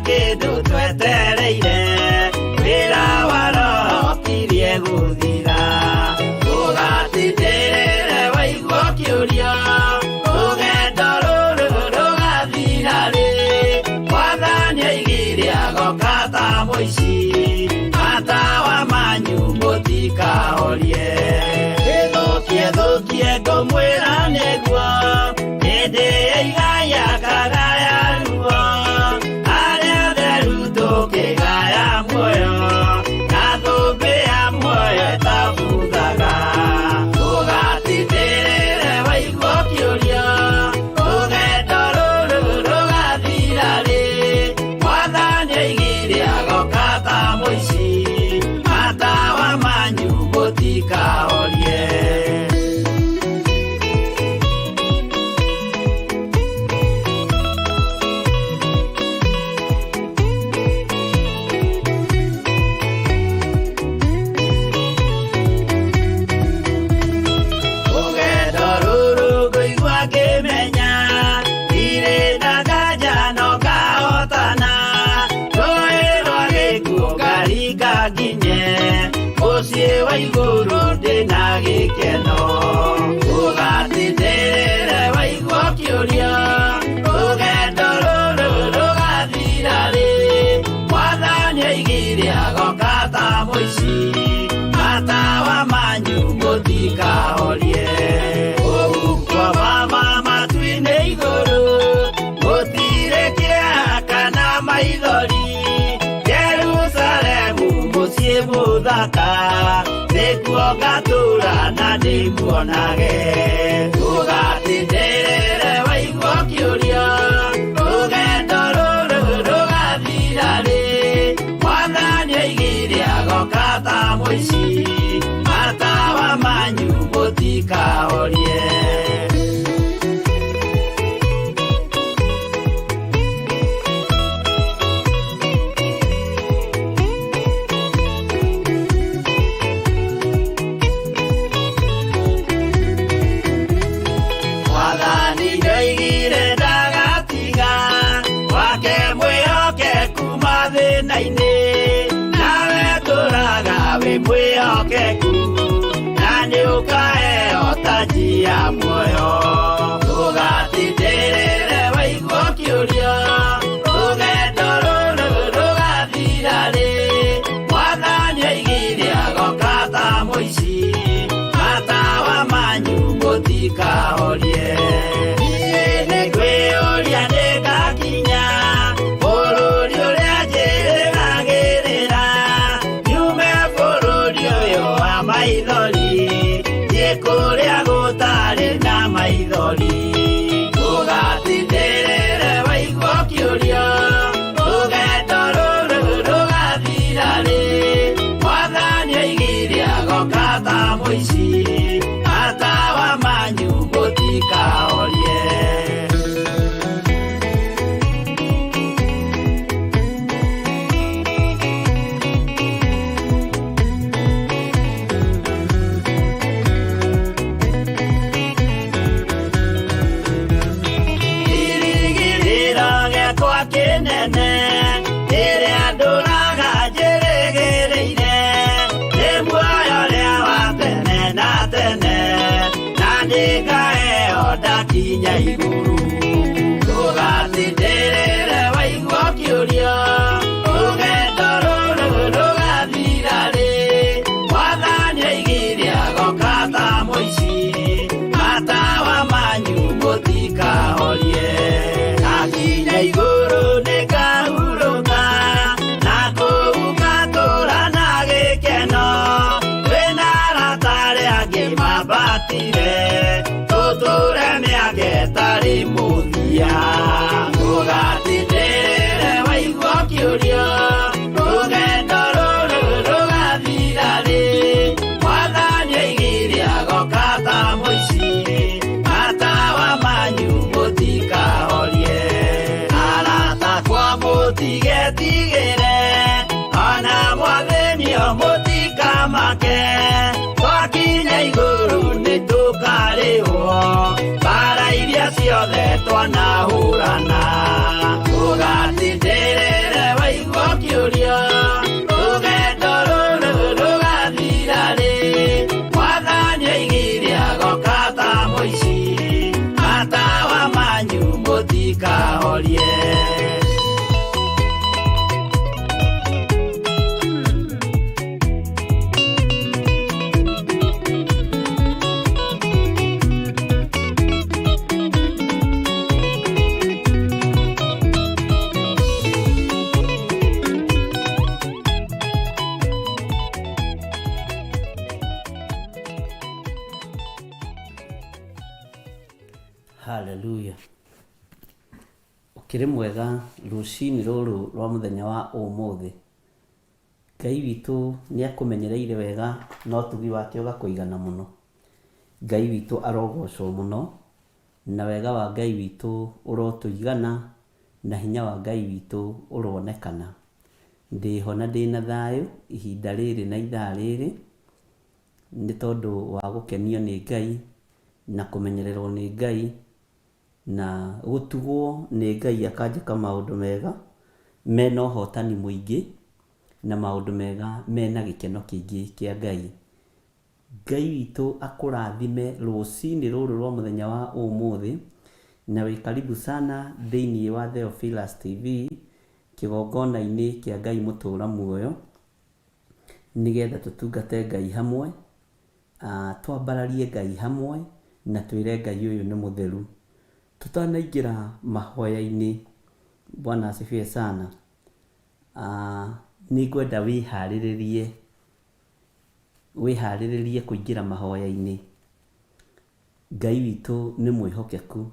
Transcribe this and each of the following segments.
kĩndũ twetereire, wĩra wa Roho ũkirie gũthira. Ndũgatindĩrĩre waigua ũkĩũria, rũgendo rũrũ rũgathira rĩ? Mwathani oigire agoka ta mũici, matawa manyu mũtikahorie. Ĩthũkie thũkie ngũmwĩra nĩguo, hĩndĩ ya igaya kagaya ruo, arĩa atheru tũkĩgaya muoyo, na thũmbĩ ya muoyo ĩtabuthaga. Ndũgatindĩrĩre waigua ũkĩũria, rũgendo rũrũ rũgathira rĩ? Mwathani oigire agoka ta mũici, matawa manyu mũtikahorie. Rũgendo rũrũ ngũigua ngĩmenya, ndirĩ na nganja no ngahotana. Rũĩ rwa gĩkuũ ngaringa nginye, mũciĩ wa igũrũ ndĩna gĩkeno. Ndũgatindĩrĩre waigua ũkĩũria, rũgendo rũrũ rũgathira rĩ? Mwathani oigire agoka ta mũici, matawa manyu mũtikahorie. Kũu kwa mama matu-inĩ igũrũ, gũtirĩ kĩeha kana maithori. Jerusalemu mũciĩ mũthaka, nĩkuo ngatũũra na ndĩmuonage. Ndũgatindĩrĩre waigua ũkĩũria, rũgendo rũrũ rũgathira rĩ? Mwathani oigire agoka ta mũici, matawa manyu mũtikahorie. Mwathani ndoigire ndagatiga, wake mwĩhokeku mathĩna-inĩ, nawe tũraga wĩ mwĩhokeku, na nĩũkaheo taji ya muoyo. Ndũgatindĩrĩre waigua ũkĩũria, rũgendo rũrũ rũgathira rĩ? Mwathani oigire agoka ta mũici, matawa manyu mũtikahorie. Niĩ nĩngwĩyũria nĩngakinya bũrũri ũrĩa njĩrĩgagĩrĩra, nyume bũrũri ũyũ wa maithori, thiĩ kũrĩa gũtarĩ na maithori. Ndũgatindĩrĩre waigua ũkĩũria, rũgendo rũrũ rũgathira rĩ? Mwathani oigire agoka ta mũici, matawa manyu mũtikahorie. Kĩrĩgĩrĩro gĩakwa kĩnene, rĩrĩa ndũraga njĩrĩgĩrĩire, nĩ muoyo ũrĩa wa tene na tene, na nĩngaheo ndakinya igũrũ. Ndũgatindĩrĩre waigua ũkĩũria, rũgendo rũrũ rũgathira rĩ? Mwathani oigire agoka ta mũici, matawa manyu mũtikahorie. Ndakinya igũrũ nĩngahurũka, na kũu ngatũũra na gĩkeno. Twĩna arata arĩa angĩ mambatire, tũtũũre mĩaka ĩtarĩ mũthia. Ndũgatindĩrĩre waigua ũkĩũria, rũgendo rũrũ rũgathira rĩ? Mwathani oigire agoka ta mũici, matawa manyu mũtikahorie. Arata akwa mũtigetigĩre, ona mwathĩnio mũtikamake, twakinya igũrũ nĩtũkarĩhwo mbara iria ciothe twanahũrana. Ndũgatindĩrĩre Mũtikahorie. Haleluya. Ũkĩrĩ mwega rũcinĩ rũrũ rwa mũthenya wa ũmũthĩ. Ngai witũ nĩ akũmenyereire wega na ũtugi wake ũgakũigana mũno. Ngai witũ arogocwo mũno, na wega wa Ngai witũ ũrotũigana, na hinya wa Ngai witũ ũronekana. Ndĩho na ndĩna thayũ ihinda rĩrĩ na ithaa rĩrĩ, nĩ tondũ wa gũkenio nĩ Ngai, na kũmenyererwo nĩ Ngai, na gũtugwo nĩ Ngai akanjĩka maũndũ mega, mena ũhotani mũingĩ, na maũndũ mega mena gĩkeno kĩingĩ kĩa Ngai. Ngai witũ akũrathime rũcinĩ rũrũ rwa mũthenya wa ũmũthĩ, na wĩ karibu sana thĩinĩ wa Theophilus TV, kĩgongona-inĩ kĩa Ngai mũtũra muoyo, nĩgetha tũtungate Ngai hamwe, twambararie Ngai hamwe, na twĩre Ngai ũyũ nĩ mũtheru. Tũtanaingĩra mahoya-inĩ, Bwana asifiwe sana, nĩngwenda wĩharĩrĩrie, wĩharĩrĩrie kũingĩra mahoya-inĩ. Ngai witũ nĩ mwĩhokeku,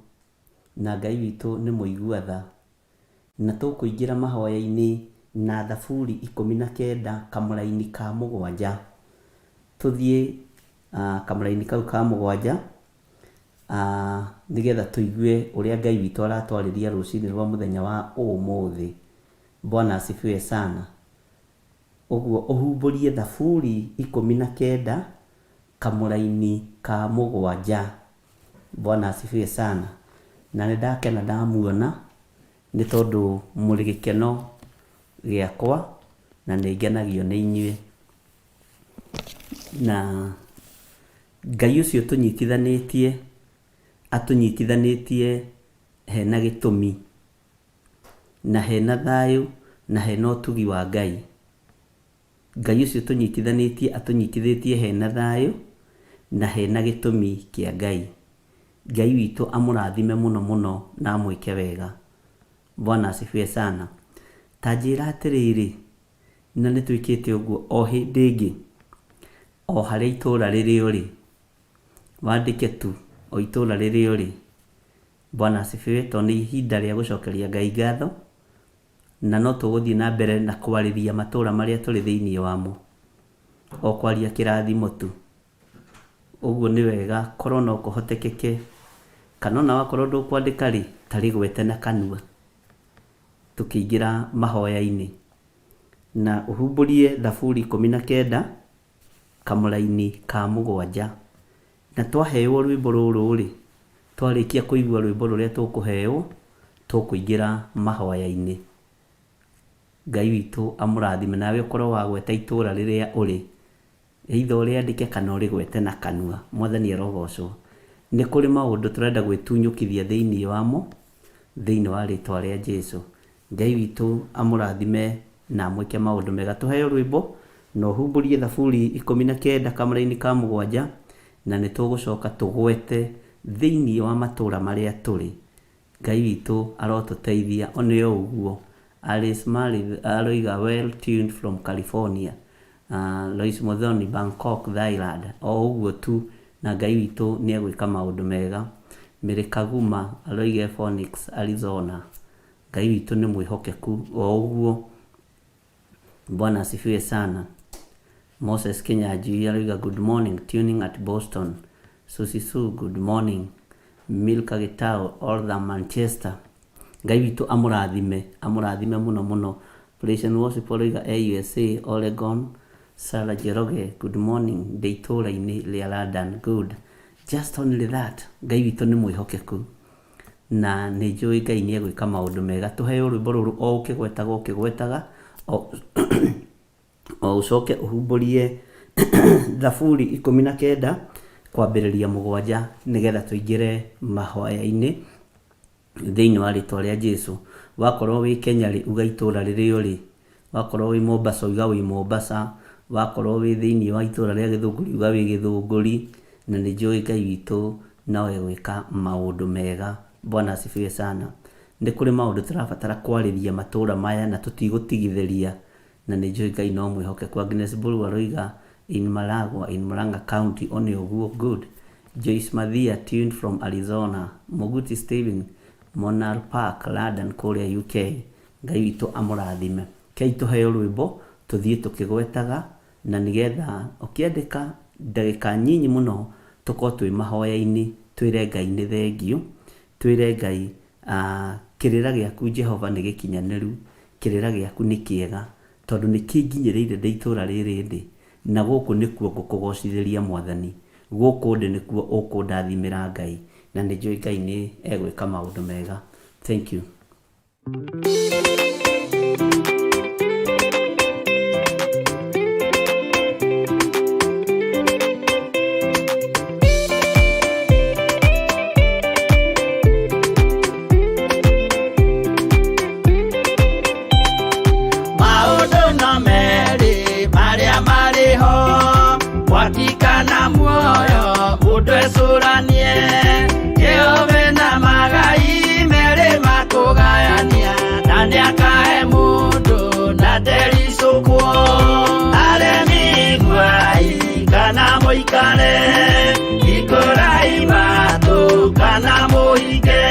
na Ngai witũ nĩ mũigua tha. Na tũkũingĩra mahoya-inĩ na Thaburi 19 kamũraini ka mũgwanja. Tũthiĩ kamũraini kau ka mũgwanja, nĩgetha tũigue ũrĩa Ngai witũ aratwarĩria rũcinĩ rwa mũthenya wa ũmũthĩ. Bwana asifiwe sana. Ũguo ũhumbũrie Thaburi 19 kamũraini ka mũgwanja. Bwana asifiwe sana. Na nĩ ndakena ndamuona nĩ tondũ mũrĩ gĩkeno gĩakwa na nĩ ngenagio nĩ inyuĩ. Na Ngai ũcio ũtũnyitithanĩtie, atũnyitithanĩtie hena gĩtũmi, na hena thayũ, na hena ũtugi wa Ngai. Ngai ũcio ũtũnyitithanĩtie atũnyitithĩtie hena thayũ na hena gĩtũmi kĩa Ngai. Ngai witũ amũrathime mũno mũno na amwĩke wega. Bwana asifiwe sana. Ta njĩra atĩrĩrĩ, na nĩ twĩkĩte ũguo o hĩndĩ ĩngĩ, o harĩa itũũra rĩrĩ ũrĩ, wandĩke tu o itũũra rĩrĩa ũrĩ. Bwana asifiwe, tondũ nĩ ihinda rĩa gũcokeria Ngai ngatho, na no tũgũthiĩ na mbere na kwarĩria matũũra marĩa tũrĩ thĩinĩ wamo, o kwaria kĩrathimo tu. Ũguo nĩ wega korwo no kũhotekeke, kana ona wakorwo ndũkwandĩka rĩ, ta rĩgwete na kanua tũkĩingĩra mahoya-inĩ. Na ũhumbũrie Thaburi 19 kamũraini ka mũgwanja. Na twaheo rwĩmbo rũrũ rĩ, twarĩkia kũigua rwĩmbo rũrĩa tũkũheo, tũkũingĩra mahoya-inĩ. Ngai witũ amũrathime nawe ũkorwo wagweta itũra rĩrĩa ũrĩ, either ũrĩandĩke kana ũrĩgwete na kanua. Mwathani arogocwo. Nĩ kũrĩ maũndũ tũrenda gwĩtunyũkithia thĩinĩ wamo, thĩinĩ wa rĩtwa rĩa Jesu. Ngai witũ amũrathime na amwĩke maũndũ mega. Tũheo rwĩmbo na ũhumbũrie Thaburi 19 kamũraini ka mũgwanja, na nĩ tũgũcoka tũgwete thĩinĩ wa matũra marĩa tũrĩ. Ngai witũ arotũteithia one o ũguo. Alice Marith aroiga well tuned from California. Lois Muthoni Bangkok, Thailand. O ũguo tu, na Ngai witũ nĩ egwĩka maũndũ mega. Mary Kaguma aroiga e Phoenix, Arizona. Ngai witũ nĩ mwĩhokeku o ũguo. Bwana asifiwe sana. Moses Kinyanjui aroiga good morning tuning at Boston. Susie Sue good morning. Milka Gitau Oldham Manchester. Ngai witũ amũrathime, amũrathime mũno mũno. Praise and worship aroiga e USA Oregon. Sarah Njoroge good morning ndĩ itũũra-inĩ rĩa London good. Just only that. Ngai witũ nĩ mwĩhokeku na nĩ njũĩ Ngai nĩ egwĩka maũndũ mega. Tũheo rwĩmbo rũrũ o ũkĩgwetaga ũkĩgwetaga o o ũcoke ũhumbũrie Thaburi 19 kwambĩrĩria mũgwanja nĩgetha tũingĩre mahoya-inĩ. Thĩinĩ wa rĩtwa rĩa Jesu. Wakorwo wĩ Kenya rĩ, uga itũra rĩrĩa ũrĩ. Wakorwo wĩ Mombasa uga wĩ Mombasa. Wakorwo wĩ thĩinĩ wa itũra rĩa Gĩthũngũri uga wĩ Gĩthũngũri. Na nĩ njũĩ Ngai witũ no egwĩka maũndũ mega. Bwana asifiwe sana. Nĩ kũrĩ maũndũ tũrabatara kwarĩria matũra maya na tũtigũtigithĩria. Na nĩ njũĩ Ngai no mwĩhokeku. Agnes Mburu aroiga in Maragua, in Murang'a County, one ũguo, good. Joyce Mathia tuned from Arizona. Mũguti Stephen, Monal Park, London kũrĩa UK. Ngai witũ amũrathime. Kei tũheo rwĩmbo tũthiĩ tũkĩgwetaga na nĩgetha ũkĩandĩka ndagĩka nyinyi mũno tũkorwo twĩ mahoya-inĩ twĩre Ngai nĩ thengiũ, twĩre Ngai kĩrĩra gĩaku Jehova nĩ gĩkinyanĩru, kĩrĩra gĩaku nĩ kĩega tondũ nĩ kĩnginyĩrĩire ndĩ itũra rĩrĩ ndĩ na gũkũ nĩkuo ngũkũgocithĩria Mwathani, gũkũ ndĩ nĩkuo ũkũndathimĩra Ngai na nĩ njũĩ Ngai nĩ egwĩka maũndũ mega. Thank you. Maũndũ no merĩ marĩa marĩ ho, mwaki kana muoyo, mũndũ ecũranie. Jehova na magai merĩ makũgayania, na nĩakahe mũndũ na ndericũkwo. Aremi iguai kana mũikare, hingũrai matũ kana mũhinge,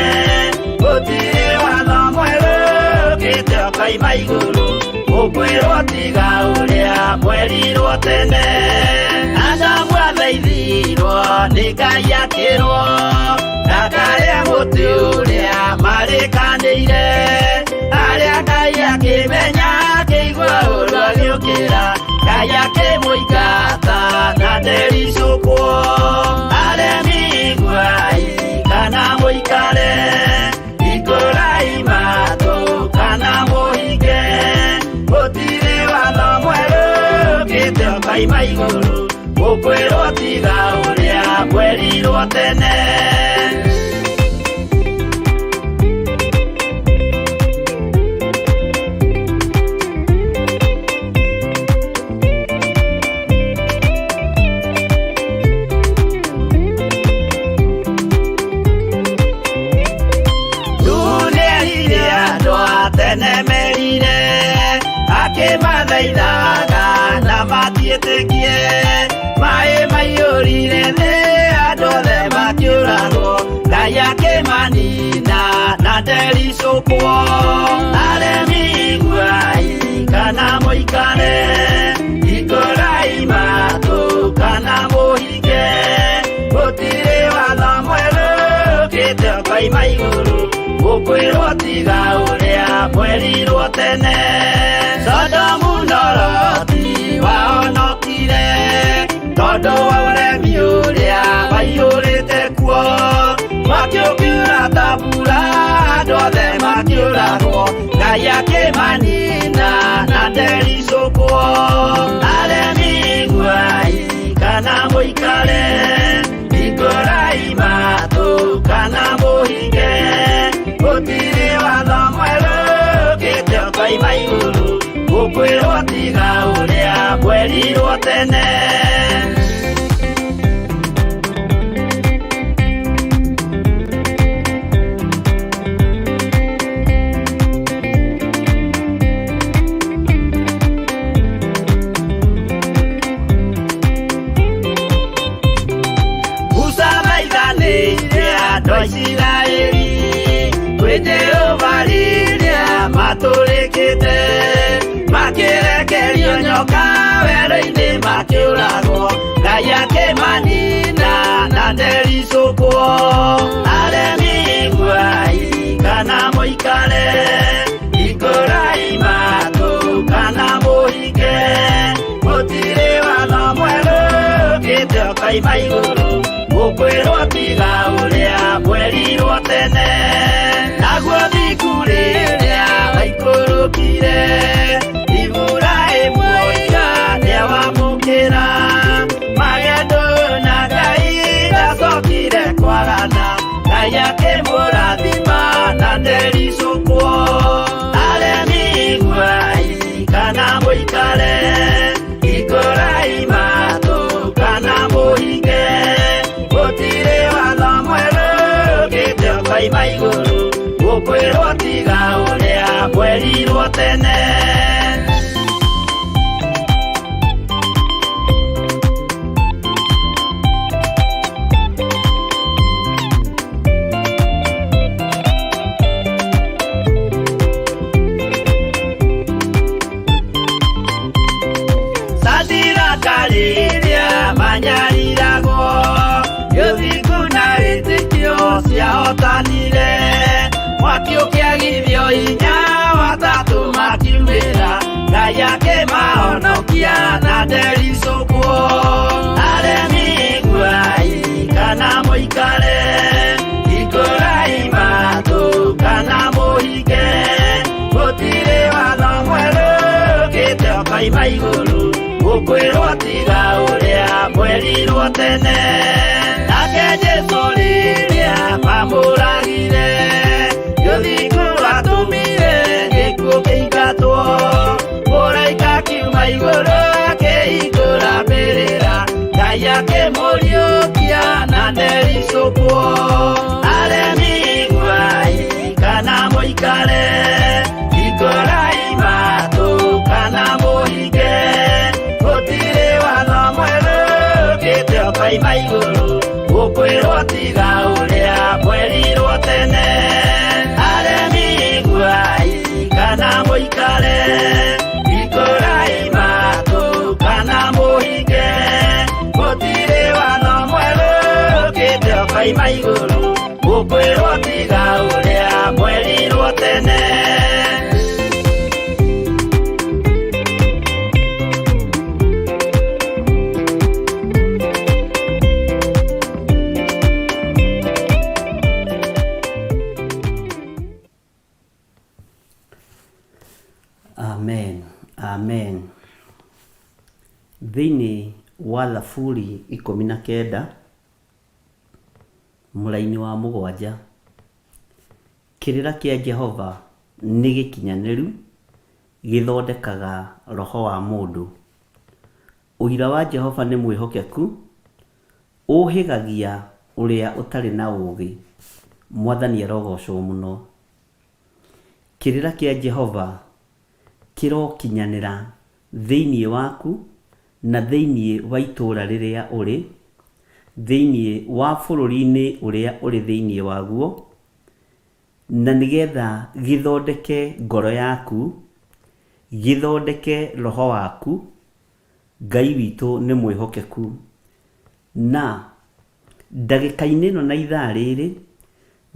gũtirĩ watho mwerũ ũkĩte ũkoima igũrũ, mũkwĩrwo tiga ũrĩa mwerirwo tene. Adamu athaithirwo nĩ Ngai akĩrwo, ndakarĩe mũtĩ ũrĩa marĩkanĩire. Arĩa Ngai akĩmenya akĩigua ũũru agĩũkĩra, Ngai akĩmũingata na ndericũkwo. Aremi iguai kana mũikare, hingũrai matũ kana mũhinge, gũtirĩ watho mwerũ ũkĩte ũkoima igũrũ, mũkwĩrwo tiga ũrĩa mwerirwo tene. Nĩerire andũ a tene merire, akĩmathaithaga na matiĩtĩkie. Maĩ maiyũrire thĩ, andũ othe makĩũragwo, Ngai akĩmanina na ndericũkwo. Aremi iguai kana mũikare, hingũrai matũ kana mũhinge, gũtirĩ watho mwerũ ũkĩte ũkoima igũrũ, mũkwĩrwo tiga ũrĩa mwerirwo tene. Sodomu na Loti wahonokire tondũ wa ũremi ũrĩa waiyũrĩte kuo, mwaki ũkiura ta mbura, andũ othe makĩũragwo, Ngai akĩmanina na ndericũkwo. Aremi iguai kana mũikare, hingũrai matũ kana mũhinge, gũtirĩ watho mwerũ ũkĩte ũkoima igũrũ, mũkwĩrwo tiga ũrĩa mwerirwo tene. Musa thaithanĩire andũ a Isiraeli kwĩ Jehova rĩrĩa matũrĩkĩte, makĩrekerio nyoka werũ-inĩ makĩũragwo, Ngai akĩmanina na ndericũkwo. Aremi iguai kana mũikare, hingũrai matũ kana mũhinge, gũtirĩ watho mwerũ ũkĩte ũkoima igũrũ, mũkwĩrwo tiga ũrĩa mwerirwo tene. Naguo thiku rĩrĩa waikũrũkire, Iburahĩmu oiga nĩawamũkĩra, magendo na Ngai ndacokire kwagana, Ngai akĩmũrathima na ndericũkwo. Aremi iguai kana mũikare, hingũrai matũ kana mũhinge, gũtirĩ watho mwerũ ũkĩte ũkoima igũrũ, gũkwĩrwo tiga ũrĩa mwerirwo tene. Sadiraka rĩrĩa manyariragwo, gĩthingu na wĩtĩkio ciahotanire, mwaki ũkĩagithio hinya watatũ makiumĩra, Ngai akĩmahonokia na ndericũkwo. Aremi iguai kana mũikare, hingũrai matũ kana mũhinge, gũtirĩ watho mwerũ ũkĩte ũkoima igũrũ, gũkwĩrwo tiga ũrĩa mwerirwo tene. Nake Jesũ rĩrĩa mamũragire, gĩthingu atũmire gĩkuũ kĩingatwo, mũraika akiuma igũrũ akĩhingũra mbĩrĩra, Ngai akĩmũriũkia na ndericũkwo. Aremi iguai kana mũikare, hingũrai matũ kana mũhinge, gũtirĩ watho mwerũ ũkĩte ũkoima igũrũ, gũkwĩrwo tiga ũrĩa mwerirwo tene. Aremi iguai kana mũikare, hingũrai matũ kana mũhinge, gũtirĩ watho mwerũ ũkĩte ũkoima igũrũ, gũkwĩrwo tiga ũrĩa mwerirwo tene. Amen, amen. Thĩinĩ wa Thaburi 19 mũraini wa 7, kĩrĩra kĩa Jehova nĩ gĩkinyanĩru, gĩthondekaga roho wa mũndũ. Ũira wa Jehova nĩ mwĩhokeku, ũũhĩgagia ũrĩa ũtarĩ na ũũgĩ. Mwathani arogocwo mũno. Kĩrĩra kĩa Jehova kĩrokinyanĩra thĩinĩ waku na thĩinĩ wa itũũra rĩrĩa ũrĩ, thĩinĩ wa bũrũri-inĩ ũrĩa ũrĩ thĩinĩ waguo, na nĩgetha gĩthondeke ngoro yaku, gĩthondeke roho waku. Ngai witũ nĩ mwĩhokeku. Na ndagĩka-inĩ ĩno na ithaa rĩrĩ,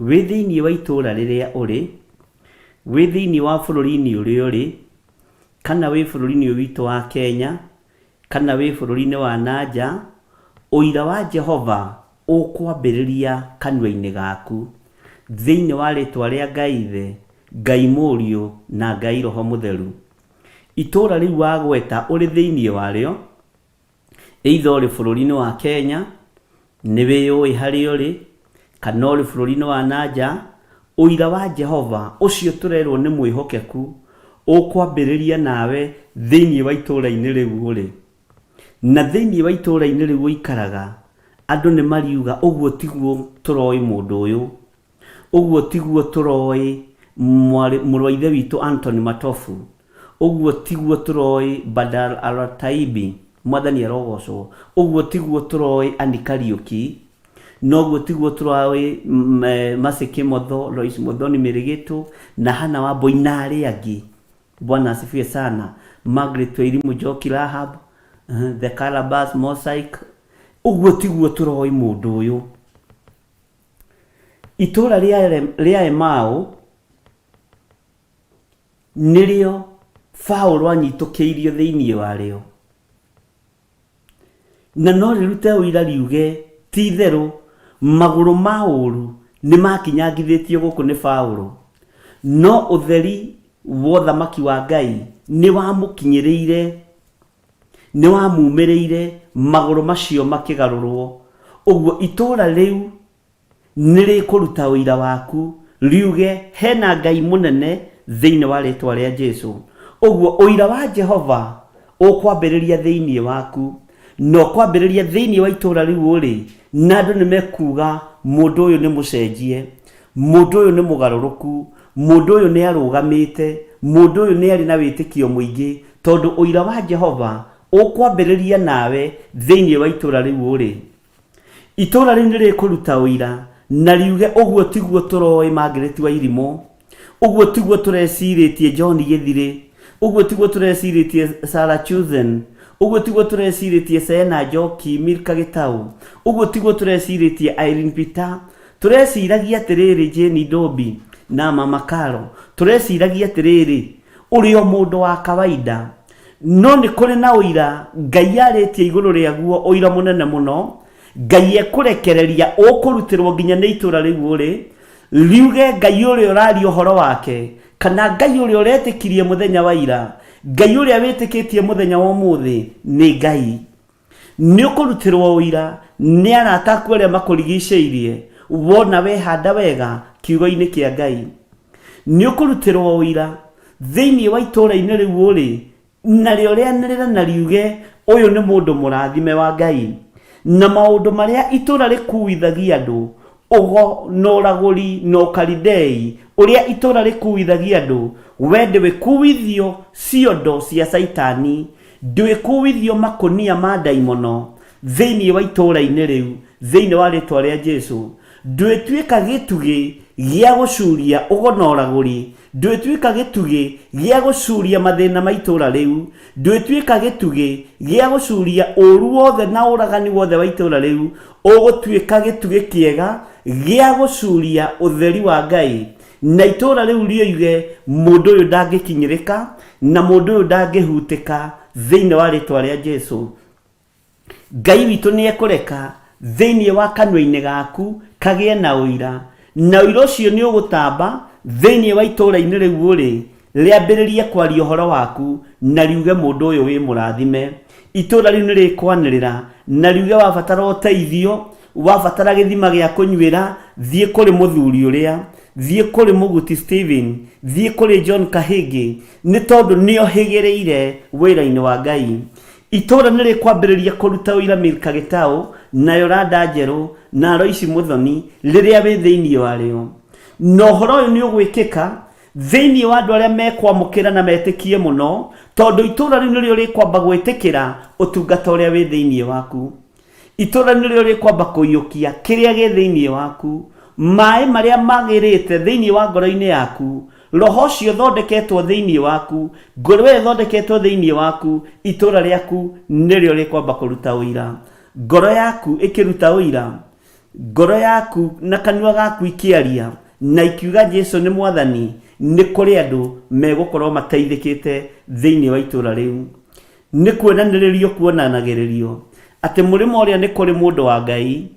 wĩ thĩinĩ wa itũũra rĩrĩa ũrĩ, wĩ thĩinĩ wa bũrũri-inĩ ũrĩa ũrĩ, kana wĩ bũrũri-inĩ ũyũ witũ wa Kenya, kana wĩ bũrũri-inĩ wa na nja, ũira wa Jehova ũkwambĩrĩria kanua-inĩ gaku. Thĩinĩ wa rĩtwa rĩa Ngai Ithe, Ngai Mũriũ, na Ngai Roho Mũtheru. Itũũra rĩu wagweta ũrĩ thĩinĩ warĩo, Either ũrĩ bũrũri-inĩ wa Kenya, nĩ wĩyũĩ harĩa ũrĩ, kana ũrĩ bũrũri-inĩ wa na nja, ũira wa Jehova ũcio tũrerwo nĩ mwĩhokeku, ũkwambĩrĩria nawe thĩinĩ wa itũũra-inĩ rĩu ũrĩ. Na thĩinĩ wa itũũra-inĩ rĩu ũikaraga, andũ nĩ mariuga ũguo tiguo tũroĩ mũndũ ũyũ. Ũguo tiguo tũroĩ mwarĩ, mũrũ wa ithe witũ Anthony Matofu. Ũguo tiguo tũroĩ Badar Al-Taibi, Mwathani arogocwo. Ũguo tiguo tũroĩ Annie Kariũki. Na ũguo tiguo tũroĩ Mercy Kimotho, Lois Muthoni Mĩrĩgĩtũ, na Hannah Wambui na arĩa angĩ. Bwana asifiwe sana. Margaret Wairimu Njoki Rahab, The Calabash Mosaic. Ũguo tiguo tũroĩ mũndũ ũyũ. Itũũra rĩa Emau nĩrĩo Paũlũ anyitũkĩirio thĩinĩ warĩo. Na no rĩrute ũira riuge ti itherũ magũrũ ma ũũru nĩ makinyangithĩtio gũkũ nĩ Paũlũ, no ũtheri wa ũthamaki wa Ngai nĩ wamũkinyĩrĩire, nĩ wamumĩrĩire, magũrũ macio makĩgarũrwo. Ũguo itũũra rĩu nĩ rĩkũruta ũira waku Riuge hena Ngai mũnene thĩinĩ wa rĩtwa rĩa Jesu. Ũguo ũira wa Jehova ũkwambĩrĩria thĩinĩ waku na ũkwambĩrĩria thĩinĩ wa itũũra rĩu ũrĩ, na andũ nĩ mekuga mũndũ ũyũ nĩ mũcenjie, mũndũ ũyũ nĩ mũgarũrũku, mũndũ ũyũ nĩ arũgamĩte, mũndũ ũyũ nĩ arĩ na wĩtĩkio mũingĩ, tondũ ũira wa Jehova ũkwambĩrĩria nawe thĩinĩ wa itũũra rĩu ũrĩ. Itũũra rĩu nĩ rĩkũruta ũira na riuge ũguo tiguo tũroĩ Margaret wa Irimũ, ũguo tiguo tũrecirĩtie John Gĩthirĩ, ũguo tiguo tũrecirĩtie Sarah Chuzen, ũguo tiguo tũrecirĩtie Sena Njoki, Milka Gĩtaũ, ũguo tiguo tũrecirĩtie Irene Peter, tũreciragia atĩrĩrĩ Jane Ndombi na Mama Caro, tũreciragia atĩrĩrĩ ũrĩ o mũndũ wa kawaida. No nĩ kũrĩ na ũira Ngai arĩtie igũrũ rĩaguo, ũira mũnene mũno. Ngai ekũrekereria ũkũrutĩrwo nginya nĩ itũra rĩu ũrĩ, riuge Ngai ũrĩa ũraria ũhoro wake, kana Ngai ũrĩa ũretĩkirie mũthenya wa ira, Ngai ũrĩa wĩtĩkĩtie mũthenya wa ũmũthĩ nĩ Ngai. Nĩ ũkũrutĩrwo ũira nĩ arata aku arĩa makũrigicĩirie wona wehanda wega kiugo-inĩ kĩa Ngai. Nĩ ũkũrutĩrwo ũira thĩinĩ wa itũũra-inĩ rĩu ũrĩ, narĩo rĩanĩrĩre na riuge, ũyũ nĩ mũndũ mũrathime wa Ngai. Na maũndũ marĩa itũũra rĩkuuithagia andũ, ũgo na ũragũri na ũkalidei, ũrĩa itũũra rĩkuuithagia andũ, we ndĩwĩkuuithio ciondo cia Caitani, ndwĩkuuithio makũnia ma ndaimono thĩinĩ wa itũũra-inĩ rĩu, thĩinĩ wa rĩtwa rĩa Jesu. Ndwĩtuĩka gĩtugĩ gĩa gũcuria ũgo na ũragũri, ndwĩtuĩka gĩtugĩ gĩa gũcuria mathĩna ma itũũra rĩu, ndwĩtuĩka gĩtugĩ gĩa gũcuria ũũru wothe na ũragani wothe wa itũũra rĩu, ũgũtuĩka gĩtugĩ kĩega gĩa gũcuria ũtheri wa Ngai, na itũũra rĩu rĩoige mũndũ ũyũ ndangĩkinyĩrĩka na mũndũ ũyũ ndangĩhutĩka thĩinĩ wa rĩtwa rĩa Jesu. Ngai witũ nĩ ekũreka thĩinĩ wa kanua-inĩ gaku kagĩe na ũira, na ũira ũcio nĩ ũgũtamba thĩinĩ wa itũũra-inĩ rĩu ũrĩ, rĩambĩrĩrie kwaria ũhoro waku na riuge mũndũ ũyũ wĩ mũrathime. Itũũra rĩu nĩ rĩkwanĩrĩra na riuge wabatara ũteithio, wabatara gĩthima gĩa kũnyuĩra, thiĩ kũrĩ mũthuri ũrĩa, thiĩ kũrĩ Mũguti Stephen, thiĩ kũrĩ John Kahĩngĩ, nĩ tondũ nĩohĩgĩrĩire wĩra-inĩ wa Ngai. Itũũra nĩ rĩkwambĩrĩria kũruta ũira Milka Gĩtaũ na Yoranda Njerũ na Aloisi Mũthoni rĩrĩa wĩ thĩinĩ warĩo. Na ũhoro ũyũ nĩ ũgwĩkĩka thĩinĩ wa andũ arĩa mekwamũkĩra na metĩkie mũno, tondũ itũũra rĩu nĩrĩo rĩkwamba gwĩtĩkĩra ũtungata ũrĩa wĩ thĩinĩ waku. Itũũra nĩrĩo rĩkwamba kũiyũkia kĩrĩa gĩ thĩinĩ waku, maĩ marĩa magĩrĩte thĩinĩ wa ngoro-inĩ yaku, roho ũcio ũthondeketwo thĩinĩ waku, ngoro ĩyo ĩthondeketwo thĩinĩ waku, itũũra rĩaku nĩrĩo rĩkwamba kũruta ũira. Ngoro yaku ĩkĩruta ũira, ngoro yaku na kanua gaku ikĩaria na ikiuga Jesu nĩ Mwathani, nĩ kũrĩ andũ megũkorwo mateithĩkĩte thĩinĩ wa itũũra rĩu. Nĩ kuonanĩrĩrio kuonanagĩrĩrio atĩ mũrĩmo ũrĩa nĩ kũrĩ mũndũ wa Ngai,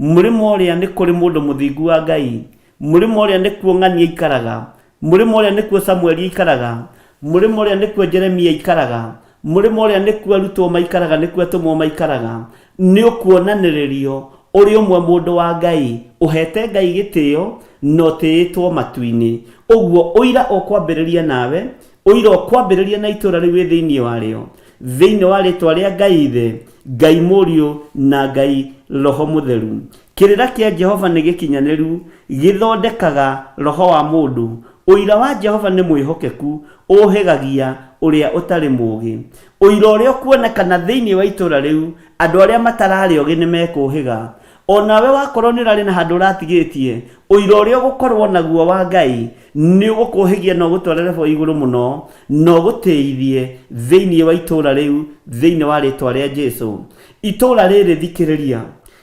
mũrĩmo ũrĩa nĩ kũrĩ mũndũ mũthingu wa Ngai, mũrĩmo ũrĩa nĩkuo Ng'ania aikaraga, mũrĩmo ũrĩa nĩkuo Samueli aikaraga, mũrĩmo ũrĩa nĩkuo Jeremia aikaraga, mũrĩmo ũrĩa nĩkuo arutwo maikaraga, nĩkuo atũmwo maikaraga. Nĩ ũkuonanĩrĩrio ũrĩ ũmwe mũndũ wa Ngai ũhete Ngai gĩtĩo na ũtĩĩtwo matu-inĩ. Ũguo ũira ũkwambĩrĩria nawe, Ũira ũkwambĩrĩria na itũũra rĩu wĩ thĩinĩ warĩo, thĩinĩ wa rĩĩtwa rĩa Ngai Ithe, Ngai Mũriũ, na Ngai Roho Mũtheru. Kĩrĩra kĩa Jehova nĩ gĩkinyanĩru, gĩthondekaga roho wa mũndũ. Ũira wa Jehova nĩ mwĩhokeku, ũũhĩgagia ũrĩa ũtarĩ mũũgĩ. Ũira ũrĩa ũkuonekana thĩinĩ wa itũũra rĩu, andũ arĩa matararĩ ogĩ nĩ mekũũhĩga. O nawe wakorwo nĩ ũrarĩ na handũ ũratigĩtie, ũira ũrĩa ũgũkorwo naguo wa Ngai nĩ ũgũkũhĩgia na ũgũtware level igũrũ mũno na ũgũtĩithie thĩinĩ wa itũũra rĩu thĩinĩ wa rĩtwa rĩa Jesu. Itũũra rĩrĩ thikĩrĩria,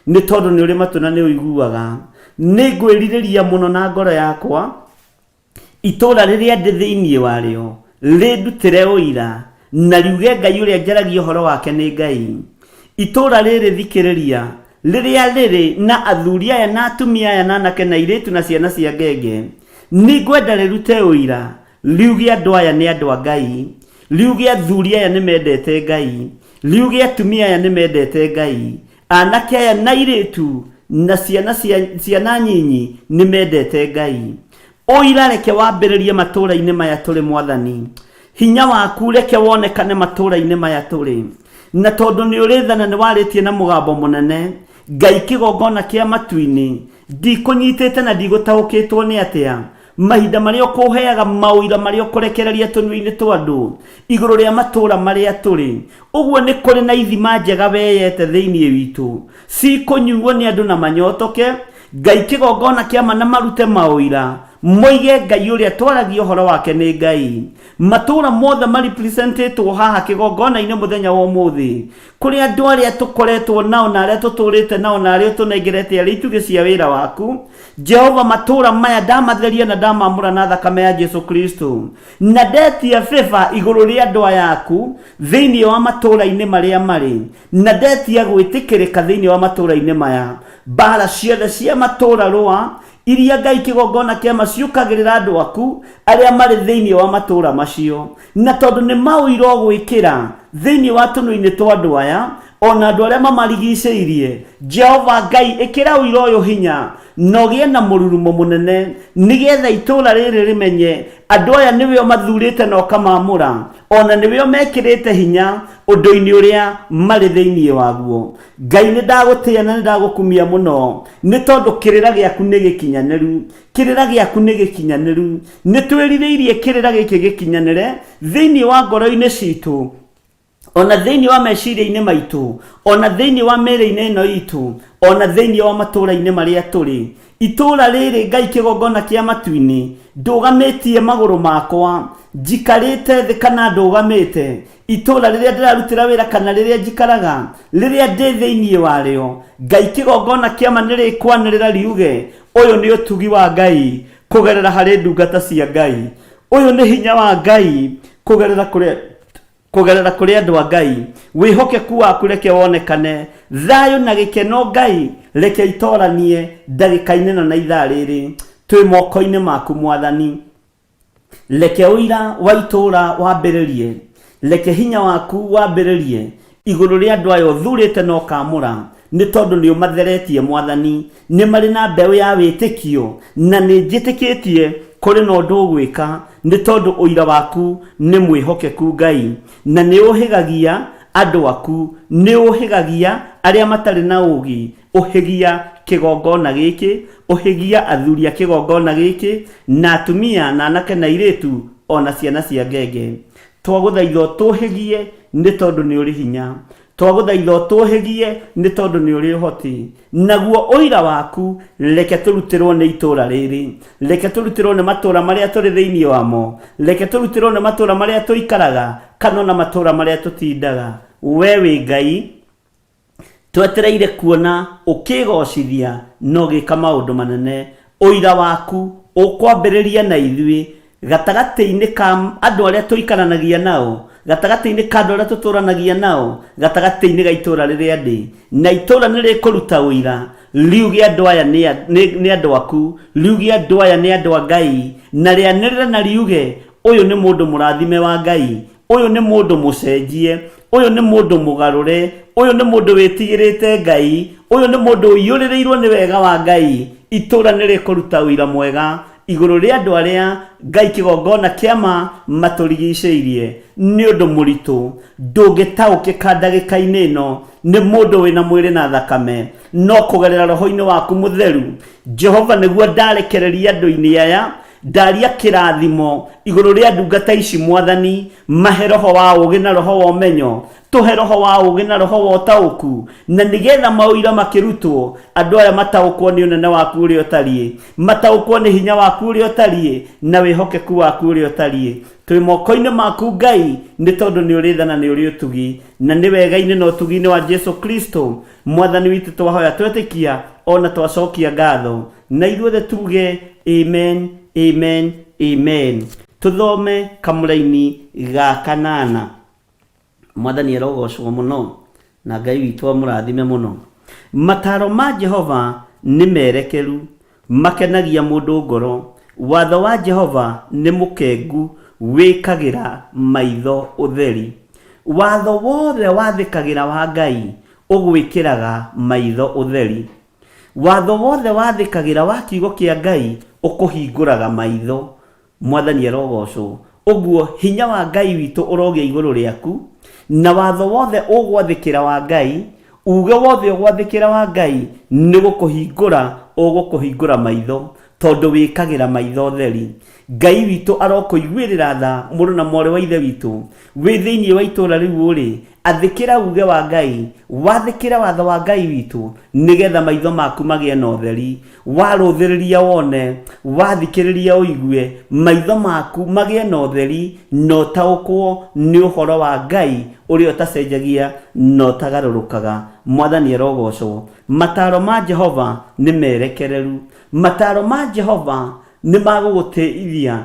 nĩ tondũ nĩ ũrĩ matũ na nĩ ũiguaga. Nĩ ngwĩrirĩria mũno na ngoro yakwa itũũra rĩrĩa ndĩ thĩinĩ warĩo rĩndutĩre ũira na riuge Ngai ũrĩa njaragia ũhoro wake nĩ Ngai. Itũũra rĩrĩ thikĩrĩria, rĩrĩa rĩrĩ na athuri aya na atumia aya na anake na airĩtu na ciana cia ngenge, nĩngwenda rĩrute ũira riuge andũ aya nĩ andũ a Ngai, riuge athuri aya nĩ mendete Ngai, riuge atumia aya nĩ mendete Ngai, anake aya na airĩtu na ciana cia ciana nyinyi nĩ mendete Ngai. Ũira reke wambĩrĩrie matũũra-inĩ maya tũrĩ Mwathani. Hinya waku reke wonekane matũũra-inĩ maya tũrĩ. Na tondũ nĩ ũrĩ tha na nĩ warĩtie na mũgambo mũnene, Ngai kĩgongona kĩa matu-inĩ, ndikũnyitĩte na ndigũtaũkĩtwo nĩ atĩa mahinda marĩa ũkũheaga maũira marĩa ũkũrekereria tũnua-inĩ twa andũ igũrũ rĩa matũũra marĩa tũrĩ. Ũguo nĩ kũrĩ na ithima njega weyete thĩinĩ witũ, cikũnyuo nĩ andũ na manyotoke, Ngai kĩgongona kĩa ma na marute maũira, moige Ngai ũrĩa twaragia ũhoro wake nĩ Ngai. Matũũra mothe marepresentĩtwo haha kĩgongona-inĩ mũthenya wa ũmũthĩ, kũrĩ andũ arĩa tũkoretwo nao na arĩa tũtũũrĩte nao na arĩa ũtũnengerete arĩ itugĩ cia wĩra waku. Jehova, matũũra maya ndamatheria na ndamamũra na thakame ya Jesu Kristo, na ndetia favor igũrũ rĩa andũ aya aku thĩinĩ wa matũũra-inĩ marĩa marĩ, na ndetia gwĩtĩkĩrĩka thĩinĩ wa matũũra-inĩ maya. Mbara ciothe cia matũũra rũa iria Ngai kĩgongona kĩa ma ciũkagĩrĩra andũ aku arĩa marĩ thĩinĩ wa matũũra macio, na tondũ nĩ maũira ũgwĩkĩra thĩinĩ wa tũnua-inĩ twa andũ aya o na andũ arĩa mamarigicĩirie, Jehova Ngai, ĩkĩra ũira ũyũ hinya na ũgĩe na mũrurumo mũnene, nĩgetha itũũra rĩrĩ rĩmenye andũ aya nĩwe ũmathurĩte na ũkamaamũra, o na nĩwe ũmekĩrĩte hinya ũndũ-inĩ ũrĩa marĩ thĩinĩ waguo. Ngai, nĩ ndagũtĩĩa na nĩ ndagũkumia mũno, nĩ tondũ kĩrĩra gĩaku nĩ gĩkinyanĩru. Kĩrĩra gĩaku nĩ gĩkinyanĩru. Nĩ twĩrirĩirie kĩrĩra gĩkĩ gĩkinyanĩre thĩinĩ wa ngoro-inĩ citũ, ona thĩinĩ wa meciria-inĩ maitũ, ona thĩinĩ wa mĩĩrĩ-inĩ ĩno itũ, ona thĩinĩ wa matũũra-inĩ marĩa tũrĩ. Itũũra rĩrĩ Ngai kĩgongona kĩa matu-inĩ, ndũgamĩtie magũrũ makwa, njikarĩte thĩ kana ndũgamĩte, itũũra rĩrĩa ndĩrarutĩra wĩra kana rĩrĩa njikaraga, rĩrĩa ndĩ thĩinĩ warĩo, Ngai kĩgongona kĩa ma nĩrĩkwanĩrĩra riuge, ũyũ nĩ ũtugi wa Ngai kũgerera harĩ ndungata cia Ngai. Ũyũ nĩ hinya wa Ngai kũgerera kũrĩ kũgerera kũrĩ andũ a Ngai. Wĩhokeku waku reke wonekane, thayũ na gĩkeno Ngai reke itoranie ndagĩka-inĩ ĩno na ithaa rĩrĩ. Twĩ moko-inĩ maku Mwathani. Reke ũira wa itũũra wambĩrĩrie, reke hinya waku wambĩrĩrie igũrũ rĩa andũ aya ũthurĩte na ũkaamũra, nĩ tondũ nĩ ũmatheretie Mwathani. Nĩ marĩ na mbeũ ya wĩtĩkio, na nĩ njĩtĩkĩtie kũrĩ na ũndũ ũgwĩka, nĩ tondũ ũira waku nĩ mwĩhokeku Ngai, na nĩ ũhĩgagia andũ aku, nĩ ũhĩgagia arĩa matarĩ na ũũgĩ. Ũhĩgia kĩgongona gĩkĩ, ũhĩgia athuri a kĩgongona gĩkĩ, na atumia na anake na airĩtu, o na ciana cia ngenge. Twagũthaitha ũtũhĩgie nĩ tondũ nĩ ũrĩ hinya. Twagũthaitha ũtũhĩgie nĩ tondũ nĩ ũrĩ ũhoti. Naguo ũira waku reke tũrutĩrwo nĩ itũũra rĩrĩ. Reke tũrutĩrwo nĩ matũũra marĩa tũrĩ thĩinĩ wamo. Reke tũrutĩrwo nĩ matũũra marĩa tũikaraga, kana ona matũũra marĩa tũtindaga. Wee wĩ Ngai. Twetereire kuona ũkĩĩgocithia na ũgĩka maũndũ manene. Ũira waku ũkwambĩrĩria na ithuĩ, gatagatĩ-inĩ ka andũ arĩa tũikaranagia nao, gatagatĩ-inĩ ka andũ arĩa tũtũranagia nao, gatagatĩ-inĩ ga itũũra rĩrĩa ndĩ. Na itũũra nĩ rĩkũruta ũira, riuge andũ aya nĩ andũ aku, riuge andũ aya nĩ andũ a Ngai, na rĩanĩrĩre na riuge, ũyũ nĩ mũndũ mũrathime wa Ngai, Ũyũ nĩ mũndũ mũcenjie, ũyũ nĩ mũndũ mũgarũre, ũyũ nĩ mũndũ wĩtigĩrĩte Ngai, ũyũ nĩ mũndũ ũiyũrĩrĩirwo nĩ wega wa Ngai. Itũũra nĩ rĩkũruta ũira mwega igũrũ rĩa andũ arĩa Ngai kĩgongona kĩa ma matũrigicĩirie. Nĩ ũndũ mũritũ ndũngĩtaũkĩka ndagĩka-inĩ ĩno nĩ mũndũ wĩna mwĩrĩ na thakame, no kũgerera roho-inĩ waku mũtheru, Jehova, nĩguo ndarekereria andũ-inĩ aya. Ndaria kĩrathimo igũrũ rĩa ndungata ici, Mwathani. Mahe roho wa ũũgĩ na roho wa ũmenyo. Tũhe roho wa ũũgĩ na roho wa ũtaũku, na nĩgetha maũira makĩrutwo, andũ aya mataũkwo nĩ ũnene waku ũrĩa ũtariĩ, mataũkwo nĩ hinya waku ũrĩa ũtariĩ, na wĩhokeku waku ũrĩa ũtariĩ. Twĩ moko-inĩ maku, Ngai, nĩ tondũ nĩ ũrĩ tha na nĩ ũrĩ ũtugi, na nĩ wega-inĩ na ũtugi-inĩ wa Jesu Kristo, Mwathani witũ, twahoya twetĩkia, o na twacokia ngatho. Na ithuothe tuge amen, amen, amen. Tũthome kamũraini ga kanana. Mwathani arogocwo mũno na Ngai witũ amũrathime mũno. Mataro ma Jehova nĩ merekeru, makenagia mũndũ ngoro. Watho wa Jehova nĩ mũkengu, wĩkagĩra maitho ũtheri. Watho wothe wathĩkagĩra wa Ngai ũgwĩkĩraga maitho ũtheri. Watho wothe wathĩkagĩra wa kiugo kĩa Ngai ũkũhingũraga maitho. Mwathani arogocwo. Ũguo hinya wa Ngai witũ ũrogĩa igũrũ rĩaku, na watho wothe ũgwathĩkĩra wa Ngai, uge wothe ũgwathĩkĩra wa Ngai nĩ gũkũhingũra ũgũkũhingũra maitho, tondũ wĩkagĩra maitho theri. Ngai witũ arokũiguĩrĩra tha mũrũ na mwarĩ wa ithe witũ wĩ thĩinĩ wa itũũra rĩu ũrĩ, athĩkĩra uge wa Ngai, wathĩkĩre watho wa Ngai witũ, nĩgetha maitho maku magĩe na ũtheri. Warũthĩrĩria wone, wathikĩrĩria ũigue, maitho maku magĩe na ũtheri na ũtaũkwo nĩ ũhoro wa Ngai ũrĩa ũtacenjagia na ũtagarũrũkaga. Mwathani arogocwo. Mataaro ma Jehova nĩ merekereru. Mataaro ma Jehova nĩ ma gũgũtĩithia,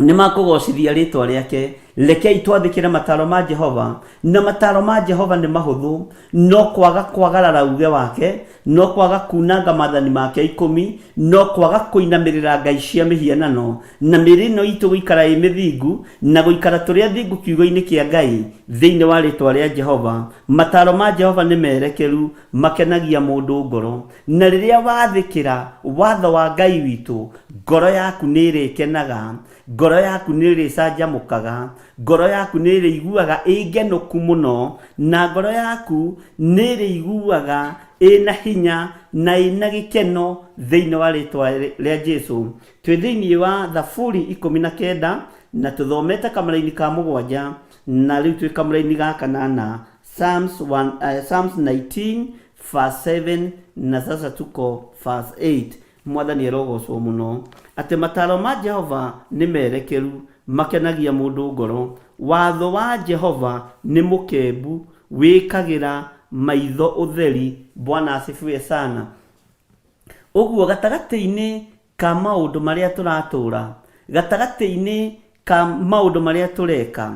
nĩ ma kũgoocithia rĩtwa rĩake. Rekei twathĩkĩre mataaro ma Jehova, na mataaro ma Jehova nĩ mahũthũ, no kwaga kwagarara uge wake, no kwaga kunanga maathani make ikũmi, no kwaga kũinamĩrĩra ngai cia mĩhianano, na mĩĩrĩ ĩno itũ gũikara ĩ mĩthingu, na gũikara tũrĩ athingu kiugo-inĩ kĩa Ngai, thĩinĩ wa rĩtwa rĩa Jehova. Mataaro ma Jehova nĩ merekeru, makenagia mũndũ ngoro. Na rĩrĩa wathĩkĩra watho wa Ngai witũ, ngoro yaku nĩ ĩrĩkenaga, ngoro yaku nĩ ĩrĩcanjamũkaga, ngoro yaku nĩ ĩrĩiguaga ĩ ngenũku mũno, na ngoro yaku nĩ ĩrĩiguaga ĩna hinya na ĩna gĩkeno thĩinĩ wa rĩtwa rĩa Jesu. Twĩ thĩinĩ wa Thaburi 19 na tũthomete kamũraini ka mũgwanja na rĩu twĩ kamũraini ga kanana. Psalms 1, Psalms 19 verse 7 na sasa tuko verse 8. Mwathani arogocwo mũno atĩ mataaro ma Jehova nĩ merekeru, makenagia mũndũ ngoro. Watho wa Jehova nĩ mũkembu, wĩkagĩra maitho ũtheri. Bwana asifiwe sana. Ũguo gatagatĩ-inĩ ka maũndũ marĩa tũratũra, gatagatĩ-inĩ ka maũndũ marĩa tũreka,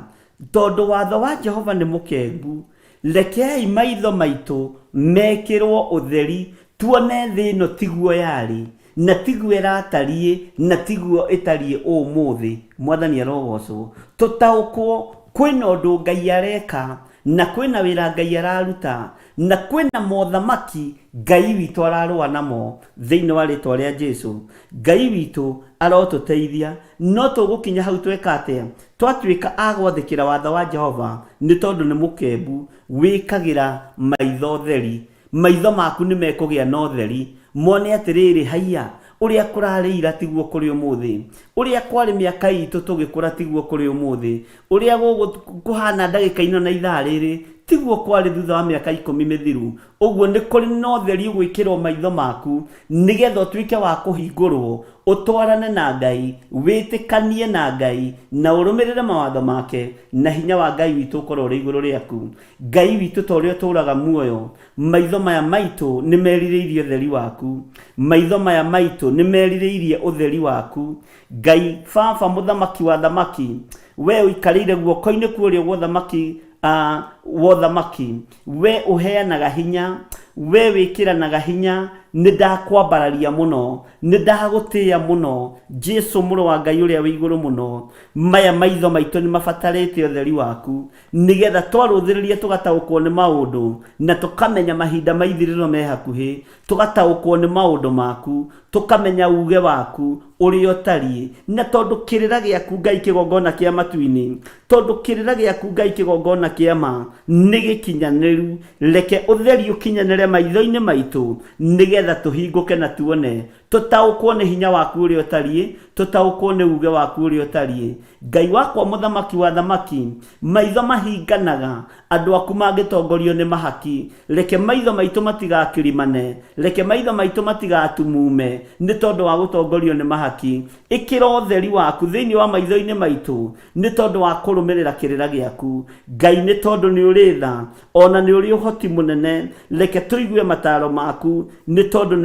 tondũ watho wa Jehova nĩ mũkengu, rekei maitho maitũ mekĩrwo ũtheri, tuone thĩ ĩno tiguo yarĩ, na tiguo ĩratariĩ, na tiguo ĩtariĩ ũmũthĩ. Mwathani arogocwo. Tũtaũkwo kwĩna ũndũ Ngai areka, na kwĩna wĩra Ngai araruta, na kwĩna mothamaki Ngai witũ ararũa namo thĩinĩ wa rĩtwa rĩa Jesu. Ngai witũ arotũteithia. No tũgũkinya hau tweka atĩa? Twatuĩka a gwathĩkĩra watho wa Jehova, nĩ tondũ nĩ mũkembu, wĩkagĩra maitho theri. Maitho maku nĩ mekũgĩa na ũtheri, mone atĩrĩrĩ, haiya, ũrĩa kũrarĩ ira tiguo kũrĩ ũmũthĩ, ũrĩa kwarĩ mĩaka itũ tũgĩkũra tiguo kũrĩ ũmũthĩ, ũrĩa kũhana ndagĩka ino na ithaa rĩrĩ tiguo kwarĩ thutha wa mĩaka 10 mĩthiru. Ũguo nĩ kũrĩ na ũtheri ũgwĩkĩrwo maitho maku, nĩgetha ũtuĩke wa kũhingũrwo, ũtwarane na Ngai, wĩtĩkanie na Ngai, na ũrũmĩrĩre mawatho make, na hinya wa Ngai witũ ũkorwo ũrĩ igũrũ rĩaku. Ngai witũ ta ũrĩa ũtũũraga muoyo, maitho maya maitũ nĩ merirĩirie ũtheri waku. Maitho maya maitũ nĩ merirĩirie ũtheri waku. Ngai Baba mũthamaki wa thamaki, we ũikarĩire guoko-inĩ kwa ũrĩo gwa ũthamaki, wa ũthamaki, we ũheanaga hinya, we wĩkĩranaga hinya, nĩ ndakwambararia mũno, nĩ ndagũtĩĩa mũno, Jesu mũrũ wa Ngai ũrĩa wĩ igũrũ mũno. Maya maitho maitũ nĩ mabatarĩte ũtheri waku, nĩgetha twarũthĩrĩria tũgataũkwo nĩ maũndũ, na tũkamenya mahinda ma ithirĩro me hakuhĩ, tũgataũkwo nĩ maũndũ maku, tũkamenya uge waku ũrĩa ũtariĩ. Na tondũ kĩrĩra gĩaku Ngai kĩgongona kĩa matu-inĩ, tondũ kĩrĩra gĩaku Ngai kĩgongona kĩa ma nĩ gĩkinyanĩru, reke ũtheri ũkinyanĩre maitho-inĩ maitũ, nĩgetha tũhingũke na tuone, tũtaũkwo nĩ hinya waku ũrĩa ũtariĩ, tũtaũkwo nĩ uge waku ũrĩa ũtariĩ. Ngai wakwa mũthamaki wa thamaki, maitho mahinganaga andũ aku mangĩtongorio nĩ mahaki. Reke maitho maitũ matigakirimane, reke maitho maitũ matigatumume nĩ tondũ wa gũtongorio nĩ mahaki. Ĩkĩra ũtheri waku thĩinĩ wa maitho-inĩ maitũ nĩ tondũ wa kũrũmĩrĩra kĩrĩra gĩaku. Ngai, nĩ tondũ nĩ ũrĩ tha ona nĩ ũrĩ ũhoti mũnene, reke tũigue mataro maku nĩ tondũ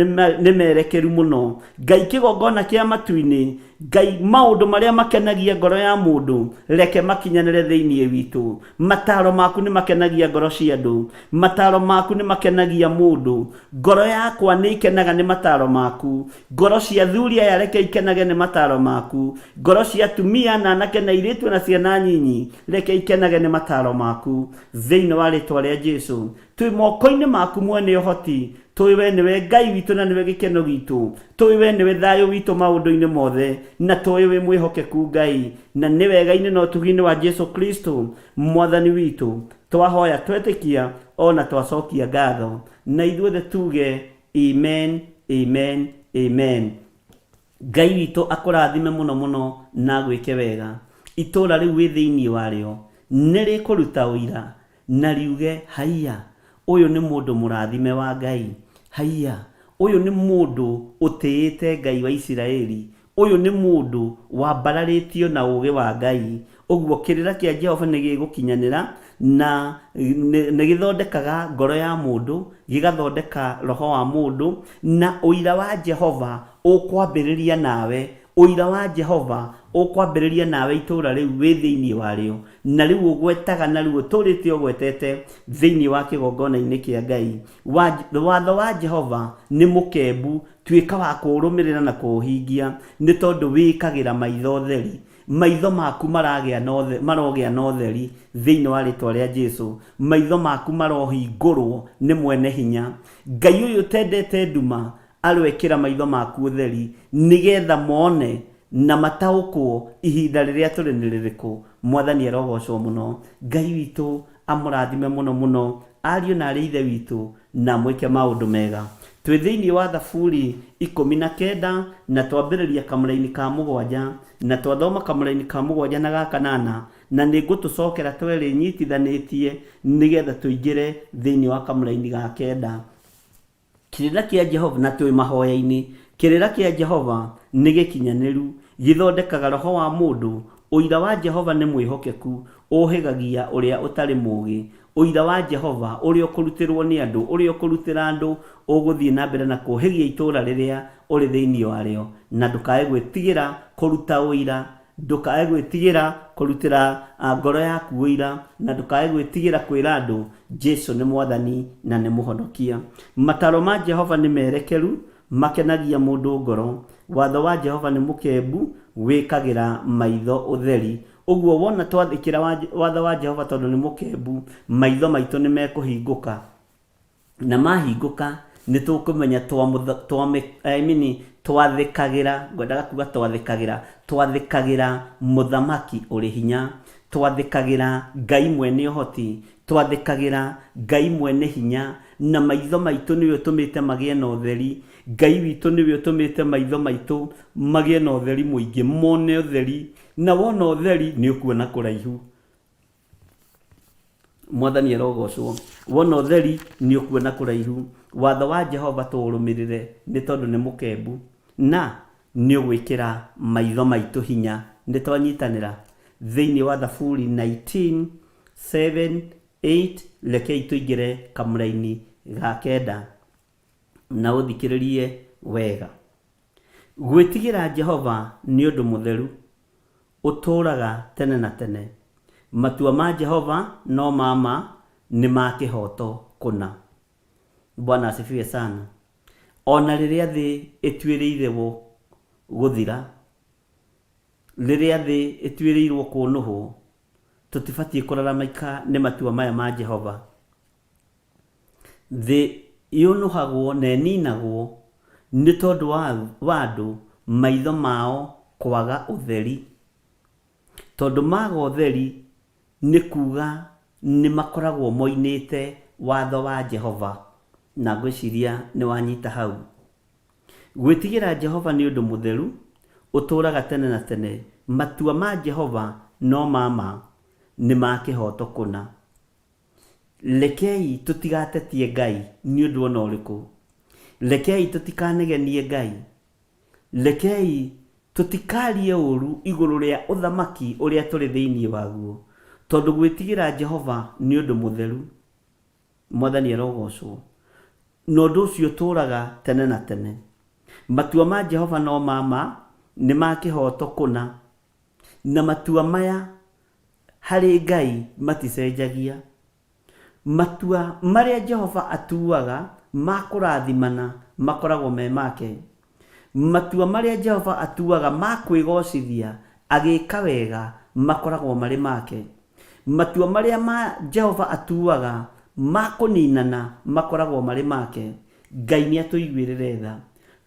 nĩ merekeru mũno. Ngai kĩgongona kĩa matu-inĩ, Ngai, maũndũ marĩa makenagia ngoro ya mũndũ reke makinyanĩre thĩinĩ witũ. Mataro maku nĩ makenagia ngoro cia andũ, mataro maku nĩ makenagia mũndũ. Ngoro yakwa nĩ ikenaga nĩ mataro maku, ngoro cia athuri aya reke ikenage nĩ mataro maku, ngoro cia atumia na anake na airĩtu na ciana nyinyi reke ikenage nĩ mataro maku, thĩinĩ wa rĩtwa rĩa Jesu. Twĩ moko-inĩ maku mwene ũhoti, tũĩ we nĩwe Ngai witũ na nĩwe gĩkeno gitũ, tũĩ we nĩwe thayũ witũ maũndũ-inĩ mothe, na tũĩ wĩ mwĩhokeku Ngai, na nĩ wega-inĩ na ũtugi-inĩ wa Jesu Kristo Mwathani witũ, twahoya twetĩkia ona twacokia ngatho, na ithuothe tuge amen, amen, amen. Ngai witũ akũrathime mũno mũno na agwĩke wega. Itũũra rĩu wĩ thĩinĩ warĩo nĩ rĩkũruta ũira na riuge, Haiya, ũyũ nĩ mũndũ mũrathime wa Ngai! Haiya, ũyũ nĩ mũndũ ũtĩĩte Ngai wa Isiraeli! Ũyũ nĩ mũndũ wambararĩtio na ũũgĩ wa Ngai! Ũguo kĩrĩra kĩa Jehova nĩ gĩgũkinyanĩra na nĩ gĩthondekaga ngoro ya mũndũ, gĩgathondeka roho wa mũndũ, na ũira wa Jehova ũkwambĩrĩria nawe, ũira wa Jehova ũkwambĩrĩria nawe itũũra rĩu wĩ thĩinĩ warĩo, na rĩu ũgwetaga na rĩu ũtũũrĩte ũgwetete thĩinĩ wa kĩgongona-inĩ kĩa Ngai. Watho wa Jehova nĩ mũkembu, tuĩka wa kũũrũmĩrĩra na kũũhingia, nĩ tondũ wĩkagĩra maitho ũtheri. Maitho maku maragĩa na ũthe, marogĩa na ũtheri thĩinĩ wa rĩtwa rĩa Jesu. Maitho maku marohingũrwo nĩ mwene hinya. Ngai ũyũ ũtendete nduma aroekĩra maitho maku ũtheri nĩgetha mone na mataũkwo ihinda rĩrĩa tũrĩ nĩ rĩrĩkũ. Mwathani arogocwo mũno. Ngai witũ amũrathime mũno mũno ariũ na arĩ ithe witũ na amwĩke maũndũ mega. Twĩ thĩinĩ wa Thaburi 19 na twambĩrĩria kamũraini ka mũgwanja na twathoma kamũraini ka mũgwanja na ga kanana na nĩ ngũtũcokera twerĩ nyitithanĩtie nĩgetha tũingĩre thĩinĩ wa kamũraini ga kenda. Kĩrĩra kĩa Jehova, na twĩ mahoya-inĩ, kĩrĩra kĩa Jehova nĩ gĩkinyanĩru, gĩthondekaga roho wa mũndũ. Ũira wa Jehova nĩ mwĩhokeku, ũũhĩgagia ũrĩa ũtarĩ mũũgĩ. Ũira wa Jehova ũrĩa ũkũrutĩrwo nĩ andũ, ũrĩa ũkũrutĩra andũ, ũgũthiĩ na mbere na kũũhĩgia itũũra rĩrĩa ũrĩ thĩinĩ warĩo, na ndũkae gwĩtigĩra kũruta ũira Ndũkae gwĩtigĩra kũrutĩra ngoro yaku ũira, na ndũkae gwĩtigĩra kwĩra andũ Jesu nĩ Mwathani na nĩ Mũhonokia. Mataaro ma Jehova nĩ merekeru, makenagia mũndũ ngoro. Watho wa Jehova nĩ mũkembu, wĩkagĩra maitho ũtheri. Ũguo wona twathĩkĩra watho wa Jehova tondũ nĩ mũkembu, maitho maitũ nĩ mekũhingũka. Na mahingũka nĩ tũkũmenya I mean, twathĩkagĩra, ngwendaga kuga twathĩkagĩra, twathĩkagĩra mũthamaki ũrĩ hinya, twathĩkagĩra Ngai mwene ũhoti, twathĩkagĩra Ngai mwene hinya, na maitho maitũ nĩwe ũtũmĩte magĩe na ũtheri. Ngai witũ nĩwe ũtũmĩte maitho maitũ magĩe na ũtheri mũingĩ, mone ũtheri, na wona ũtheri nĩ ũkuona kũraihu. Mwathani arogocwo. Wona ũtheri nĩ ũkuona kũraihu. Watho wa Jehova tũũrũmĩrĩre nĩ tondũ nĩ mũkembu na nĩ ũgwĩkĩra maitho maitũ hinya. Nĩ twanyitanĩra? Thĩinĩ wa Thaburi 19, 7, 8, rekei tũingĩre kamũraini ga kenda na ũthikĩrĩrie wega. Gwĩtigĩra Jehova nĩ ũndũ mũtheru, ũtũũraga tene na tene. Matua ma Jehova no ma ma, nĩ ma kĩhooto kũna. Bwana asifiwe sana. O na rĩrĩa thĩ ĩtuĩrĩirwo gũthira, rĩrĩa thĩ ĩtuĩrĩirwo kũnũhwo, tũtibatiĩ kũraramaika nĩ matua maya ma Jehova. Thĩ yũnũhagwo na ĩninagwo nĩ tondũ wa andũ maitho mao kwaga ũtheri. Tondũ maga ũtheri nĩ kuuga nĩ makoragwo moinĩte watho wa Jehova. Na ngwĩciria nĩ wanyita hau. Gwĩtigĩra Jehova nĩ ũndũ mũtheru, ũtũũraga tene na tene. Matua ma Jehova no ma ma, nĩ ma kĩhooto kũna. Rekei tũtigatetie Ngai nĩ ũndũ o na ũrĩkũ. Rekei tũtikanegenie Ngai. Rekei tũtikarie ũũru igũrũ rĩa ũthamaki ũrĩa tũrĩ thĩinĩ waguo, tondũ gwĩtigĩra Jehova nĩ ũndũ mũtheru. Mwathani arogocwo. Na ũndũ ũcio ũtũũraga tene na tene. Matua ma Jehova no ma ma, nĩ ma kĩhooto kũna, na matua maya harĩ Ngai maticenjagia. Matua marĩa Jehova atuaga ma kũrathimana makoragwo me make. Matua marĩa Jehova atuaga ma kwĩgoocithia agĩka wega makoragwo marĩ make. Matua marĩa ma Jehova atuaga ma kũninana makoragwo marĩ make. Ngai nĩ atũiguĩrĩre tha.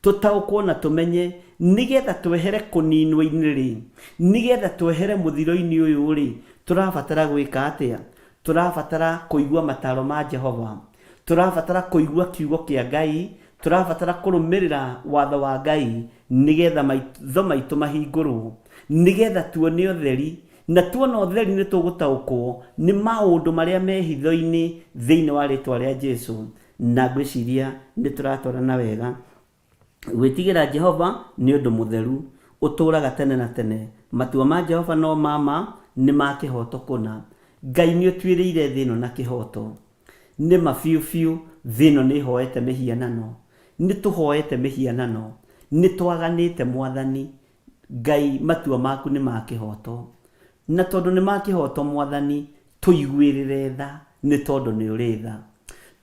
Tũtaũkwo na tũmenye nĩgetha twehere kũninwo-inĩ-rĩ, nĩgetha twehere mũthiro-inĩ ũyũ-rĩ, tũrabatara gwĩka atĩa? Tũrabatara kũigua mataaro ma Jehova. Tũrabatara kũigua kiugo kĩa Ngai. Tũrabatara kũrũmĩrĩra watho wa Ngai nĩgetha maitho maitũ mahingũrwo, nĩgetha tuone ũtheri, na tuona ũtheri nĩ tũgũtaũkwo nĩ maũndũ marĩa me hitho-inĩ thĩinĩ wa rĩtwa rĩa Jesu. Na ngwĩciria nĩ tũratwarana wega. Gwĩtigĩra Jehova nĩ ũndũ mũtheru, ũtũũraga tene na tene. Matua ma Jehova no ma ma, nĩ ma kĩhooto kũna. Ngai nĩ ũtuĩrĩire thĩ ĩno na kĩhooto. Nĩ ma biũ biũ thĩ ĩno nĩ ĩhoete mĩhianano. Nĩ tũhoete mĩhianano. Nĩ twaganĩte Mwathani. Ngai matua maku nĩ ma kĩhooto. Na tondũ nĩ ma kĩhooto Mwathani, tũiguĩrĩre tha nĩ tondũ nĩ ũrĩ tha.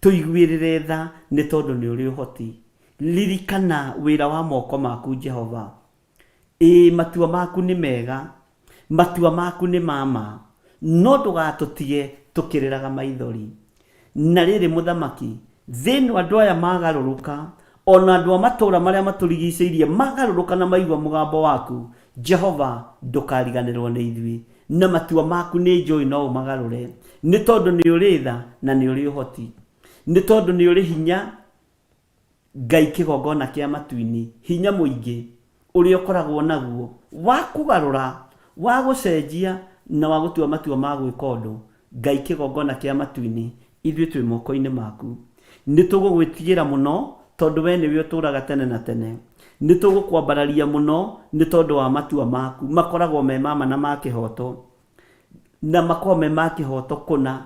Tũiguĩrĩre tha nĩ tondũ nĩ ũrĩ ũhoti. Ririkana wĩra wa moko maku Jehova. Ĩĩ matua maku nĩ mega, matua maku nĩ ma ma, no ndũgatũtige tũkĩrĩraga maithori. Na rĩrĩ mũthamaki, thĩ ĩno andũ aya magarũrũka, o na andũ a matũũra marĩa matũrigicĩirie magarũrũka na maigua mũgambo waku, Jehova, ndũkariganĩrũo nĩ ithuĩ, na matua maku nĩ njũĩ no ũmagarũre, nĩ tondũ nĩ ũrĩ tha na nĩ ũrĩ ũhoti, nĩ tondũ nĩ ũrĩ hinya Ngai kĩgongona kĩa matu-inĩ, hinya mũingĩ ũrĩa ũkoragwo naguo wa kũgarũra, wa gũcenjia na wa gũtua matua ma gwĩka ũndũ. Ngai kĩgongona kĩa matu-inĩ, ithuĩ twĩ moko-inĩ maku. Nĩ tũgũgwĩtigĩra mũno tondũ we nĩwe ũtũũraga tene na tene. Nĩ tũgũkwambararia mũno nĩ tondũ wa matua maku, makoragwo me ma ma na ma kĩhooto, na makoragwo me ma kĩhooto kũna.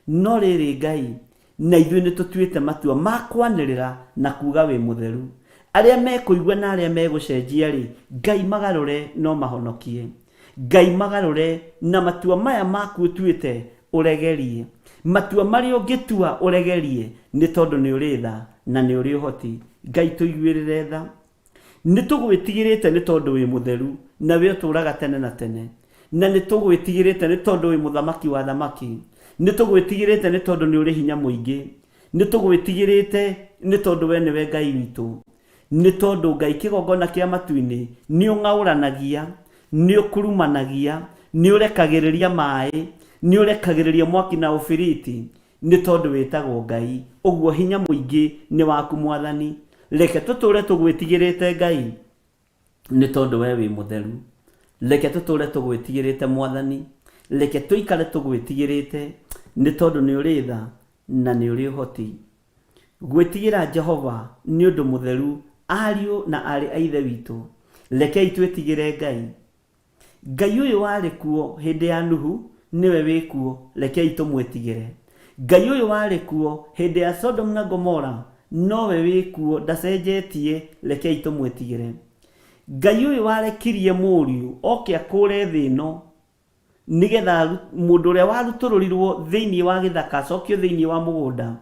No rĩrĩ Ngai, na ithuĩ nĩtũtuĩte matua ma kwanĩrĩra na kuuga wĩ mũtheru. Arĩa mekũigua na arĩa megũcenjia-rĩ, Ngai magarũre no mahonokie. Ngai magarũre na matua maya maku ũtuĩte ũregerie. Matua marĩa ũngĩtua ũregerie nĩ tondũ nĩ ũrĩ tha na nĩ ũrĩ ũhoti. Ngai tũiguĩrĩre tha. Nĩ tũgwĩtigĩrĩte nĩ tondũ wĩ mũtheru, na we ũtũũraga tene na tene. Na nĩ tũgwĩtigĩrĩte nĩ tondũ wĩ mũthamaki wa athamaki. Nĩ tũgwĩtigĩrĩte nĩ tondũ nĩ ũrĩ hinya mũingĩ. Nĩ tũgwĩtigĩrĩte nĩ tondũ we nĩwe Ngai witũ. Nĩ tondũ Ngai kĩgongona kĩa matu-inĩ, nĩ ũng'aũranagia, nĩ ũkurumanagia, nĩ ũrekagĩrĩria maĩ, nĩ ũrekagĩrĩria mwaki na ũbiriti. Nĩ tondũ wĩtagwo Ngai, ũguo hinya mũingĩ nĩ waku Mwathani. Reke tũtũũre tũgwĩtigĩrĩte Ngai, nĩ tondũ we wĩ mũtheru. Reke tũtũũre tũgwĩtigĩrĩte Mwathani, reke tũikare tũgwĩtigĩrĩte, nĩ tondũ nĩ ũrĩ tha na nĩ ũrĩ ũhoti. Gwĩtigĩra Jehova nĩ ũndũ mũtheru, ariũ na aarĩ a Ithe witũ, rekei twĩtigĩre Ngai. Ngai ũyũ warĩ kuo hĩndĩ ya Nuhu nĩwe wĩ kuo, rekei tũmwĩtigĩre. Ngai ũyũ warĩ kuo hĩndĩ ya Sodomu na Gomora nowe wĩ kuo, ndacenjetie, rekei tũmwĩtigĩre. Ngai ũyũ warekirie Mũriũ oke akũũre thĩ ĩno nĩgetha mũndũ ũrĩa warutũrũrirwo thĩinĩ wa gĩthaka acokio thĩinĩ wa mũgũnda,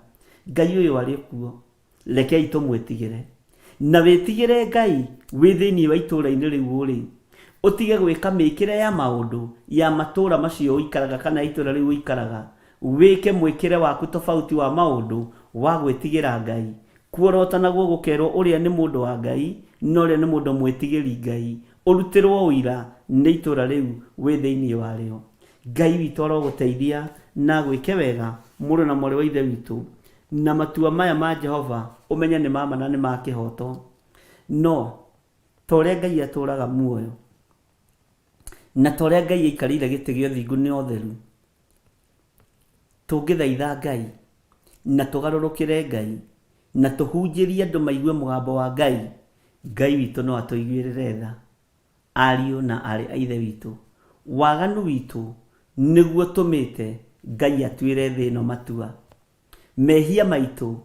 Ngai ũyũ arĩ kuo. Rekei tũmwĩtigĩre. Na wĩtigĩre Ngai wĩ thĩinĩ wa itũũra-inĩ rĩu ũrĩ, ũtige gwĩka mĩĩkĩre ya maũndũ ya matũũra macio ũikaraga kana ya itũũra rĩu ũikaraga, wĩke mwĩkĩre waku tofauti wa maũndũ wa gwĩtigĩra Ngai. Kuorotanagwo gũkerwo ũrĩa nĩ mũndũ wa Ngai na ũrĩa nĩ mũndũ mwĩtigĩri Ngai, ũrutĩrwo ũira nĩ itũũra rĩu wĩ thĩinĩ warĩo. Ngai witũ arogũteithia na agwĩke wega mũrũ na mwarĩ wa Ithe witũ. Na matua maya ma Jehova ũmenye nĩ ma ma na nĩ ma kĩhooto. No ta ũrĩa Ngai atũũraga muoyo, na ta ũrĩa Ngai aikarĩire gĩtĩ gĩa ũthingu na ũtheru, tũngĩthaitha Ngai, na tũgarũrũkĩre Ngai, na tũhunjĩrie andũ maigue mũgambo wa Ngai, Ngai witũ no atũiguĩrĩre tha. Ariũ na aarĩ a Ithe witũ, waganu witũ nĩguo ũtũmĩte Ngai atuĩre thĩ ĩno matua. Mehia maitũ,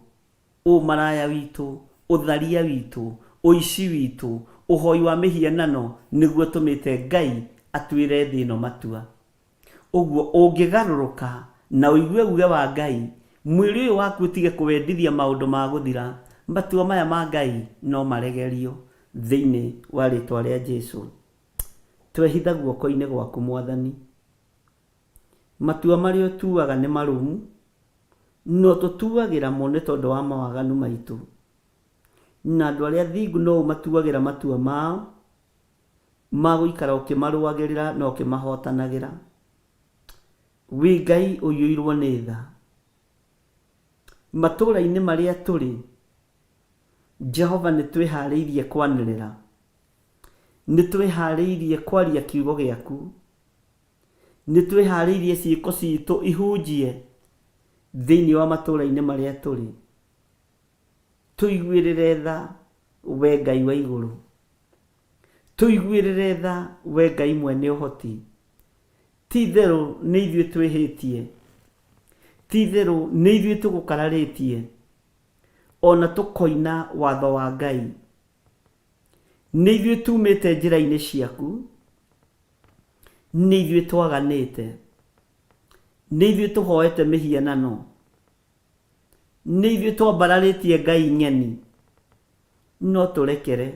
ũmaraya witũ, ũtharia witũ, ũici witũ, Ũhoi wa mĩhianano nĩguo ũtũmĩte Ngai atuĩre thĩ ĩno matua. Ũguo ũngĩgarũrũka na ũigue uge wa Ngai, mwĩrĩ ũyũ waku ũtige kũwendithia maũndũ ma gũthira, matua maya ma Ngai no maregerio thĩinĩ wa rĩtwa rĩa Jesu. Twehitha guoko-inĩ gwaku Mwathani. Matua marĩa ũtuaga nĩ marũmu, no tũtuagĩra mo nĩ tondũ wa mawaganu maitũ. Na andũ arĩa athingu no ũmatuagĩra matua mao, ma gũikara ũkĩmarũagĩrĩra na ũkĩmahotanagĩra. Wĩ Ngai ũiyũirwo nĩ tha. Matũũra-inĩ marĩa tũrĩ, Jehova nĩ twĩharĩirie kwanĩrĩra. Nĩ twĩharĩirie kwaria kiugo gĩaku. Nĩ twĩharĩirie ciĩko citũ ihunjie thĩinĩ wa matũũra-inĩ marĩa tũrĩ. Tũiguĩrĩre tha, we Ngai wa igũrũ. Tũiguĩrĩre tha, we Ngai mwene ũhoti. Ti-itherũ nĩ ithuĩ twĩhĩtie, ti-itherũ nĩ ithuĩ tũgũkararĩtie, o na tũkoina watho wa Ngai. Nĩ ithuĩ tuumĩte njĩra-inĩ ciaku, nĩ ithuĩ twaganĩte, nĩ ithuĩ tũhoete mĩhianano, nĩ ithuĩ twambararĩtie ngai ng'eni, no tũrekere.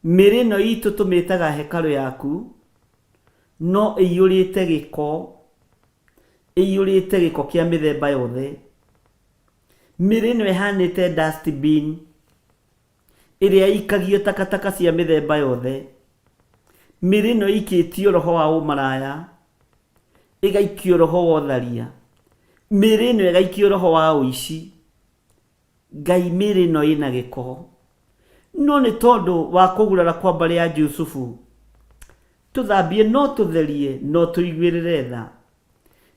Mĩĩrĩ ĩno itũ tũmĩtaga hekarũ yaku, no ĩiyũrĩte gĩko, ĩiyũrĩte gĩko kĩa mĩthemba yothe. Mĩĩrĩ ĩno ĩhanĩte dustbin ĩrĩa ĩikagio takataka cia mĩthemba yothe. Mĩĩrĩ ĩno ĩikĩtio roho wa ũmaraya, ĩgaikio roho wa ũtharia. Mĩĩrĩ ĩno ĩgaikio roho wa ũici. Ngai mĩĩrĩ ĩno ĩna gĩko. No nĩ tondũ wa kũgurara kwa mbarĩ ya Jusufu, tũthambie no tũtherie no tũiguĩrĩre tha.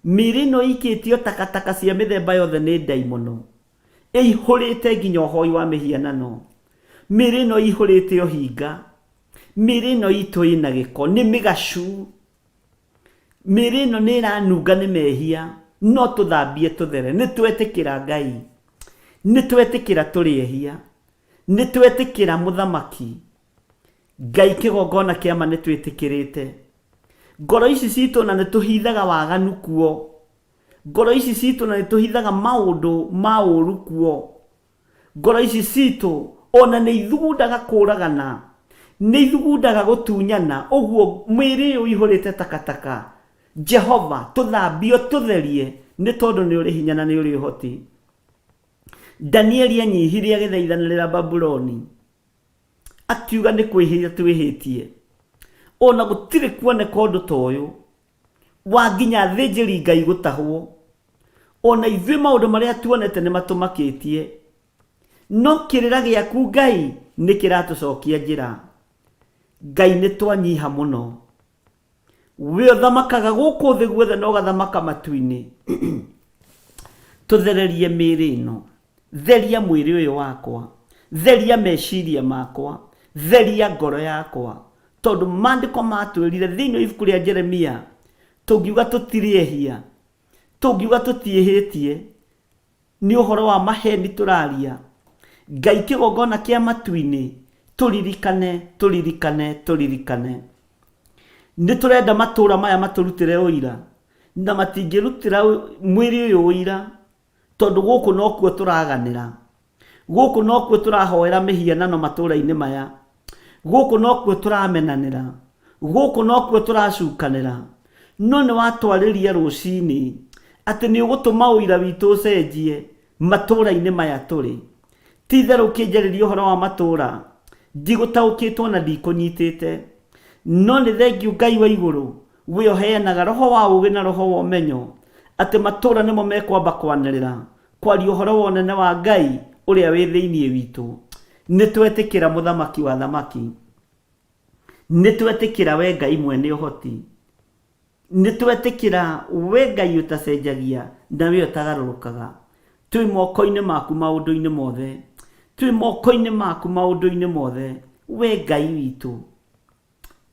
Mĩĩrĩ ĩno ĩikĩtio takataka cia mĩthemba yothe nĩ ndaimono, ĩihũrĩte nginya ũhoi wa mĩhianano. Mĩĩrĩ ĩno ĩihũrĩte ũhinga. Mĩĩrĩ ĩno itũ ĩna gĩko, nĩ mĩgacu. Mĩĩrĩ ĩno nĩ ĩranunga nĩ mehia, no tũthambie tũthere. Nĩ twetĩkĩra Ngai. Nĩ twetĩkĩra tũrĩ ehia. Nĩ twetĩkĩra mũthamaki. Ngai kĩgongona kĩa ma nĩ twĩtĩkĩrĩte. Ngoro ici citũ na nĩ tũhithaga waganu kuo. Ngoro ici citũ na nĩ tũhithaga maũndũ ma ũru kuo. Ngoro ici citũ ona nĩ ithugundaga kũragana, nĩ ithugundaga gũtunyana, ũguo mwĩrĩ ũyũ ũihũrĩte takataka. Jehova, tũthambie ũtũtherie, nĩ tondũ nĩ ũrĩ hinya na nĩ ũrĩ ũhoti. Danieli enyihirie agĩthaithanĩrĩra Babuloni, akiuga nĩ kwĩhia twĩhĩtie. Ona gũtirĩ kuoneka ũndũ ta ũyũ wa nginya athĩnjĩri Ngai gũtahwo. Ona ithuĩ maũndũ marĩa tuonete nĩ matũmakĩtie. No kĩrĩra gĩaku Ngai nĩ kĩratũcokia njĩra. Ngai nĩ twanyiha mũno. We ũthamakaga gũkũ thĩ guothe na ũgathamaka matu-inĩ. Tũthererie mĩĩrĩ ĩno. Theria mwĩrĩ ũyũ wakwa. Theria meciria makwa. Theria ngoro yakwa. Tondũ maandĩko matwĩrire thĩinĩ wa ibuku rĩa Jeremia, tũngiuga tũtirĩ ehia, tũngiuga tũtiĩhĩtie, nĩ ũhoro wa maheni tũraria. Ngai kĩgongona kĩa matu-inĩ, tũririkane, tũririkane, tũririkane. Nĩ tũrenda matũũra maya matũrutĩre ũira, na matingĩrutĩra mwĩrĩ ũyũ ũira, tondũ gũkũ nokuo tũraganĩra. Gũkũ nokuo tũrahoera mĩhianano matũũra-inĩ maya. Gũkũ nokuo tũramenanĩra. Gũkũ nokuo tũracukanĩra. No nĩ watwarĩria rũcinĩ atĩ nĩ ũgũtũma ũira witũ ũcenjie matũũra-inĩ maya tũrĩ. Ti itherũ ũkĩnjarĩria ũhoro wa matũũra, ndigũtaũkĩtwo na ndikũnyitĩte. No nĩ thengiũ Ngai wa igũrũ, we ũheanaga roho wa ũũgĩ na roho wa ũmenyo, atĩ matũũra nĩmo mekwamba kwanĩrĩra kwaria ũhoro wa ũnene wa Ngai ũrĩa wĩ thĩinĩ witũ. Nĩ twetĩkĩra Mũthamaki wa athamaki. Nĩ twetĩkĩra we Ngai mwene ũhoti. Nĩ twetĩkĩra we Ngai ũtacenjagia na we ũtagarũrũkaga. Twĩ moko-inĩ maku maũndũ-inĩ mothe. Twĩ moko-inĩ maku maũndũ-inĩ mothe. We Ngai witũ.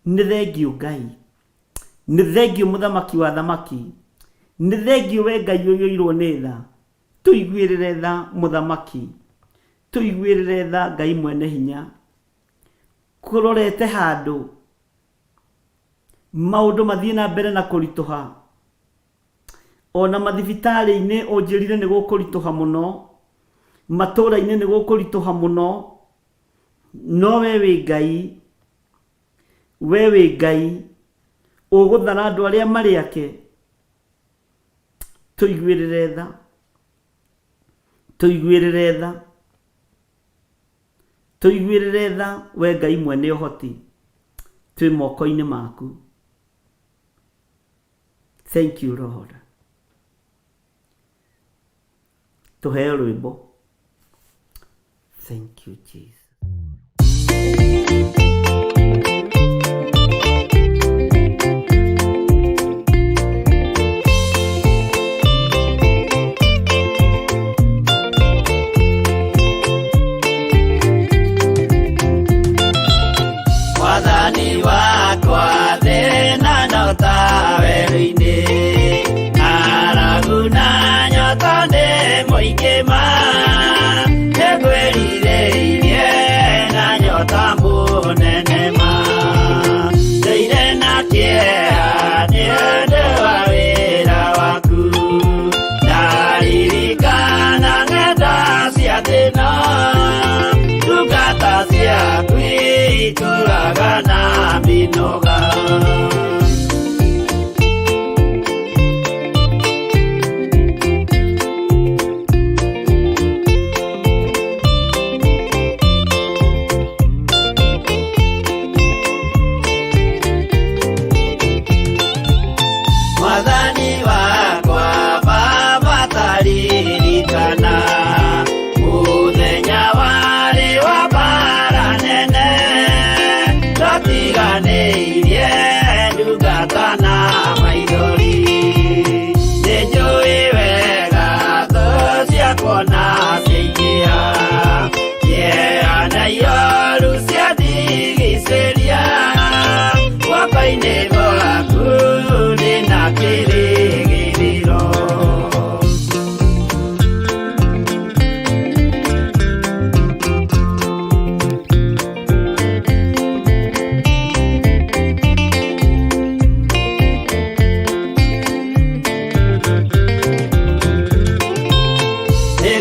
Nĩ thengiũ Ngai. Nĩ thengiũ Mũthamaki wa athamaki. Nĩ thengiũ we Ngai ũiyũirwo nĩ tha. Tũiguĩrĩre tha Mũthamaki. Tũiguĩrĩre tha Ngai mwene hinya. Kũrorete handũ maũndũ mathiĩ na mbere na kũritũha. Ona mathibitarĩ-inĩ ũnjĩrire nĩ gũkũritũha mũno, matũũra-inĩ nĩ gũkũritũha mũno, no we wĩ Ngai, we wĩ Ngai, ũgũthara andũ arĩa marĩ ake. Tũiguĩrĩre tha, tũiguĩrĩre tha, tũiguĩrĩre tha we Ngai mwene ũhoti, twĩ moko-inĩ maku. Thank you Lord. Tũheo rwĩmbo. Thank you Jesus. Mwathani wakwa thĩna no ta werũ-inĩ ng'aragu na nyota nĩ mũingĩ ma nĩngwĩrirĩirie na nyota mũnene ma ndũire na kĩeha nĩ ũndũ wa wĩra waku ndaririkana ng'enda cia thĩna ndungata ciaku itũraga na mĩnoga. Mwathani wakwa Baba taririkana mũthenya warĩ wa mbara nene twatiganĩirie ndungata na maithori nĩnjũĩ wega thũ ciakwa na ciaingĩha kĩeha na ioru ciandigicĩria guoko-inĩ gwaku ndĩna kĩrĩgĩrĩro.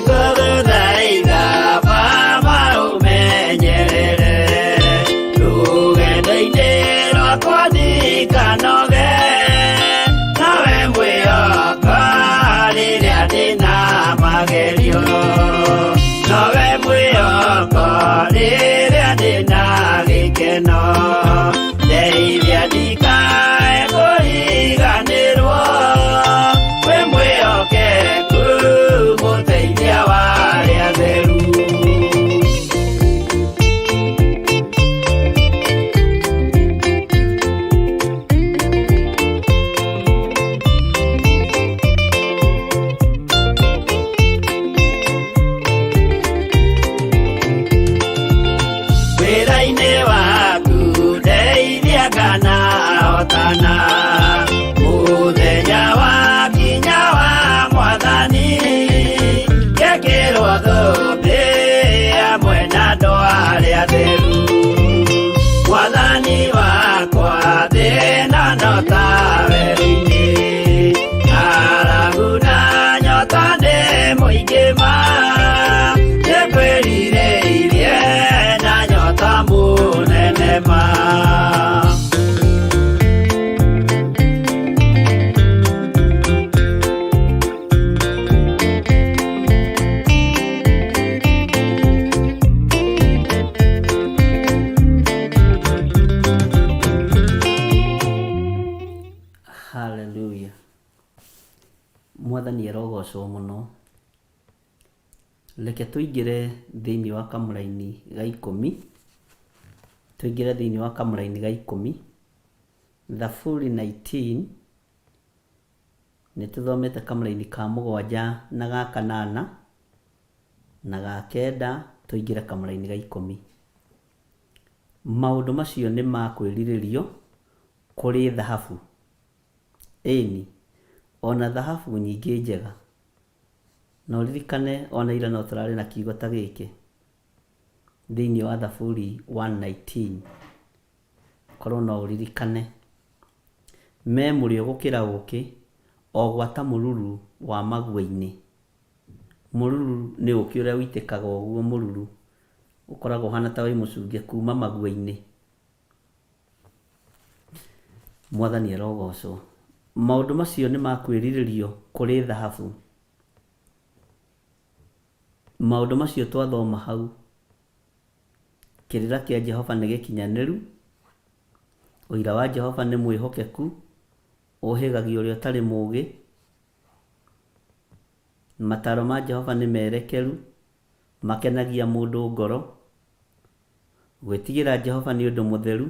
Nĩngũgũthaitha Baba ũmenyerere rũgendo-inĩ rwakwa ndikanoge, nawe mwĩhoka rĩrĩa ndĩna magerio, nowe mwĩhoko rĩrĩa ndĩna gĩkeno, ndeithia ndikae kũriganĩrwo, wĩ mwĩhokeku mũteithia wa arĩa atheru. Wĩra-inĩ waku ndeithia kana hotana, mũthenya wakinya wa Mwathani, ngekĩrwo thũmbĩ hamwe na andũ arĩa atheru. Mwathani wakwa thĩna no ta werũ-inĩ, ng'aragu na nyota nĩ mũingĩ ma, nĩngwĩrirĩirie na nyota mũnene ma. Hallelujah. Mwathani arogocwo mũno. Reke tũingĩre thĩinĩ wa kamũraini ga ikũmi. Tũingĩre thĩinĩ wa kamũraini ga ikũmi. Thaburi 19, nĩ tũthomete kamũraini ka mũgwanja na ga kanana na ga kenda, tũingĩre kamũraini ga ikũmi. Maũndũ macio nĩ ma kwĩrirĩrio kũrĩ thahabu, ĩni, o na thahabu nyingĩ njega. Na ũririkane o na ira no tũrarĩ na kiugo ta gĩkĩ. Thĩinĩ wa Thaburi 119, korwo no ũririkane, me mũrĩo gũkĩra ũũkĩ, o gwata mũruru wa magua-inĩ. Mũruru nĩ ũũkĩ ũrĩa ũitĩkaga ũguo mũruru, ũkoragwo ũhana ta wĩ mũcunge kuma magua-inĩ. Mwathani arogocwo. Maũndũ macio nĩ ma kwĩrirĩrio kũrĩ thahabu. Maũndũ macio twathoma hau, kĩrĩra kĩa Jehova nĩ gĩkinyanĩru, ũira wa Jehova nĩ mwĩhokeku, ũhĩgagia ũrĩa ũtarĩ mũũgĩ, mataaro ma Jehova nĩ merekeru, makenagia mũndũ ngoro, gwĩtigĩra Jehova nĩ ũndũ mũtheru,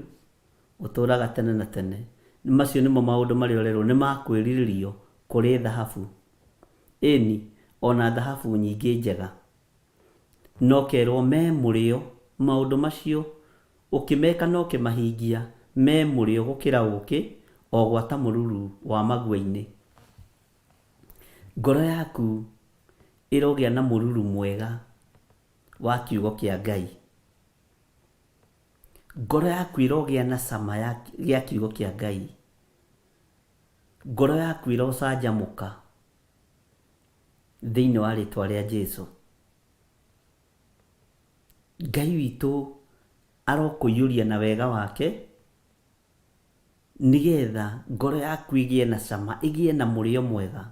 ũtũũraga tene na tene. Macio nĩmo maũndũ marĩa ũrerwo nĩ ma kwĩrirĩrio kũrĩ thahabu. Ĩni, o na thahabu nyingĩ njega. Na ũkerwo me mũrĩo maũndũ macio, ũkĩmeka na ũkĩmahingia, me mũrĩo gũkĩra ũũkĩ, o gwata mũruru wa magua-inĩ. Ngoro yaku ĩrogĩa na mũruru mwega wa kiugo kĩa Ngai. Ngoro yaku ĩrogĩa na cama gĩa kiugo kĩa Ngai. Ngoro yaku ĩrocanjamũka thĩinĩ wa rĩtwa rĩa Jesu. Ngai witũ arokũiyũria na wega wake nĩgetha ngoro yaku ĩgĩe na cama, ĩgĩe na mũrĩo mwega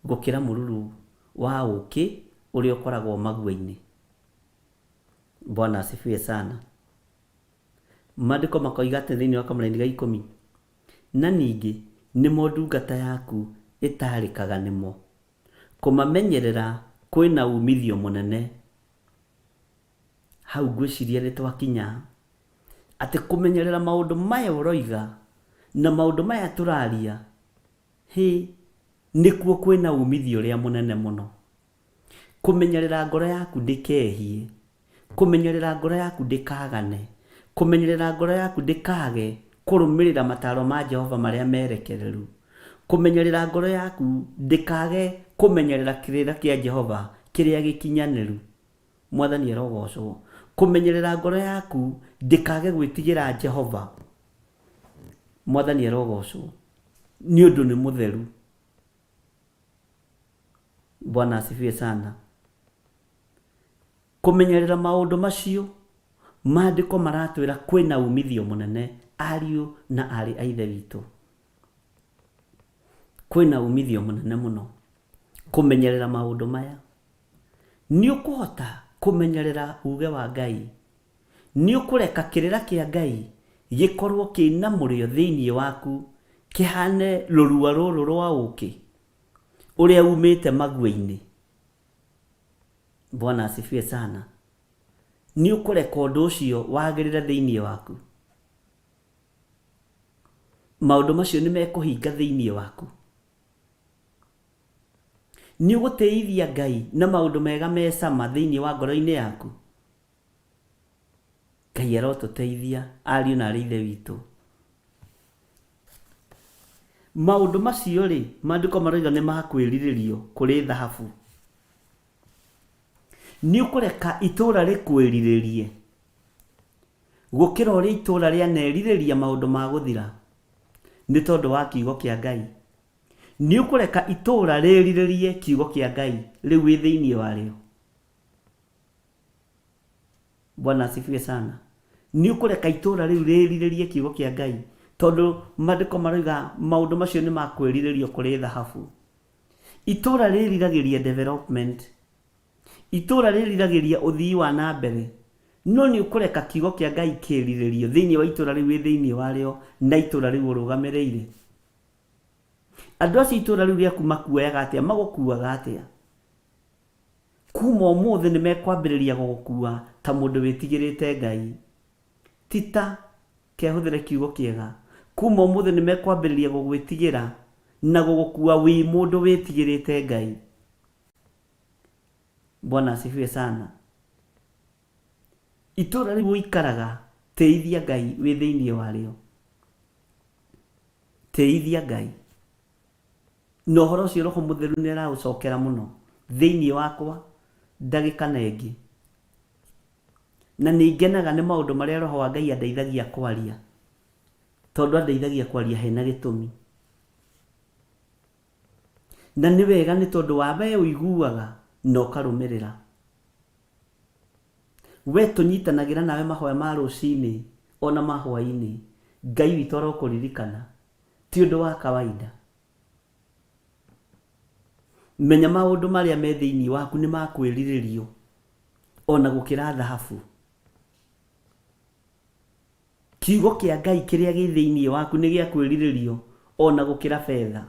gũkĩra mũruru wa ũkĩ ũrĩa ũkoragwo magua-inĩ. Bwana asifiwe sana. Maandĩko makoiga atĩ thĩinĩ wa kamũraini ga ikũmi, na ningĩ nĩmo ndungata yaku ĩtaarĩkaga nĩmo, kũmamenyerera kwĩ na uumithio mũnene. Hau ngwĩciria nĩ twakinya atĩ kũmenyerera maũndũ maya ũroiga na maũndũ maya tũraria, hĩ, nĩkuo kwĩna uumithio ũrĩa mũnene mũno. Kũmenyerera ngoro yaku ndĩkehie, kũmenyerera ngoro yaku ndĩkagane, kũmenyerera ngoro yaku ndĩkage kũrũmĩrĩra mataaro ma Jehova marĩa merekereru, kũmenyerera ngoro yaku ndĩkage kũmenyerera kĩrĩra kĩa Jehova kĩrĩa gĩkinyanĩru. Mwathani arogocwo. Kũmenyerera ngoro yaku ndĩkage gwĩtigĩra Jehova. Mwathani arogocwo. Nĩ ũndũ nĩ mũtheru. Bwana asifiwe sana. Kũmenyerera maũndũ macio, maandĩko maratwĩra kwĩna umithio mũnene, ariũ na aarĩ a Ithe witũ. Kwĩna umithio mũnene mũno kũmenyerera maũndũ maya. Nĩ ũkũhota kũmenyerera uge wa Ngai. Nĩ ũkũreka kĩrĩra kĩa Ngai gĩkorwo kĩna mũrĩo thĩinĩ waku, kĩhane rũrua rũrũ rwa ũkĩ ũrĩa umĩte magua-inĩ. Bwana asifiwe sana. Nĩ ũkũreka ũndũ ũcio wagĩrĩre thĩinĩ waku. Maũndũ macio nĩ mekũhinga thĩinĩ waku. Nĩ ũgũtĩithia Ngai na maũndũ mega me cama thĩinĩ wa ngoro-inĩ yaku. Ngai arotũteithia ariũ na arĩ ithe witũ. Maũndũ macio-rĩ, maandĩko maroiga nĩ ma kwĩrirĩrio kũrĩ thahabu. Nĩ ũkũreka itũũra rĩkwĩrirĩrie gũkĩra ũrĩa itũũra rĩanerirĩria maũndũ ma gũthira nĩ tondũ wa kiugo kĩa Ngai. Nĩ ũkũreka itũũra rĩrirĩrie kiugo kĩa Ngai rĩu wĩ thĩinĩ warĩo. Bwana asifiwe sana. Nĩ ũkũreka itũũra rĩu rĩrirĩrie kiugo kĩa Ngai tondũ maandĩko maroiga maũndũ macio nĩ ma kwĩrirĩrio kũrĩ thahabu. Itũũra rĩriragĩria development. Itũũra rĩriragĩria ũthii wa na mbere. No nĩ ũkũreka kiugo kĩa Ngai kĩrirĩrio thĩinĩ wa itũũra rĩu wĩ thĩinĩ warĩo na itũũra rĩu ũrũgamĩrĩire. Andũ acio itũũra rĩu rĩaku makuoyaga atĩa? Magũkuaga atĩa? Kuma ũmũthĩ nĩ mekwambĩrĩria gũgũkua ta mũndũ wĩtigĩrĩte Ngai. Ti ta, kehũthĩre kiugo kĩega, kuma ũmũthĩ nĩ mekwambĩrĩria gũgwĩtigĩra na gũgũkua wĩ mũndũ wĩtigĩrĩte Ngai. Bwana asifiwe sana. Itũũra rĩu ũikaraga, tĩithia Ngai wĩ thĩinĩ warĩo. Tĩithia Ngai. Na ũhoro ũcio Roho Mũtheru nĩ araũcokera mũno thĩinĩ wakwa ndagĩka na ĩngĩ. Na nĩ ngenaga nĩ maũndũ marĩa Roho wa Ngai andeithagia kwaria, tondũ andeithagia kwaria hena gĩtũmi. Na nĩ wega nĩ tondũ wa we ũiguaga na ũkarũmĩrĩra. We tũnyitanagĩra nawe mahoya ma rũcinĩ ona ma hwainĩ, Ngai witũ arokũririkana. Ti ũndũ wa kawaida. Menya maũndũ marĩa me thĩinĩ waku nĩ ma kwĩrirĩrio ona gũkĩra thahabu. Kiugo kĩa Ngai kĩrĩa gĩ thĩinĩ waku nĩ gĩa kwĩrirĩrio ona gũkĩra betha.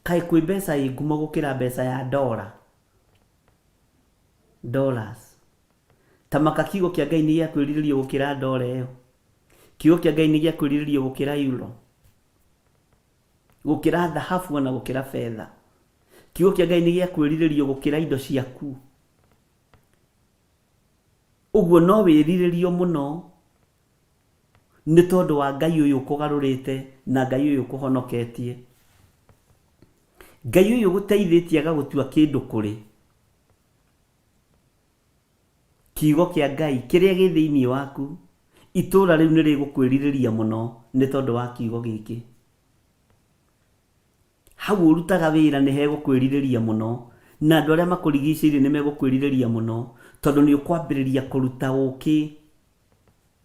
Kaĩ kwĩ mbeca ĩ ngumo gũkĩra mbeca ya ndora? Dollars. Ta maka kiugo kĩa Ngai nĩ gĩa kwĩrirĩrio gũkĩra ndora ĩyo. Kiugo kĩa Ngai nĩ gĩa kwĩrirĩrio gũkĩra euro. Gũkĩra thahabu ona gũkĩra betha. Kiugo kĩa Ngai nĩ gĩa kwĩrirĩrio gũkĩra indo ciaku. Ũguo no wĩrirĩrio mũno nĩ tondũ wa Ngai ũyũ ũkũgarũrĩte na Ngai ũyũ ũkũhonoketie. Ngai ũyũ ũgũteithĩtie agagũtua kĩndũ kũrĩ. Kiugo kĩa Ngai kĩrĩa gĩ thĩinĩ waku, itũũra rĩu nĩ rĩgũkwĩrirĩria mũno nĩ tondũ wa kiugo gĩkĩ. Hau ũrutaga wĩra nĩ hegũkwĩrirĩria mũno, na andũ arĩa makũrigicĩirie nĩ megũkwĩrirĩria mũno, tondũ nĩ ũkwambĩrĩria kũruta ũkĩ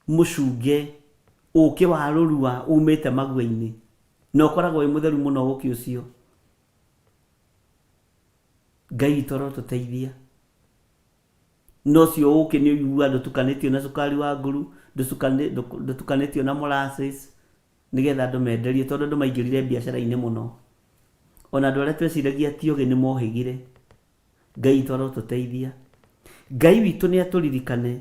mũcunge, ũkĩ wa rũrua umĩte magua-inĩ, na ũkoragwo wĩ mũtheru mũno ũkĩ ũcio. Ngai witũ arotũteithia. Na ũcio ũkĩ nĩ ũiguaga ndũtukanĩtio na cukari wa nguru, ndũtukanĩtio na molasses, nĩgetha andũ menderio tondũ andũ maingĩrire biacara-inĩ mũno. Ona andũ arĩa tweciragia ti ogĩ nĩ mohĩgire. Ngai witũ arotũteithia. Ngai witũ nĩ atũririkane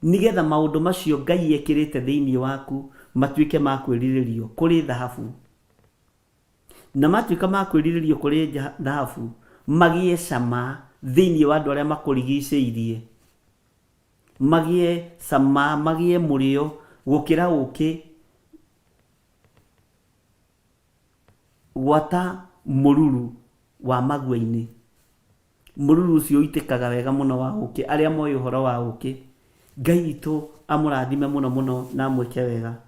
nĩgetha maũndũ macio Ngai ekĩrĩte thĩinĩ waku matuĩke ma kwĩrirĩrio kũrĩ thahabu. Na matuĩka ma kwĩrirĩrio kũrĩ thahabu, magĩe cama thĩinĩ wa andũ arĩa makũrigicĩirie. Magĩe cama, magĩe mũrĩo gũkĩra ũkĩ gwata mũruru wa magua-inĩ. Mũruru ũcio ũitĩkaga wega mũno wa ũkĩ, arĩa moĩ ũhoro wa ũkĩ. Ngai witũ amũrathime mũno mũno na amwĩke wega.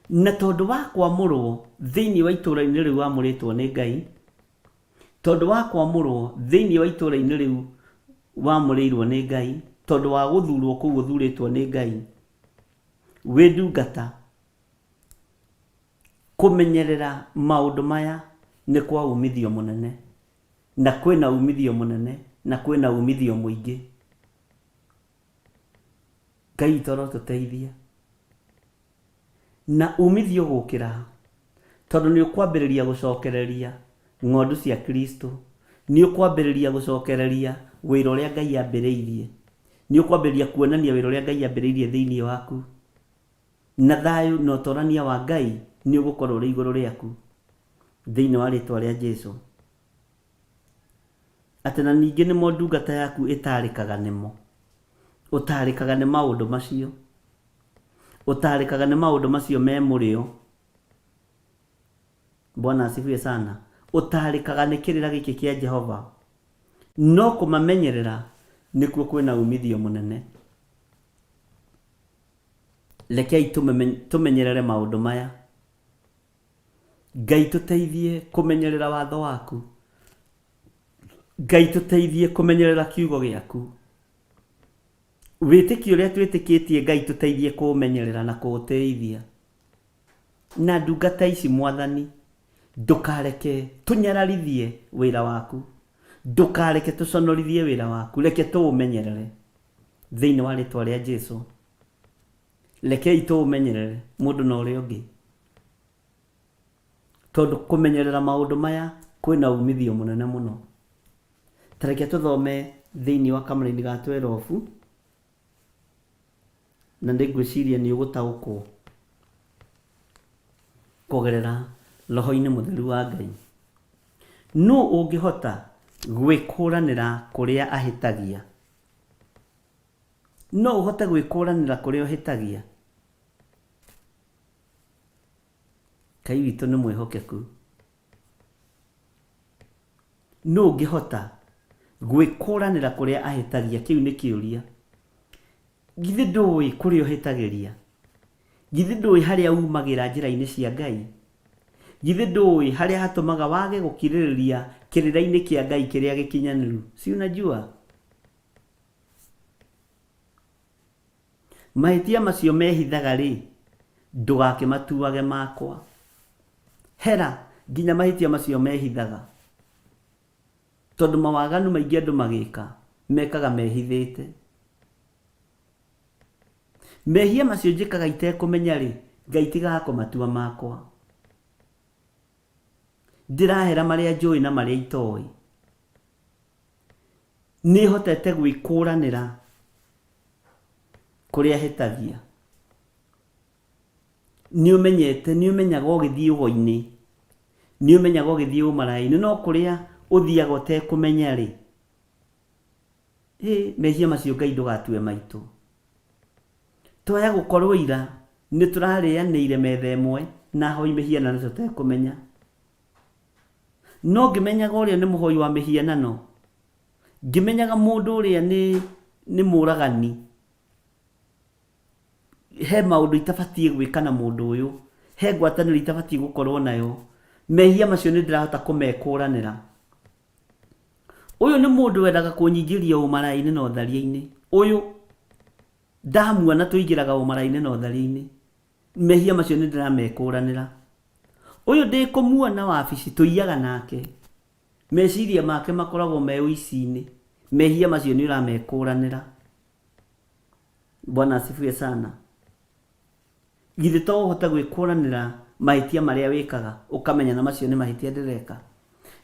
Na tondũ wa kwamũrwo thĩinĩ wa itũũra-inĩ rĩu wamũrĩtwo nĩ Ngai, tondũ wa kwamũrwo thĩinĩ wa itũũra-inĩ rĩu wamũrĩirwo nĩ Ngai, tondũ wa gũthurwo kũu ũthurĩtwo nĩ Ngai, wĩ ndungata, kũmenyerera maũndũ maya nĩ kwa umithio mũnene, na kwĩna umithio mũnene, na kwĩna umithio mũingĩ. Ngai witũ arotũteithia. Na umithio gũkĩra ha? Tondũ nĩ ũkwambĩrĩria gũcokereria ng'ondu cia Kristo, nĩ ũkwambĩrĩria gũcokereria wĩra ũrĩa Ngai ambĩrĩirie, nĩ ũkwambĩrĩria kuonania wĩra ũrĩa Ngai ambĩrĩirie thĩinĩ waku, na thayũ na ũtorania wa Ngai nĩ ũgũkorwo ũrĩ igũrũ rĩaku thĩinĩ wa rĩtwa rĩa Jesu. Atĩ na ningĩ nĩmo ndungata yaku ĩtaarĩkaga nĩmo. Ũtaarĩkaga nĩ maũndũ macio. Ũtaarĩkaga nĩ maũndũ macio me mũrĩo. Bwana asifiwe sana. Ũtaarĩkaga nĩ kĩrĩra gĩkĩ kĩa Jehova. No kũmamenyerera nĩkuo kwĩna umithio mũnene. Rekei tũmenyerere maũndũ maya. Ngai tũteithie kũmenyerera watho waku. Ngai tũteithie kũmenyerera kiugo gĩaku. Wĩtĩkio ũrĩa twĩtĩkĩtie Ngai tũteithie kũũmenyerera na kũũtĩithia. Na ndungata ici Mwathani, ndũkareke tũnyararithie wĩra waku. Ndũkareke tũconorithie wĩra waku. Reke tũũmenyerere. Thĩinĩ wa rĩtwa rĩa Jesu. Rekei tũũmenyerere mũndũ na ũrĩa ũngĩ. Tondũ kũmenyerera maũndũ maya kwĩna umithio mũnene mũno. Ta reke tũthome thĩinĩ wa kamũraini ga twerobu, na nĩ ngwĩciria nĩ ũgũtaũkwo kũgerera roho-inĩ mũtheru wa Ngai. Nũ ũngĩhota gwĩkũranĩra kũrĩa ahĩtagia? No ũhote gwĩkũranĩra kũrĩa ũhĩtagia? Ngai witũ nĩ mwĩhokeku. Nũ ũngĩhota Gwĩkũranĩra kũrĩa ahĩtagia, kĩu nĩ kĩũria. Githĩ ndũĩ kũrĩa ũhĩtagĩria? Githĩ ndũĩ harĩa umagĩra njĩra-inĩ cia Ngai? Githĩ ndũĩ harĩa hatũmaga wage gũkirĩrĩria kĩrĩra-inĩ kĩa Ngai kĩrĩa gĩkinyanĩru? Si unajua? Mahĩtia macio mehithaga-rĩ, ndũgakĩmatuage makwa. Hera nginya mahĩtia macio mehithaga. Tondũ mawaganu maingĩ andũ magĩka, mekaga mehithĩte. Mehia macio njĩkaga itekũmenya-rĩ, Ngai tigaga kũmatua makwa. Ndĩrahera marĩa njũĩ na marĩa itoĩ. Nĩhotete gwĩkũranĩra kũrĩa hĩtagia. Nĩũmenyete, nĩũmenyaga ũgĩthiĩ ũgo-inĩ, nĩũmenyaga ũgĩthiĩ ũmaraya-inĩ, no kũrĩa ũthiaga ũtekũmenya-rĩ, hĩ, mehia macio Ngai ndũgatue maitũ. Twaya gũkorwo ira nĩtũrarĩanĩire metha ĩmwe na ahoi mĩhianano tũtekũmenya. No ngĩmenyaga ũrĩa nĩ mũhoi wa mĩhianano, ngĩmenyaga mũndũ ũrĩa nĩ, nĩ mũragani, he maũndũ itabatiĩ gwĩka na mũndũ ũyũ, he ngwatanĩro itabatiĩ gũkorwo nayo, mehia macio nĩ ndĩrahota kũmekũranĩra. Ũyũ nĩ mũndũ wendaga kũnyingĩria ũmaraya-inĩ na ũtharia-inĩ. Ũyũ ndamuona tũingĩraga ũmaraya-inĩ na ũtharia-inĩ. Mehia macio nĩ ndĩramekũranĩra. Ũyũ ndĩ kũmuona wabici tũiyaga nake. Meciria make makoragwo me ũici-inĩ. Mehia macio nĩ ũramekũranĩra. Bwana asifiwe sana. Githĩ to ũhote gwĩkũranĩra mahĩtia marĩa wĩkaga ũkamenya na macio nĩ mahĩtia ndĩreka?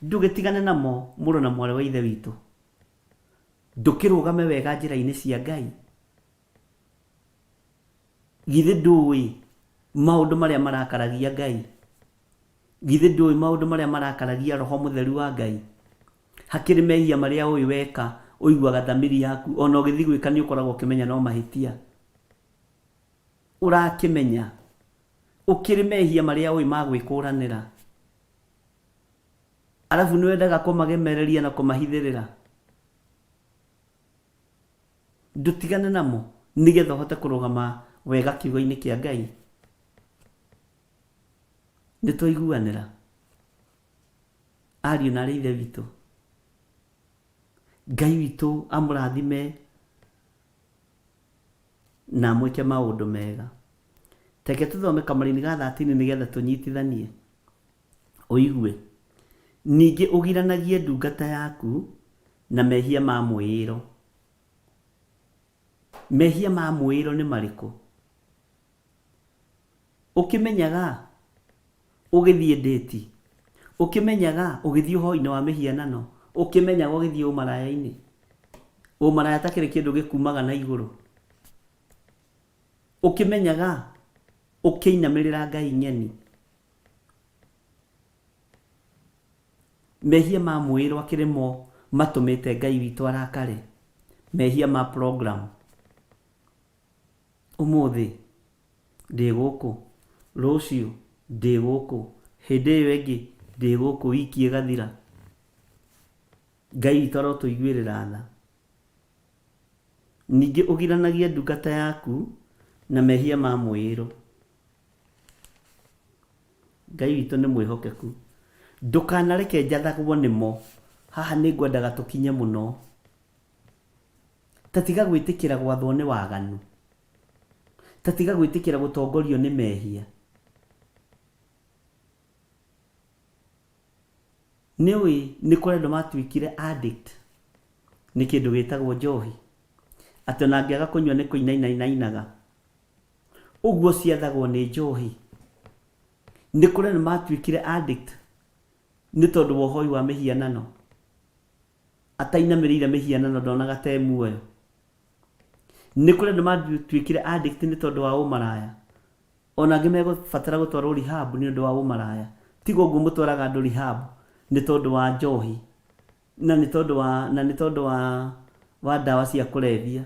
Ndũgĩtigane namo mũrũ na mwarĩ wa Ithe witũ. Ndũkĩrũgame wega njĩra-inĩ cia Ngai. Githĩ ndũĩ maũndũ marĩa marakaragia Ngai? Githĩ ndũĩ maũndũ marĩa marakaragia Roho Mũtheru wa Ngai? Hakĩrĩ mehia marĩa ũĩ weka, ũiguaga thamiri yaku ona ũgĩthiĩ gwĩka nĩ ũkoragwo ũkĩmenya no mahĩtia. Ũrakĩmenya. Ũkĩrĩ mehia marĩa ũĩ ma gwĩkũranĩra. Arabu nĩ wendaga kũmagemereria na kũmahithĩrĩra. Ndũtigane namo nĩgetha ũhote kũrũgama wega kiugo-inĩ kĩa Ngai. Nĩ twaiguanĩra? Ariũ na aarĩ a Ithe witũ, Ngai witũ amũrathime na amwĩke maũndũ mega. Reke tũthome kamũraini ga 13 nĩgetha tũnyitithanie ũigue. Ningĩ ũgiranagie ndungata yaku na mehia ma mwĩĩro. Mehia ma mwĩĩro nĩ marĩkũ? Ũkĩmenyaga ũgĩthiĩ ndĩti, ũkĩmenyaga ũgĩthiĩ ũhoi-inĩ wa mĩhianano, ũkĩmenyaga ũgĩthiĩ ũmaraya-inĩ. Ũmaraya takĩrĩ kĩndũ gĩkumaga na igũrũ. Ũkĩmenyaga ũkĩinamĩrĩra ngai ng'eni. Mehia ma mwĩĩro akĩrĩ mo matũmĩte Ngai witũ arakare? Mehia ma program. Ũmũthĩ ndĩ gũkũ, rũciũ ndĩ gũkũ, hĩndĩ ĩyo ĩngĩ ndĩ gũkũ, wiki ĩgathira. Ngai witũ arotũiguĩrĩra tha. Ningĩ ũgiranagie ndungata yaku na mehia ma mwĩĩro. Ngai witũ nĩ mwĩhokeku. Ndũkanareke njathagwo nĩmo. Haha nĩ ngwendaga tũkinye mũno. Ta tiga gwĩtĩkĩra gwathwo nĩ waganu. Ta tiga gwĩtĩkĩra gũtongorio nĩ mehia. Nĩũĩ nĩ kũrĩ andũ matuĩkire addict nĩ kĩndũ gĩtagwo njohi? Atĩ ona angĩaga kũnyua nĩ kũinaina ainainaga. Ũguo ciathagwo nĩ njohi. Nĩ kũrĩ andũ matuĩkire addict nĩ tondũ wa ũhoi wa mĩhianano. Atainamĩrĩire mĩhianano ndonaga ta e muoyo. Nĩ kũrĩ andũ matuĩkire addict nĩ tondũ wa ũmaraya. Ona angĩ megũbatara gũtwarwo rehab nĩ ũndũ wa ũmaraya. Tiga ũguo mũtwaraga andũ rehab nĩ tondũ wa njohi na nĩ tondũ wa na nĩ tondũ wa wa ndawa cia kũrebia.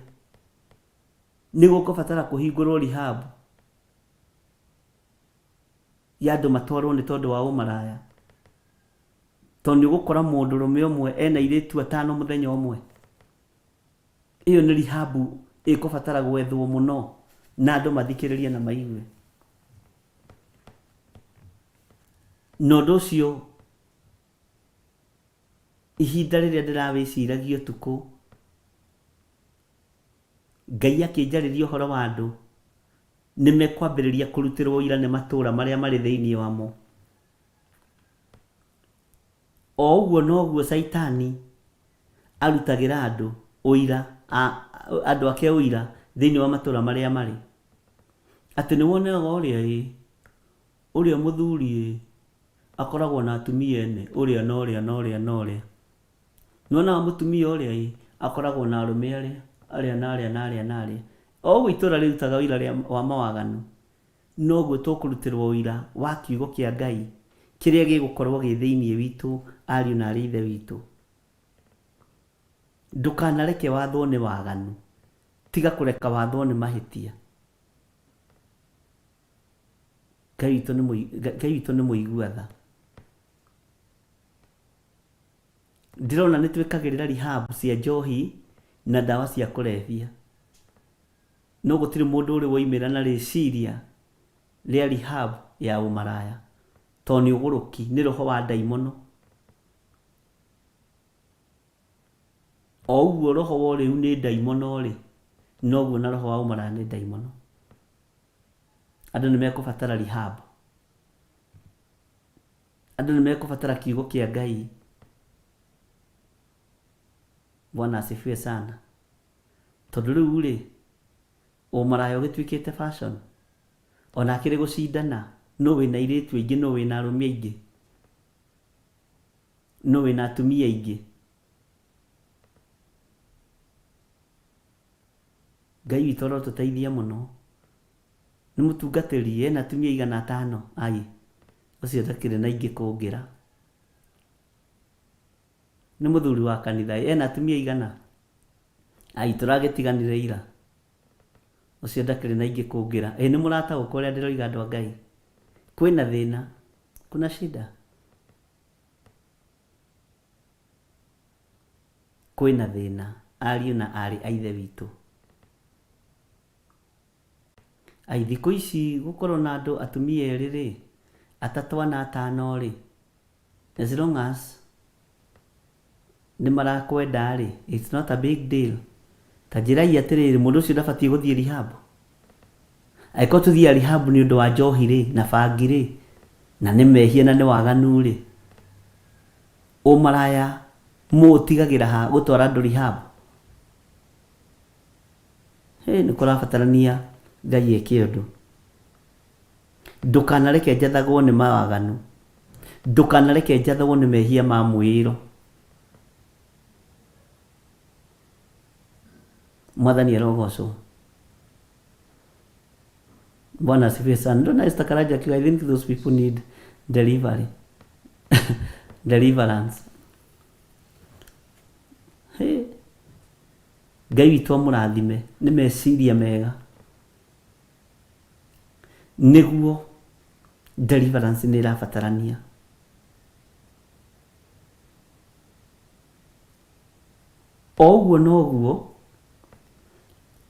Nĩ gũkũbatara kũhingũrwo rehab ya andũ matwarwo nĩ tondũ wa ũmaraya. Tondũ nĩ ũgũkora mũndũrũme ũmwe ena airĩtu atano mũthenya ũmwe. Ĩyo nĩ rihabu ĩkũbatara gwethwo mũno na andũ mathikĩrĩrie na maigue. Na ũndũ ũcio ihinda rĩrĩa ndĩrawĩciragia ũtukũ, Ngai akĩnjarĩria ũhoro wa andũ, nĩ mekwambĩrĩria kũrutĩrwo ũira nĩ matũũra marĩa marĩ thĩinĩ wamo. O ũguo noguo Caitani arutagĩra andũ ũira, andũ ake ũira thĩinĩ wa matũũra marĩa marĩ. Atĩ nĩ wonaga ũrĩa ĩ, ũrĩa mũthuri ĩ, akoragwo na atumia ene, ũrĩa na ũrĩa na ũrĩa na ũrĩa. Nĩ wonaga mũtumia ũrĩa ĩ, akoragwo na arũme arĩa, arĩa na arĩa na arĩa na arĩa. O ũguo itũũra rĩrutaga ũira wa mawaganu, noguo tũkũrutĩrwo ũira wa kiugo kĩa Ngai kĩrĩa gĩgũkorwo gĩ thĩinĩ witũ ariũ na aarĩ a Ithe witũ. Ndũkanareke wathwo nĩ waganu, tiga kũreka wathwo nĩ mahĩtia. Ngai witũ nĩ Ngai witũ nĩ mũigua tha. Ndĩrona nĩ twĩkagĩrĩra rehab cia njohi na ndawa cia kũrebia. No gũtirĩ mũndũ ũrĩ woimĩra na rĩciria rĩa rehab ya ũmaraya, tondũ nĩ ũgũrũki, nĩ roho wa ndaimono. O ũguo roho wa ũrĩu nĩ ndaimono-rĩ, noguo na roho wa ũmaraya nĩ ndaimono. Andũ nĩ mekũbatara rehab. Andũ nĩ mekũbatara kiugo kĩa Ngai. Bwana asifiwe sana. Tondũ rĩu-rĩ, ũmaraya ũgĩtuĩkĩte fashion. Ona akĩrĩ gũcindana, nũ wĩna airĩtu aingĩ, nũ wĩna arũme aingĩ, nũ wĩna atumia aingĩ. Ngai witũ arotũteithia mũno. Nĩ mũtungatĩri, ena atumia aigana atano? Ai, ũcio ndakĩrĩ na aingĩ kũngĩra. Nĩ mũthuri wa kanitha, ena atumia aigana? Ai, tũragĩtiganire ira. Ũcio ndakĩrĩ na aingĩ kũngĩra. Ĩ nĩ mũrataũka ũrĩa ndĩroiga andũ a Ngai? Kwĩna thĩna, kuna shida. Kwĩna thĩna ariũ na aarĩ a Ithe witũ. Ai, thikũ ici gũkorwo na andũ atumia erĩ rĩ, atatũ ana atano rĩ, as long as nĩ marakwenda rĩ, it's not a big deal. Ta njĩrai atĩrĩrĩ, mũndũ ũcio ndabatiĩ gũthiĩ rehab? Angĩkorwo tũthiaga rehab nĩ ũndũ wa njohi rĩ, na bangi rĩ, na nĩ mehia na nĩ waganu rĩ, ũmaraya mũũtigagĩra ha gũtwara andũ rehab? Hĩ, nĩ kũrabatarania Ngai eke ũndũ. Ndũkanareke njathagwo nĩ mawaganu, ndũkanareke njathagwo nĩ mehia ma mwĩĩro. Mwathani arogocwo. Bwana asifiwe sana. Ndona Esther Karanja akiuga, I think those people need delivery. Deliverance. Hey. Ngai witũ amũrathime nĩ meciria mega. Nĩguo deliverance nĩ ĩrabatarania. O ũguo noguo,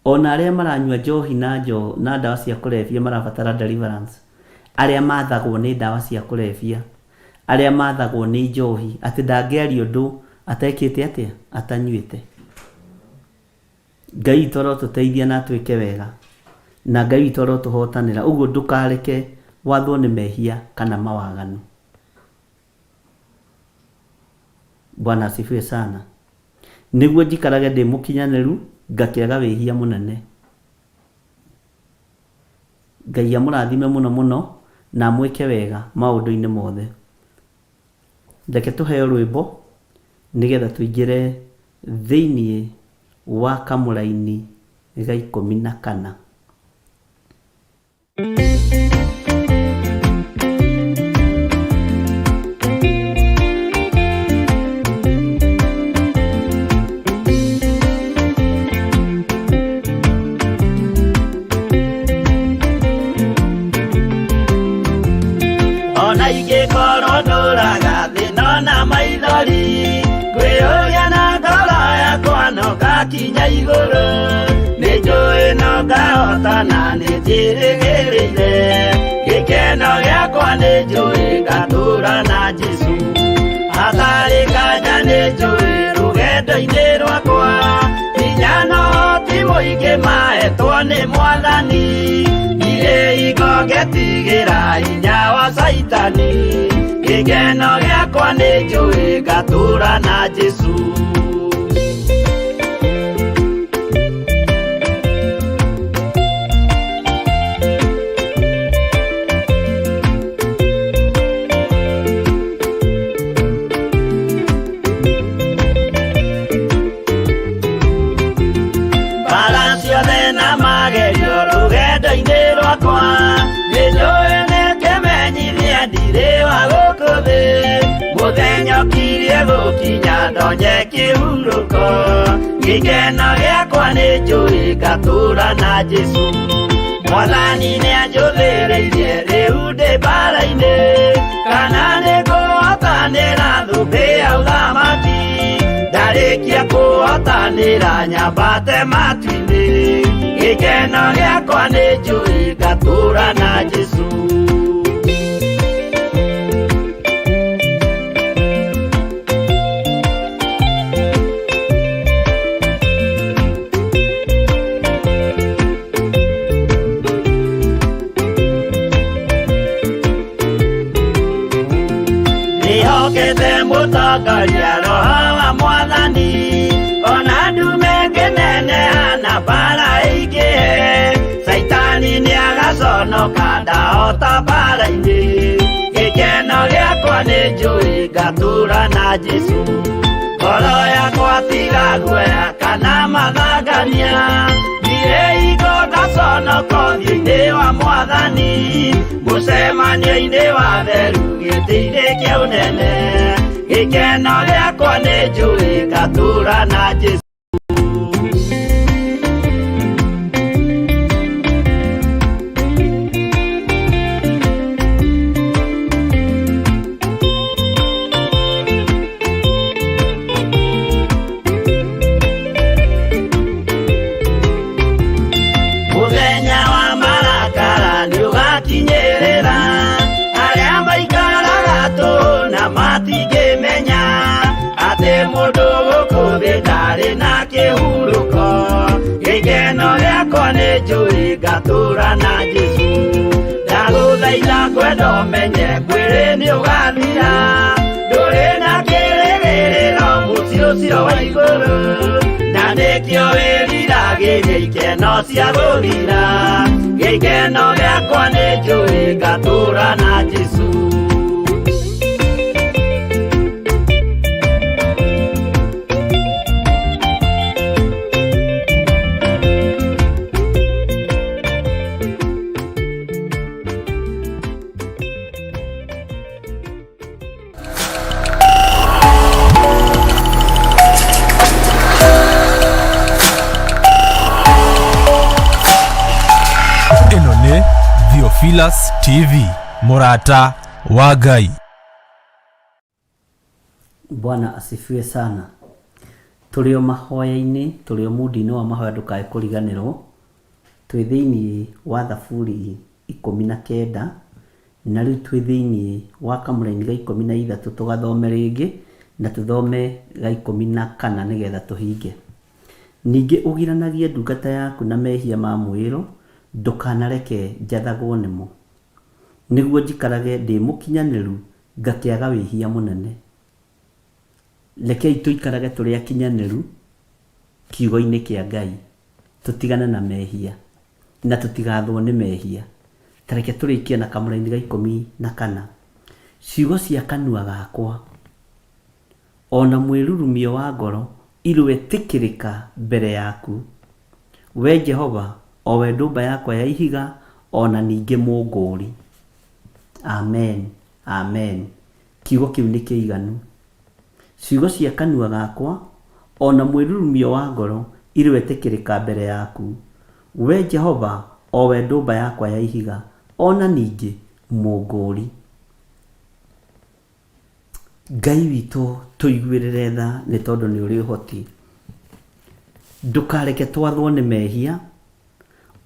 o na arĩa maranyua njohi na njo na ndawa cia kũrebia marabatara deliverance. Arĩa mathagwo nĩ ndawa cia kũrebia, arĩa mathagwo nĩ njohi, atĩ ndangĩaria ũndũ atekĩte atĩa? Atanyuĩte. Ngai witũ arotũteithia na atwĩke wega, na Ngai witũ arotũhotanĩra. Ũguo ndũkareke wathwo nĩ mehia kana mawaganu. Bwana asifiwe sana. Nĩguo njikarage ndĩ mũkinyanĩru, ngakĩaga wĩhia mũnene. Ngai amũrathime mũno mũno na amwĩke wega maũndũ-inĩ mothe. Reke tũheo rwĩmbo nĩgetha tũingĩre thĩinĩ wa kamũraini ga ikũmi na kana. Ona ingĩkorwo ndũraga thĩna na maithori, ngwĩyũria na ngoro yakwa no ngakinya igũrũ. Nĩ njũĩ no ngahotana, nĩ njĩrĩgĩrĩire gĩkeno gĩakwa, nĩ njũĩ ngatũra na Jesũ. Hatarĩ nganja nĩ njũĩ rũgendo-inĩ rwakwa, hinya no ti mũingĩ mahetwo nĩ Mwathani. Ndirĩ hingo ngetigĩra hinya wa Caitani, gĩkeno gĩakwa nĩ njũĩ ngatũra na Jesũ. Mbara ciothe na magerio rũgendo-inĩ rwakwa, nĩ njũĩ nĩ kĩmenyithia ndirĩ wa gũkũ thĩ. Mũthenya ũkirie gũkinya ndonye kĩhurũko, gĩkeno gĩakwa nĩ njũĩ ngatũra na Jesũ. Mwathani nĩ anjũthĩrĩirie rĩu ndĩ mbara-inĩ, kana nĩ ngũhotanĩra thũmbĩ ya ũthamaki. Ndarĩkia kũhotanĩra nyambate matu-inĩ, gĩkeno gĩakwa nĩ njũĩ ngatũra na Jesũ. Ndĩhokete mũtongoria Roho wa Mwathani, ona ndume ngĩneneha na mbara ĩingĩhe, Caitani nĩagaconoka ndahota mbara-inĩ. Gĩkeno gĩakwa nĩ njũĩ ngatũra na Jesũ. Ngoro yakwa tiga guoya kana mathangania, ndirĩ hingo ngaconoka ũthiũ-inĩ wa Mwathani. Mũcemanio-inĩ wa theru gĩtĩ-inĩ kĩa ũnene, gĩkeno gĩakwa nĩ njũĩ ngatũra na Jesũ. Mũthenya wa marakara nĩũgakinyĩrĩra, arĩa maikaraga tũhũ na matingĩmenya atĩ mũndũ gũkũ thĩ ndarĩ na kĩhurũko. Gĩkeno gĩakwa nĩ njũĩ ngatũra na Jesũ. Ndagũthaitha ngwenda ũmenye mwĩrĩ nĩũgathira, ndũrĩ na kĩrĩgĩrĩro mũciĩ ũcio wa igũrũ, na nĩkĩo wĩriragĩria ikeno cia gũthira. Gĩkeno gĩakwa nĩ njũĩ ngatũra na Jesũ. Ĩno nĩ Theophilus TV, mũrata wa Ngai. Bwana asifiwe sana. Tũrĩ o mahoya-inĩ, tũrĩ o mundi-inĩ wa mahoya, ndũkae kũriganĩrwo. Twĩ thĩinĩ wa Thaburi 19, na rĩu twĩ thĩinĩ wa kamũraini ga 13, tũgathome rĩngĩ na tũthome ga 14 nĩgetha tũhinge. Ningĩ ũgiranagie ndungata yaku na mehia ma mwĩĩro, ndũkanareke njathagwo nĩmo. Nĩguo njikarage ndĩ mũkinyanĩru, ngakĩaga wĩhia mũnene. Rekei tũikarage tũrĩ akinyanĩru kiugo-inĩ kĩa Ngai, tũtigane na mehia na tũtigathwo nĩ mehia. Ta reke tũrĩkie na kamũraini ga 14. Ciugo cia kanua gakwa o na mwĩrurumio wa ngoro irwetĩkĩrĩka mbere yaku, we Jehova, o we ndũmba yakwa ya ihiga o na ningĩ mũngũũri. Amen, amen. Kiugo kĩu nĩ kĩiganu. Ciugo cia kanua gakwa o na mwĩrurumio wa ngoro irwetĩkĩrĩka mbere yaku, we Jehova, o we ndũmba yakwa ya ihiga o na ningĩ mũngũũri. Ngai witũ tũiguĩrĩre tha nĩ tondũ nĩ ũrĩ ũhoti. Ndũkareke twathwo nĩ mehia,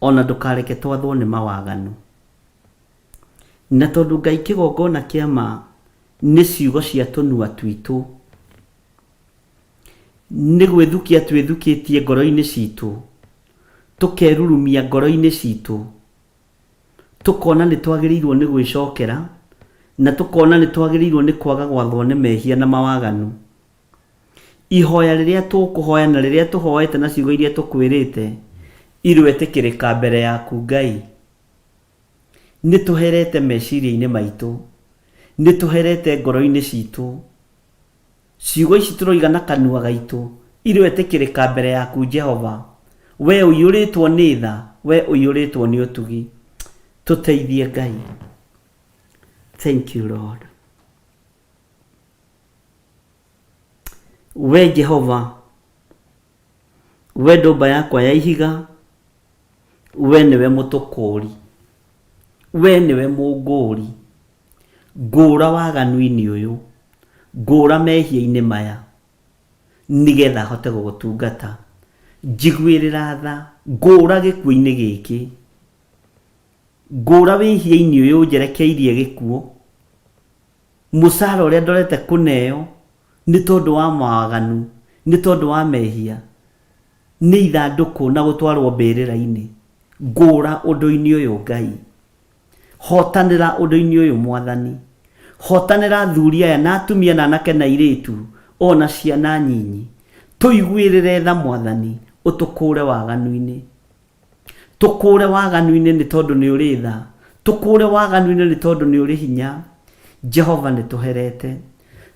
ona ndũkareke twathwo nĩ mawaganu. Na tondũ Ngai kĩgongona kĩa ma nĩ ciugo cia tũnua twitũ, nĩ gwĩthukia twĩthukĩtie ngoro-inĩ citũ, tũkerurumia ngoro-inĩ citũ, tũkona nĩ twagĩrĩirwo nĩ gwĩcokera, na tũkona nĩ twagĩrĩirwo nĩ kwaga gwathwo nĩ mehia na mawaganu. Ihoya rĩrĩa tũkũhoya na rĩrĩa tũhoete na ciugo iria tũkwĩrĩte iroetĩkĩrĩka mbere yaku Ngai. Nĩ tũherete meciria-inĩ maitũ, nĩ tũherete ngoro-inĩ citũ. Ciugo ici tũroiga na kanua gaitũ iroetĩkĩrĩka mbere yaku Jehova, wee ũiyũrĩtwo nĩ tha, wee ũiyũrĩtwo nĩ ũtugi. Tũteithie Ngai. Thank you Lord. We Jehova, we ndũmba yakwa ya ihiga, we nĩwe mũtũkũũri, we nĩwe mũngũũri. Ngũũra waganu-inĩ ũyũ, ngũũra mehia-inĩ maya, nĩgetha hote gũgũtungata. Njiguĩrĩra tha, ngũũra gĩkuũ-inĩ gĩkĩ. Ngũũra wĩhia-inĩ ũyũ ũnjerekeirie gĩkuũ. Mũcara ũrĩa ndorete kũneo nĩ tondũ wa mawaganu, nĩ tondũ wa mehia, nĩ ithandũkũ na gũtwarwo mbĩrĩra-inĩ. Ngũũra ũndũ-inĩ ũyũ Ngai. Hotanĩra ũndũ-inĩ ũyũ Mwathani. Hotanĩra athuri aya na atumia na anake na airĩtu o na ciana nyinyi. Tũiguĩrĩre tha Mwathani, ũtũkũũre waganu-inĩ. Tũkũũre waganu-inĩ nĩ tondũ nĩ ũrĩ tha. Tũkũũre waganu-inĩ nĩ tondũ nĩ ũrĩ hinya. Jehova nĩ tũherete.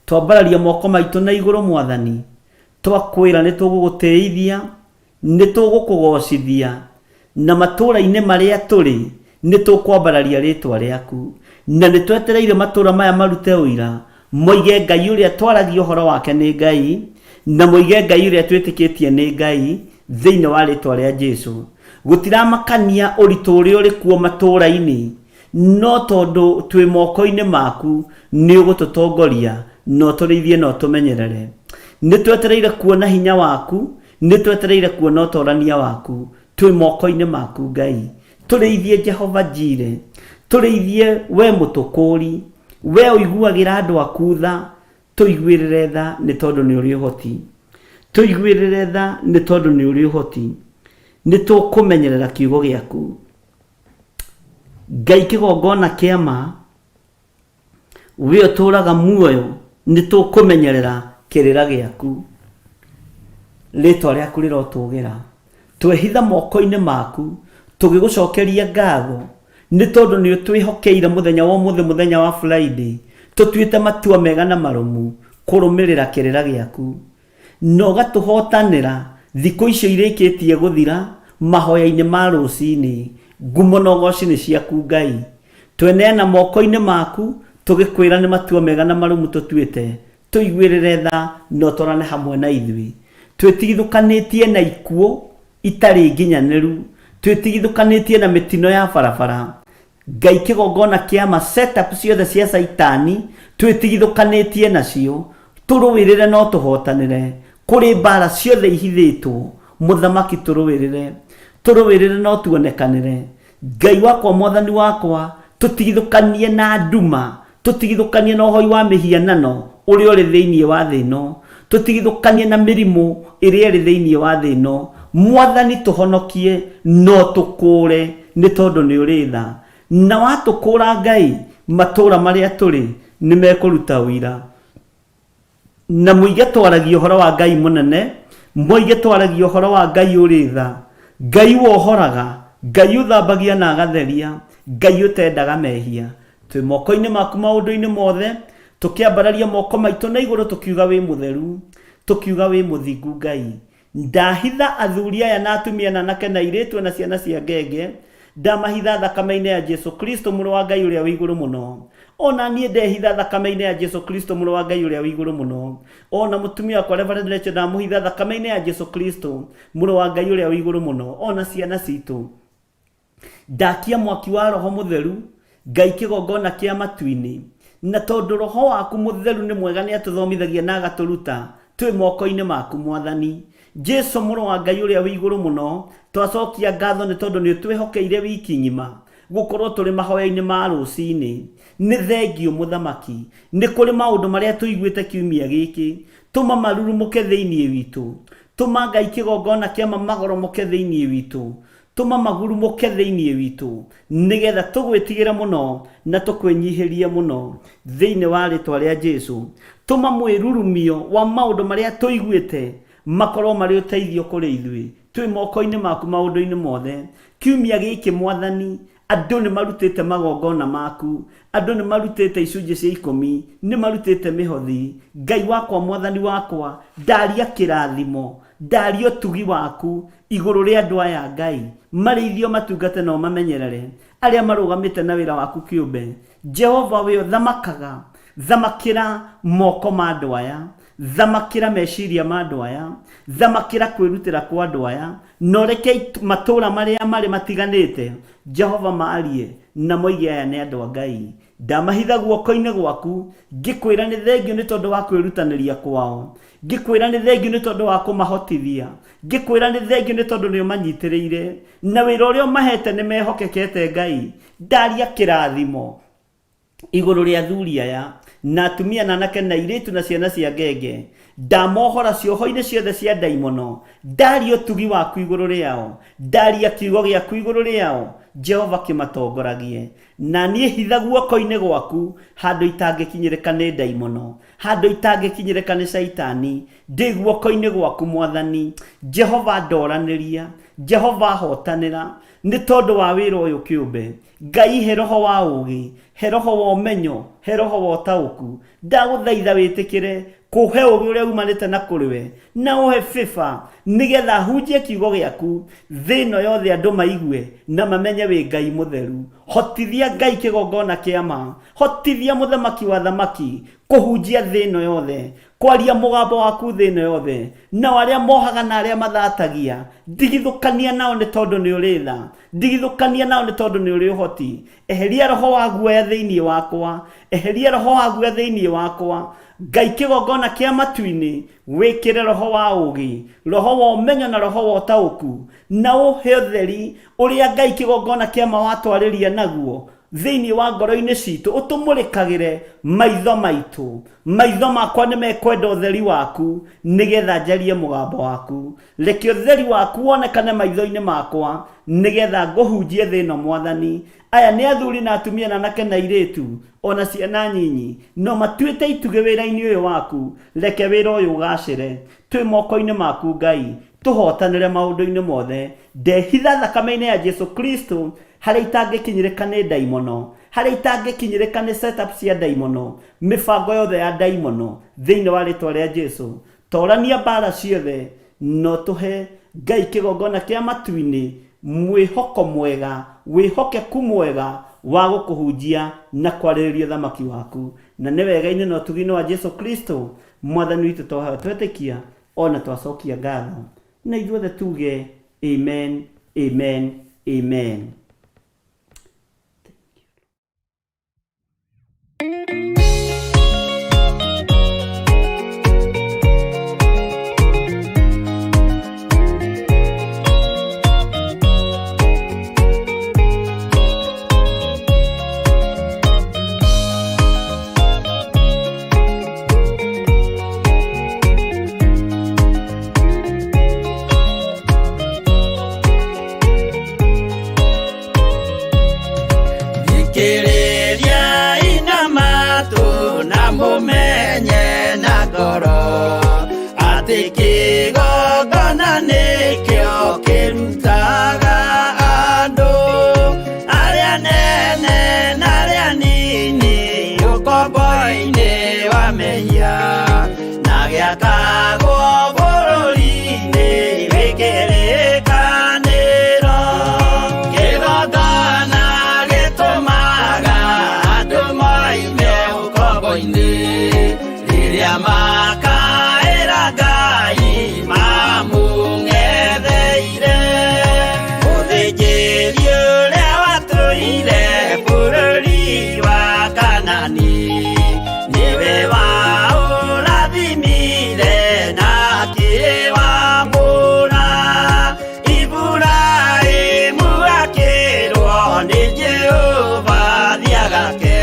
Twambararia moko maitũ na igũrũ Mwathani, twakwĩra nĩ tũgũgũtĩithia, nĩ tũgũkũgoocithia, na matũũra-inĩ marĩa tũrĩ nĩ tũkwambararia rĩĩtwa rĩaku. Na nĩ twetereire matũũra maya marute ũira, moige Ngai ũrĩa twaragia ũhoro wake nĩ Ngai, na moige Ngai ũrĩa twĩtĩkĩtie nĩ Ngai, thĩinĩ wa rĩĩtwa rĩa Jesu. Gũtiramakania ũritũ ũrĩa ũrĩ kuo matũũra-inĩ, no tondũ twĩ moko-inĩ maku, nĩ ũgũtũtongoria, na ũtũrĩithie na ũtũmenyerere. Nĩ twetereire kuona hinya waku, nĩ twetereire kuona ũtorania waku, twĩ moko-inĩ maku Ngai. Tũrĩithie Jehova Jire, tũrĩithie we mũtũkũũri, we ũiguagĩra andũ aku tha, tũiguĩrĩre tha nĩ tondũ nĩ ũrĩ ũhoti. Tũiguĩrĩre tha nĩ tondũ nĩ ũrĩ ũhoti. Nĩ tũkũmenyerera kiugo gĩaku. Ngai kĩgongona kĩa ma, we ũtũũraga muoyo, nĩ tũkũmenyerera kĩrĩra gĩaku. Rĩtwa rĩaku rĩrotũgĩra. Twehitha moko-inĩ maku, tũgĩgũcokeria ngatho, nĩ tondũ nĩ ũtwĩhokeire mũthenya wa ũmũthĩ, mũthenya wa Friday, tũtuĩte matua mega na marũmu kũrũmĩrĩra kĩrĩra gĩaku. Na ũgatũhotanĩra thikũ icio irĩkĩtie gũthira mahoya-inĩ ma rũcinĩ. Ngumo na ũgoci nĩ ciaku Ngai. Tweneana moko-inĩ maku tũgĩkwĩra nĩ matua mega na marũmu tũtuĩte. Tũiguĩrĩre tha na ũtwarane hamwe na ithuĩ. Twĩtigithũkanĩtie na ikuũ itarĩ nginyanĩru. Twĩtigithũkanĩtie na mĩtino ya barabara. Ngai kĩgongona kĩa ma setup ciothe cia caitani twĩtigithũkanĩtie nacio. Tũrũĩrĩre no tũhotanĩre. Kũrĩ mbara ciothe ihithĩtwo, mũthamaki tũrũĩrĩre. Tũrũĩrĩre no tuonekanĩre. Ngai wakwa mwathani wakwa, tũtigithũkanie na nduma, tũtigithũkanie na ũhoi wa mĩhianano ũrĩa ũrĩ thĩinĩ wa thĩ ĩno, tũtigithũkanie na mĩrimũ ĩrĩa ĩrĩ thĩinĩ wa thĩ ĩno. Mwathani tũhonokie na ũtũkũũre nĩ tondũ nĩ ũrĩ tha. Na watũkũũra Ngai, matũũra marĩa tũrĩ nĩ mekũruta ũira. Na moige twaragia ũhoro wa Ngai mũnene, moige twaragia ũhoro wa Ngai ũrĩ tha, Ngai wohoraga, Ngai ũthambagia na agatheria, Ngai ũtendaga mehia. Twĩ moko-inĩ maku maũndũ-inĩ mothe, tũkĩambararia moko maitũ na igũrũ tũkiuga wĩ mũtheru, tũkiuga wĩ mũthingu Ngai. Ndahitha athuri aya na atumia na anake na airĩtu na ciana cia ngenge, ndamahitha thakame-inĩ ya Jesu Kristo mũrũ wa Ngai ũrĩa wĩ igũrũ mũno. O na niĩ ndehitha thakame-inĩ ya Jesu Kristo mũrũ wa Ngai ũrĩa wĩ igũrũ mũno. O na mũtumia wakwa Reverend Rachel ndamũhitha thakame-inĩ ya Jesu Kristo mũrũ wa Ngai ũrĩa wĩ igũrũ mũno. O na ciana citũ. Ndakia mwaki wa Roho Mũtheru, Ngai kĩgongona kĩa matu-inĩ. Na tondũ Roho waku Mũtheru nĩ mwega nĩ atũthomithagia na agatũruta, twĩ moko-inĩ maku Mwathani. Jesu mũrũ wa Ngai ũrĩa wĩ igũrũ mũno, twacokia ngatho nĩ tondũ nĩ ũtwĩhokeire wiki ng'ima gũkorwo tũrĩ mahoya-inĩ ma rũcinĩ. Nĩ thengiũ Mũthamaki, nĩ kũrĩ maũndũ marĩa tũiguĩte kiumia gĩkĩ, tũma marurumũke thĩinĩ witũ. Tũma Ngai kĩgongona kĩa ma magoromoke thĩinĩ witũ. Tũma magurumũke thĩinĩ witũ, nĩgetha tũgwĩtigĩre mũno na tũkwĩnyihĩrie mũno thĩinĩ wa rĩtwa rĩa Jesu. Tũma mwĩrurumio wa maũndũ marĩa tũiguĩte makorwo marĩ ũteithio kũrĩ ithuĩ. Twĩ moko-inĩ maku maũndũ-inĩ mothe. Kiumia gĩkĩ Mwathani, andũ nĩ marutĩte magongona maku, andũ nĩ marutĩte icunjĩ cia ikũmi, nĩ marutĩte mĩhothi. Ngai wakwa, Mwathani wakwa, ndaria kĩrathimo, ndaria ũtugi waku igũrũ rĩa andũ aya Ngai, marĩithio matungate na ũmamenyerere, arĩa marũgamĩte na wĩra waku kĩũmbe. Jehova we ũthamakaga, thamakĩra moko ma andũ aya, thamakĩra meciria ma andũ aya, thamakĩra kwĩrutĩra kwa andũ aya, na ũreke matũũra marĩa marĩ matiganĩte, Jehova maarie na moige aya nĩ andũ a Ngai. Ndamahitha guoko-inĩ gwaku, ngĩkwĩra nĩ thengiũ nĩ tondũ wa kwĩrutanĩria kwao, ngĩkwĩra nĩ thengiũ nĩ tondũ wa kũmahotithia, ngĩkwĩra nĩ thengiũ nĩ tondũ nĩ ũmanyitĩrĩire, na wĩra ũrĩa ũmahete nĩ mehokekete Ngai. Ndaria kĩrathimo igũrũ rĩa athuri aya na atumia na anake na airĩtu na ciana cia ngenge. Ndamohora cioho-inĩ ciothe cia ndaimono. Ndaria ũtugi waku igũrũ rĩao. Ndaria kiugo gĩaku igũrũ rĩao. Jehova kĩmatongoragie. Na niĩ hitha guoko-inĩ gwaku handũ itangĩkinyĩrĩka nĩ ndaimono, handũ itangĩkinyĩrĩka nĩ Shaitani. Ndĩ guoko-inĩ gwaku Mwathani. Jehova ndoranĩria. Jehova hotanĩra. Nĩ tondũ wa wĩra ũyũ kĩũmbe. Ngai he roho wa ũũgĩ, he roho wa ũmenyo, he roho wa ũtaũku. Ndagũthaitha wĩtĩkĩre kũhe ũũgĩ ũrĩa umanĩte na kũrĩ we, na ũhe favor nĩgetha hunjie kiugo gĩaku thĩ ĩno yothe andũ maigue na mamenye wĩ Ngai mũtheru. Hotithia Ngai kĩgongona kĩa ma, hotithia mũthamaki wa thamaki kũhunjia thĩ ĩno yothe, kwaria mũgambo waku thĩ ĩno yothe. Nao arĩa mohaga na arĩa mathatagia, ndigithũkania nao nĩ tondũ nĩ ũrĩ tha, ndigithũkania nao nĩ tondũ nĩ ũrĩ ũhoti. Eheria roho wa guoya thĩinĩ wakwa, eheria roho wa guoya thĩinĩ wakwa. Ngai kĩgongona kĩa matu-inĩ, wĩkĩre roho wa ũũgĩ, roho wa ũmenyo na roho wa ũtaũku, na ũhe ũtheri ũrĩa Ngai kĩgongona kĩa ma watwarĩria naguo thĩinĩ wa ngoro-inĩ citũ, ũtũmũrĩkagĩre maitho maitũ. Maitho makwa nĩ mekwenda ũtheri waku, nĩgetha njarie mũgambo waku. Reke ũtheri waku wonekane maitho-inĩ makwa, nĩgetha ngũhunjie thĩ ĩno Mwathani. Aya nĩ athuri na atumia na anake na airĩtu, o na ciana nyinyi, no matuĩte itugĩ wĩra-inĩ ũyũ waku. Reke wĩra ũyũ ũgacĩre. Twĩ moko-inĩ maku Ngai, tũhotanĩre maũndũ-inĩ mothe. Ndehitha thakame-inĩ ya Jesu Kristo, harĩa itangĩkinyĩrĩka nĩ ndaimono, harĩa itangĩkinyĩrĩka nĩ setup cia ndaimono, mĩbango yothe ya ndaimono, thĩinĩ wa rĩtwa rĩa Jesu. Torania mbara ciothe, na ũtũhe Ngai kĩgongona kĩa matu-inĩ, mwĩhoko mwega, wĩhokeku mwega wa gũkũhunjia na kwarĩrĩria ũthamaki waku. Na nĩ wega-inĩ na ũtugi-inĩ wa Jesu Kristo, Mwathani witũ twahoya twetĩkia, o na twacokia ngatho. Na ithuothe tuge, Amen, amen, amen. Thikĩrĩriai na matũ na mũmenye na ngoro atĩ kĩgongona nĩkĩo kĩrutaga andũ arĩa nene na arĩa nini ũkombo-inĩ wa mehia na gĩakagwo bũrũri-inĩ wĩ kĩrĩkanĩro. Kĩgongona gĩtũmaga andũ moime ũkombo-inĩ rĩrĩa makaĩra Ngai mamũng'etheire. Mũthĩnjĩri ũrĩa watũire bũrũri wa Kanani Nĩwe waũrathimire na akĩwamũra. Iburahĩmu akĩrwo nĩ Jehova thiĩ agake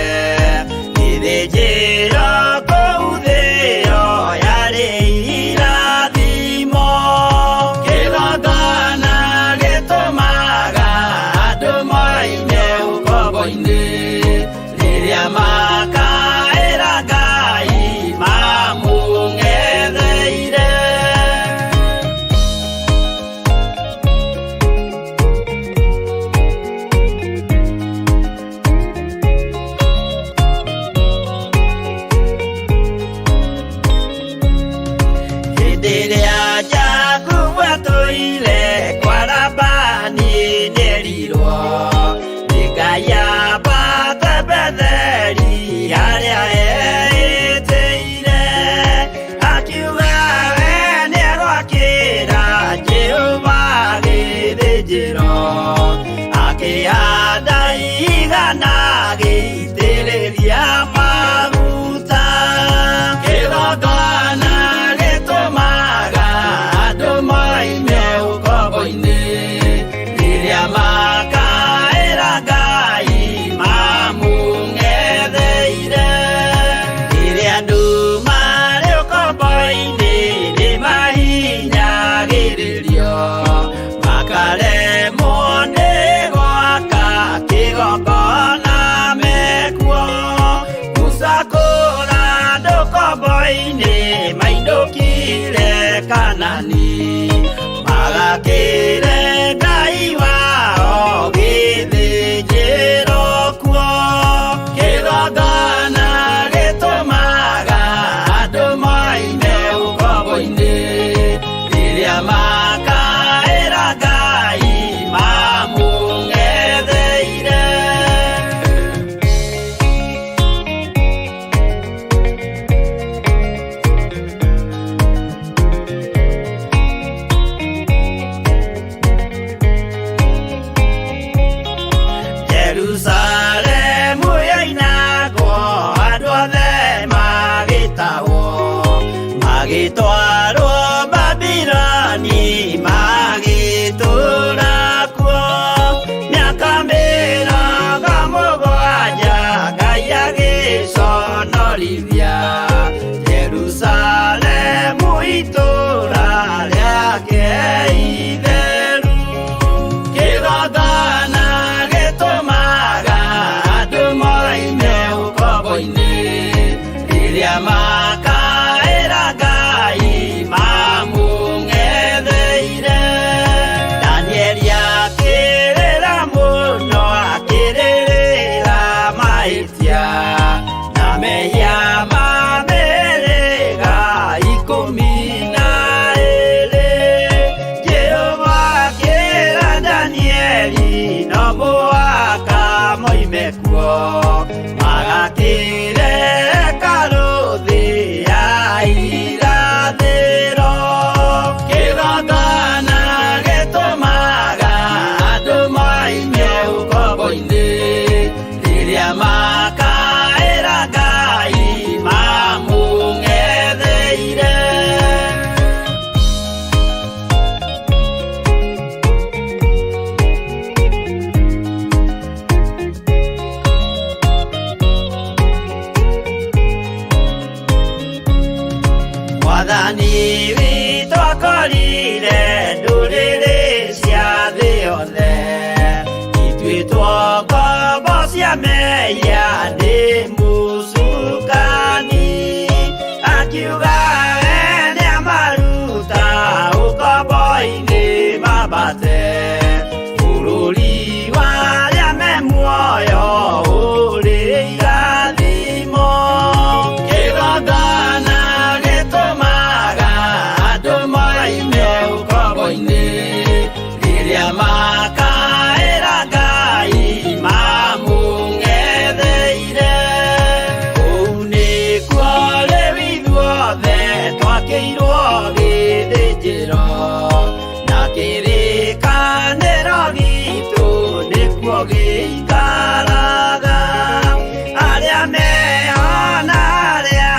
gĩthĩnjĩro kũu thĩo yarĩ irathimo. Kĩgongona gĩtũmaga andũ moime ũkombo-inĩ rĩrĩa makaĩra Ngai mamũng'etheire. Hĩndĩ ĩrĩa Jakubu atũire kwa Labani nĩerirwo nĩ Ngai ambate Betheli harĩa eĩtĩire. Akiuga we nĩegwakĩra Jehova gĩthĩnjĩro, akĩhanda igana agĩitĩrĩria maguta. Kĩgongona gĩtũmaga andũ moime ũkombo-inĩ rĩrĩa makaĩra Ngai mamũng'etheire. Rĩrĩa andũ marĩ ũkombo-inĩ nĩmahinyagĩrĩrio, makaremwo nĩ gwaka kĩgongona mekuo. Musa kũra andũ ũkombo-inĩ mainũkire Kanani, magakĩre Ngai wao gĩthĩnjĩro kuo. Kĩgongona gĩtũmaga andũ moime ũkombo-inĩ rĩrĩa makaĩra Ngai mamũng'etheire. Jerusalemu yoinagwo andũ othe magĩtahwo, magĩtwarwo Babiloni magĩtũũra kuo. Mĩaka 70 Ngai agĩconorithia Jerusalemu itũũra rĩake itheru. Kĩgongona gĩtũmaga andũ moime ũkombo-inĩ rĩrĩa makaĩra Ngai mamũng'etheire. Danieli akĩrĩra mũno akĩrĩrĩra mahĩtia na mehia ma mĩhĩrĩga 12. Jehova akĩra Danieli no mũhaka moime kuo, magakĩre hekarũ thĩ ya irathĩro. Kĩgongona gĩtũmaga andũ moime ũkombo-inĩ rĩrĩa makaĩra Ngai mamũng'etheire. Mwathani witũ akorire ndũrĩrĩ cia thĩ yothe ituĩtwo ngombo cia mehia nĩ mũcukani, akiuga we nĩamaruta ũkombo-inĩ mambate bũrũri wa arĩa me muoyo ũrĩ irathimo. Kĩgongona gĩtũmaga andũ moime ũkombo-inĩ rĩrĩa makaĩra Ngai mamũng'etheire. Kũu nĩkuo rĩu ithuothe twakĩirwo gĩthĩnjĩro, na kĩrĩkanĩro gitũ nĩkuo gĩikaraga. Arĩa mehona arĩa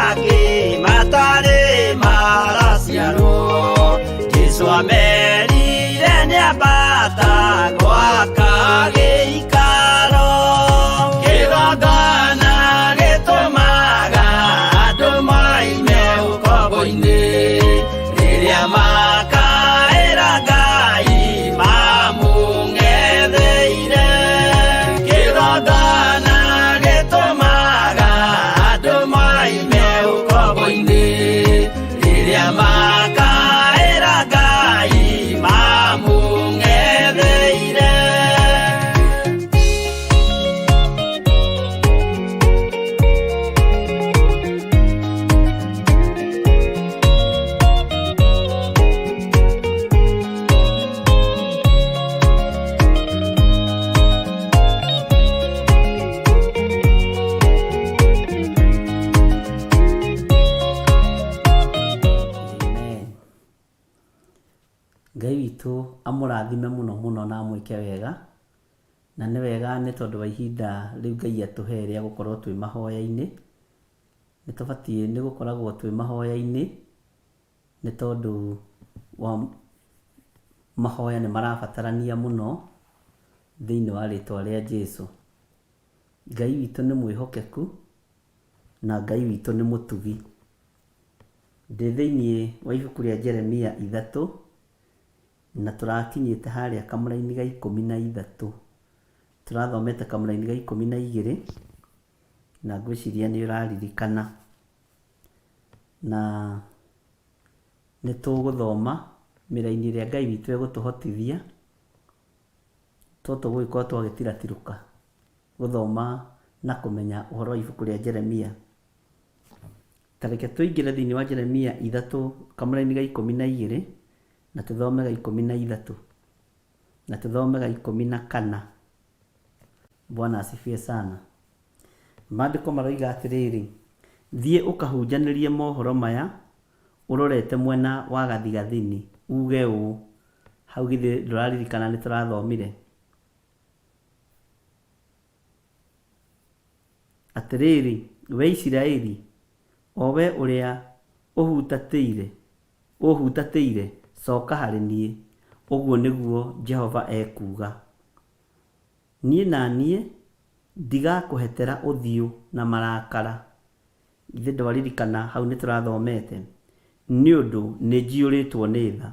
Arĩa makaĩra Ngai mamũng'etheire. Amen. Ngai witũ amũrathime mũno mũno na amwĩke wega. Na nĩ wega nĩ tondũ wa ihinda rĩu Ngai atũhe rĩa gũkorwo twĩ mahoya-inĩ. Nĩ tũbatiĩ nĩ gũkoragwo twĩ mahoya-inĩ nĩ tondũ wa mahoya nĩ marabatarania mũno thĩinĩ wa rĩtwa rĩa Jesu. Ngai witũ nĩ mwĩhokeku na Ngai witũ nĩ mũtugi. Ndĩ thĩinĩ wa ibuku rĩa Jeremia 3 na tũrakinyĩte harĩa kamũraini ga 13. Tũrathomete kamũraini ga 12 na ngwĩciria nĩ ũraririkana. Na nĩ tũgũthoma mĩraini ĩrĩa Ngai witũ egũtũhotithia to tũgũgĩkorwo twagĩtiratirũka gũthoma na kũmenya ũhoro wa ibuku rĩa Jeremia. Ta reke tũingĩre thĩinĩ wa Jeremia 3 kamũraini ga 12 na tũthome ga 13 na tũthome ga 14. Bwana asifiwe sana. Maandĩko maroiga atĩrĩrĩ, thiĩ ũkahunjanĩrie mohoro maya ũrorete mwena wa gathigathini, uuge ũũ. Hau githĩ ndũraririkana nĩ tũrathomire? Atĩrĩrĩ, wee Isiraeli, o wee ũrĩa ũhutatĩire, ũũhutatĩire, coka harĩ niĩ, ũguo nĩguo Jehova ekuuga. Niĩ na niĩ ndigakũhetera ũthiũ na marakara. Githĩ ndwaririkana hau nĩ tũrathomete? Nĩ ũndũ nĩnjiyũrĩtwo nĩ tha,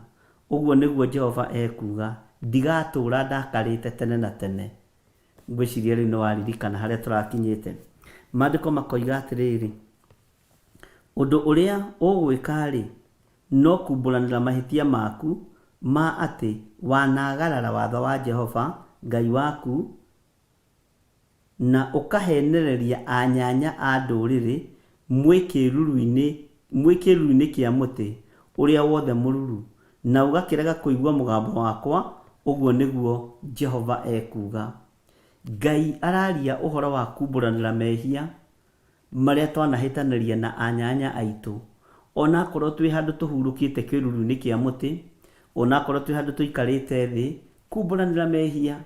ũguo nĩguo Jehova ekuuga, ndigatũũra ndakarĩte tene na tene. Ngwĩciria rĩu nĩwaririkana harĩa tũrakinyĩte. Maandĩko makoiga atĩrĩrĩ, ũndũ ũrĩa ũgwĩka-rĩ, no kumbũranĩra mahĩtia maku ma atĩ wanaagarara watho wa Jehova Ngai waku, na ũkaheenereria anyanya a ndũrĩrĩ mwĩ kĩĩruru-inĩ mwĩ kĩĩruru-inĩ kĩa mũtĩ ũrĩa wothe mũruru, na ũgakĩrega kũigua mũgambo wakwa, ũguo nĩguo Jehova ekuuga. Ngai araria ũhoro wa kumbũranĩra mehia marĩa twanahĩtanĩria na anyanya aitũ, o na akorwo twĩ handũ tũhurũkĩte kĩĩruru-inĩ kĩa mũtĩ, o na akorwo twĩ handũ tũikarĩte thĩ, kumbũranĩra mehia,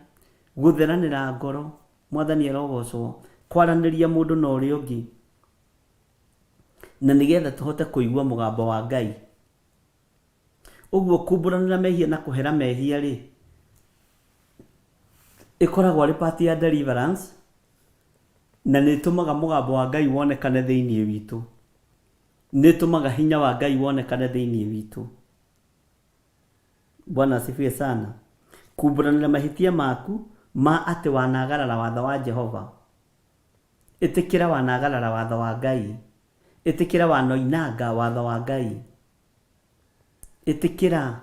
gũtheranĩra ngoro, Mwathani arogocwo, kwaranĩria mũndũ na ũrĩa ũngĩ, na nĩgetha tũhote kũigua mũgambo wa Ngai. Ũguo kumbũranĩra mehia na kũhera mehia-rĩ, ĩkoragwo arĩ part ya deliverance, na nĩ ĩtũmaga mũgambo wa Ngai wonekane thĩinĩ witũ. Nĩ ĩtũmaga hinya wa Ngai wonekane thĩinĩ witũ. Bwana asifiwe sana. Kumbũranĩra mahĩtia maku ma atĩ wanagarara watho wa Jehova. Ĩtĩkĩra wanagarara watho wa Ngai. Ĩtĩkĩra wanoinanga watho wa Ngai. Ĩtĩkĩra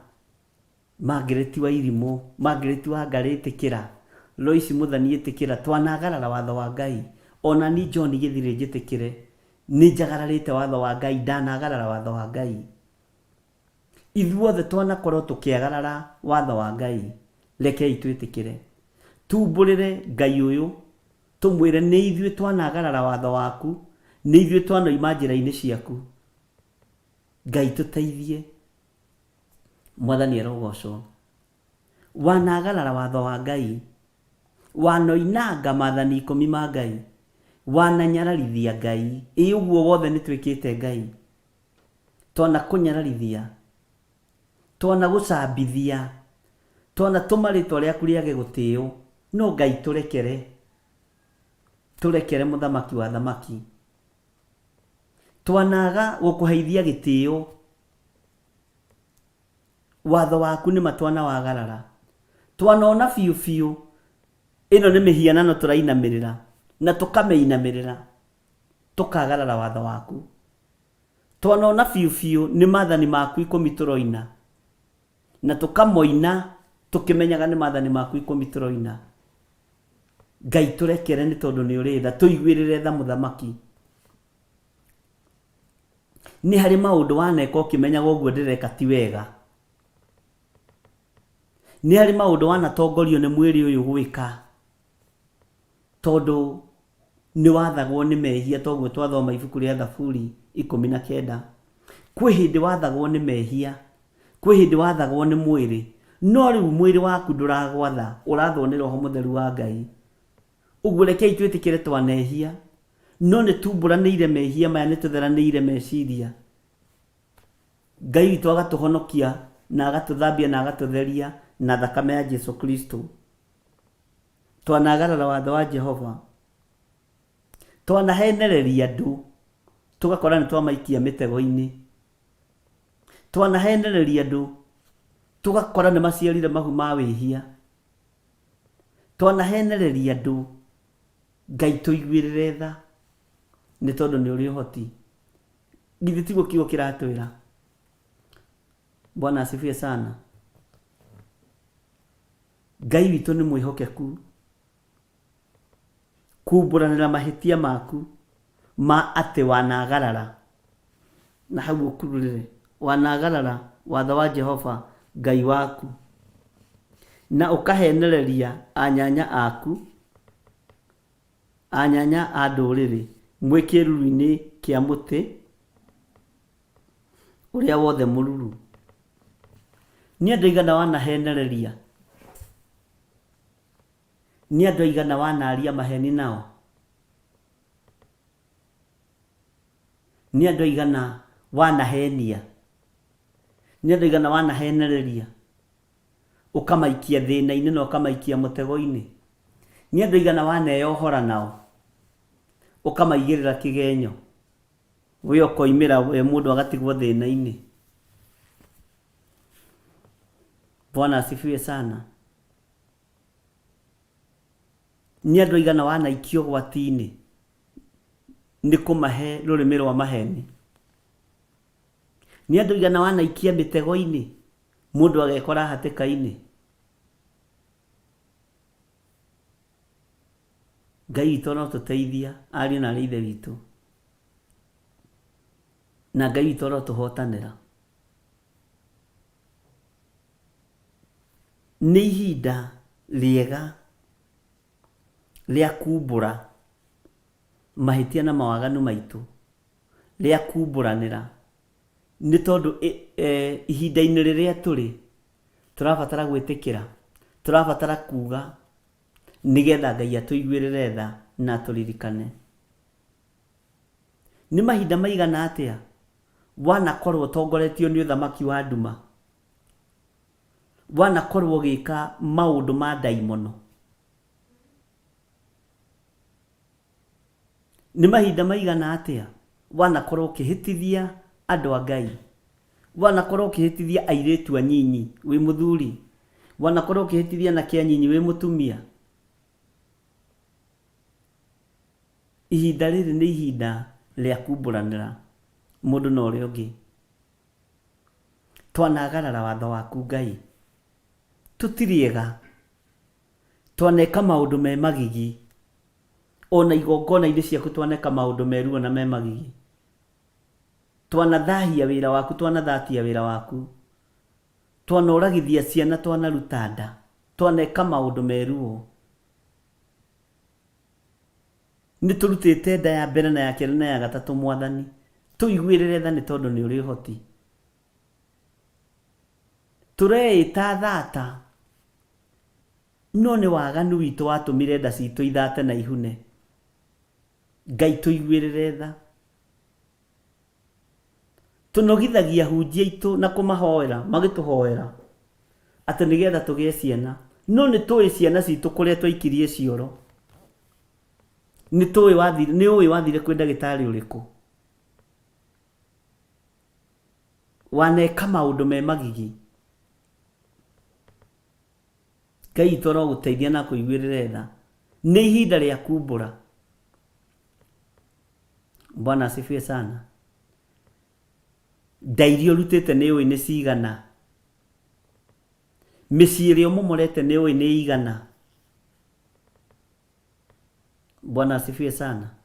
Margaret wa irimũ, Margaret wa Ngarĩ ĩtĩkĩra, Loice Mũthani ĩtĩkĩra, twanagarara watho wa Ngai. Ona ni John Gĩthirĩ njĩtĩkĩre, nĩ njagararĩte watho wa Ngai, ndanagarara watho wa Ngai. Ithuothe twanakorwo tũkĩagarara watho wa Ngai, rekei twĩtĩkĩre. Tumbũrĩre Ngai ũyũ, tũmwĩre nĩ ithuĩ twanagarara watho waku, nĩ ithuĩ twanoima njĩra-inĩ ciaku. Ngai tũteithie. Mwathani arogocwo. Wanagarara watho wa Ngai, wanoinanga maathani ikũmi ma Ngai, wananyararithia Ngai. Ĩ ũguo wothe nĩ twĩkĩte Ngai. Twanakũnyararithia, twanagũcambithia, twanatũma rĩtwa rĩaku rĩage gũtĩo. No Ngai tũrekere, tũrekere mũthamaki wa athamaki. Twanaga gũkũheithia gĩtĩo. Watho waku nĩma twanawagarara. Twanona biũ biũ ĩno nĩ mĩhianano tũrainamĩrĩra na tũkamĩinamĩrĩra tũkagarara watho waku. Twanona biũ biũ nĩ maathani maku ikũmi tũroina, na tũkamoina tũkĩmenyaga nĩ maathani maku ikũmi tũroina. Ngai tũrekere nĩ tondũ nĩ ũrĩ tha, tũiguĩrĩre tha mũthamaki. Nĩ harĩ maũndũ waneka ũkĩmenyaga ũguo ndĩreka ti wega. Nĩ harĩ maũndũ wanatongorio nĩ mwĩrĩ ũyũ gwĩka tondũ nĩ wathagwo nĩ mehia toguo twathoma ibuku rĩa Thaburi 19. Kwĩ hĩndĩ wathagwo nĩ mehia, kwĩ hĩndĩ wathagwo nĩ mwĩrĩ, no rĩu mwĩrĩ waku ndũragwatha, ũrathwo nĩ Roho Mũtheru wa Ngai. Ũguo rekei twĩtĩkĩre twanehia, no nĩ tumbũranĩire mehia maya, nĩ tũtheranĩire meciria. Ngai witũ agatũhonokia na agatũthambia na agatũtheria na thakame ya Jesu Kristo. Twanagarara watho wa Jehova, twanahenereria andũ, tũgakora nĩ twamaikia mĩtego-inĩ. Twanahenereria andũ, tũgakora nĩ maciarire mahu ma wĩhia. Twanahenereria andũ, Ngai tũiguĩrĩre tha, nĩ tondũ nĩ ũrĩ ũhoti. Githĩ tiguo kiugo kĩratwĩra? Bwana asifiwe sana. Ngai witũ nĩ mwĩhokeku kumbũranĩra mahĩtia maku ma atĩ wanagarara na hau ũkururĩre wanagarara watho wa Jehova Ngai waku na ũkahenereria anyanya aku anyanya a ndũrĩrĩ mwĩ kĩruru-inĩ kĩa mũtĩ ũrĩa wothe mũruru. Nĩ andũ aigana wanahenereria? Nĩ andũ aigana wanaria maheni nao? Nĩ andũ aigana wanahenia? Nĩ andũ aigana wanahenereria? Ũkamaikia thĩna-inĩ na ũkamaikia mũtego-inĩ? Nĩ andũ aigana waneyohora nao? Ũkamaigĩrĩra kĩgenyo? We ũkoimĩra we mũndũ agatigwo thĩna-inĩ. Bwana asifiwe sana. Nĩ andũ aigana wanaikio ũgwati-inĩ nĩ kũmahe rũrĩmĩ rwa maheni? Nĩ andũ aigana wanaikia mĩtego-inĩ mũndũ agekora hatĩka-inĩ? Ngai witũ arotũteithia ariũ na aarĩ a Ithe witũ. Na Ngai witũ arotũhotanĩra. Nĩ ihinda rĩega rĩa kumbũra mahĩtia na mawaganu maitũ, rĩa kumbũranĩra, nĩ tondũ ihinda-inĩ rĩrĩa tũrĩ, tũrabatara gwĩtĩkĩra, tũrabatara kuga nĩgetha Ngai atũiguĩrĩre tha na atũririkane. Nĩ mahinda maigana atĩa wanakorwo ũtongoretio nĩ ũthamaki wa nduma? Wanakorwo ũgĩka maũndũ ma ndaimono? Nĩ mahinda maigana atĩa wanakorwo ũkĩhĩtithia andũ a Ngai? Wanakorwo ũkĩhĩtithia airĩtu anyinyi wĩ mũthuri? Wanakorwo ũkĩhĩtithia anake anyinyi wĩ mũtumia? Ihinda rĩrĩ nĩ ihinda rĩa kumbũranĩra mũndũ na ũrĩa ũngĩ. Twanagarara watho waku Ngai. Tũtirĩ ega. Twaneka maũndũ me magigi. Ona igongona-inĩ ciaku twaneka maũndũ me ruo na me magigi. Twanathahia wĩra waku, twanathatia wĩra waku. Twanoragithia ciana, twanaruta nda. Twaneka maũndũ me ruo. Nĩ tũrutĩte nda ya mbere na ya kerĩ na ya gatatũ Mwathani. Tũiguĩrĩre tha nĩ tondũ nĩ ũrĩ ũhoti. Tũreĩta thata no nĩ waganu witũ watũmire nda citũ ithate na ihune. Ngai tũiguĩrĩre tha. Tũnogithagia ahunjia aitũ na kũmahoera magĩtũhoera atĩ nĩgetha tũgĩe ciana. No nĩ tũĩ ciana citũ kũrĩa twaikirie cioro. Nĩ tũĩ wathire, nĩ ũĩ wathire kwĩ ndagĩtarĩ ũrĩkũ. Waneka maũndũ me magigi. Ngai witũ arogũteithia na akũiguĩrĩre tha. Nĩ ihinda rĩa kumbũra. Bwana asifiwe sana. Nda iria ũrutĩte nĩ ũĩ nĩ cigana? Mĩciĩ ĩrĩa ũmomorete nĩ ũĩ nĩ igana? Bwana asifiwe sana.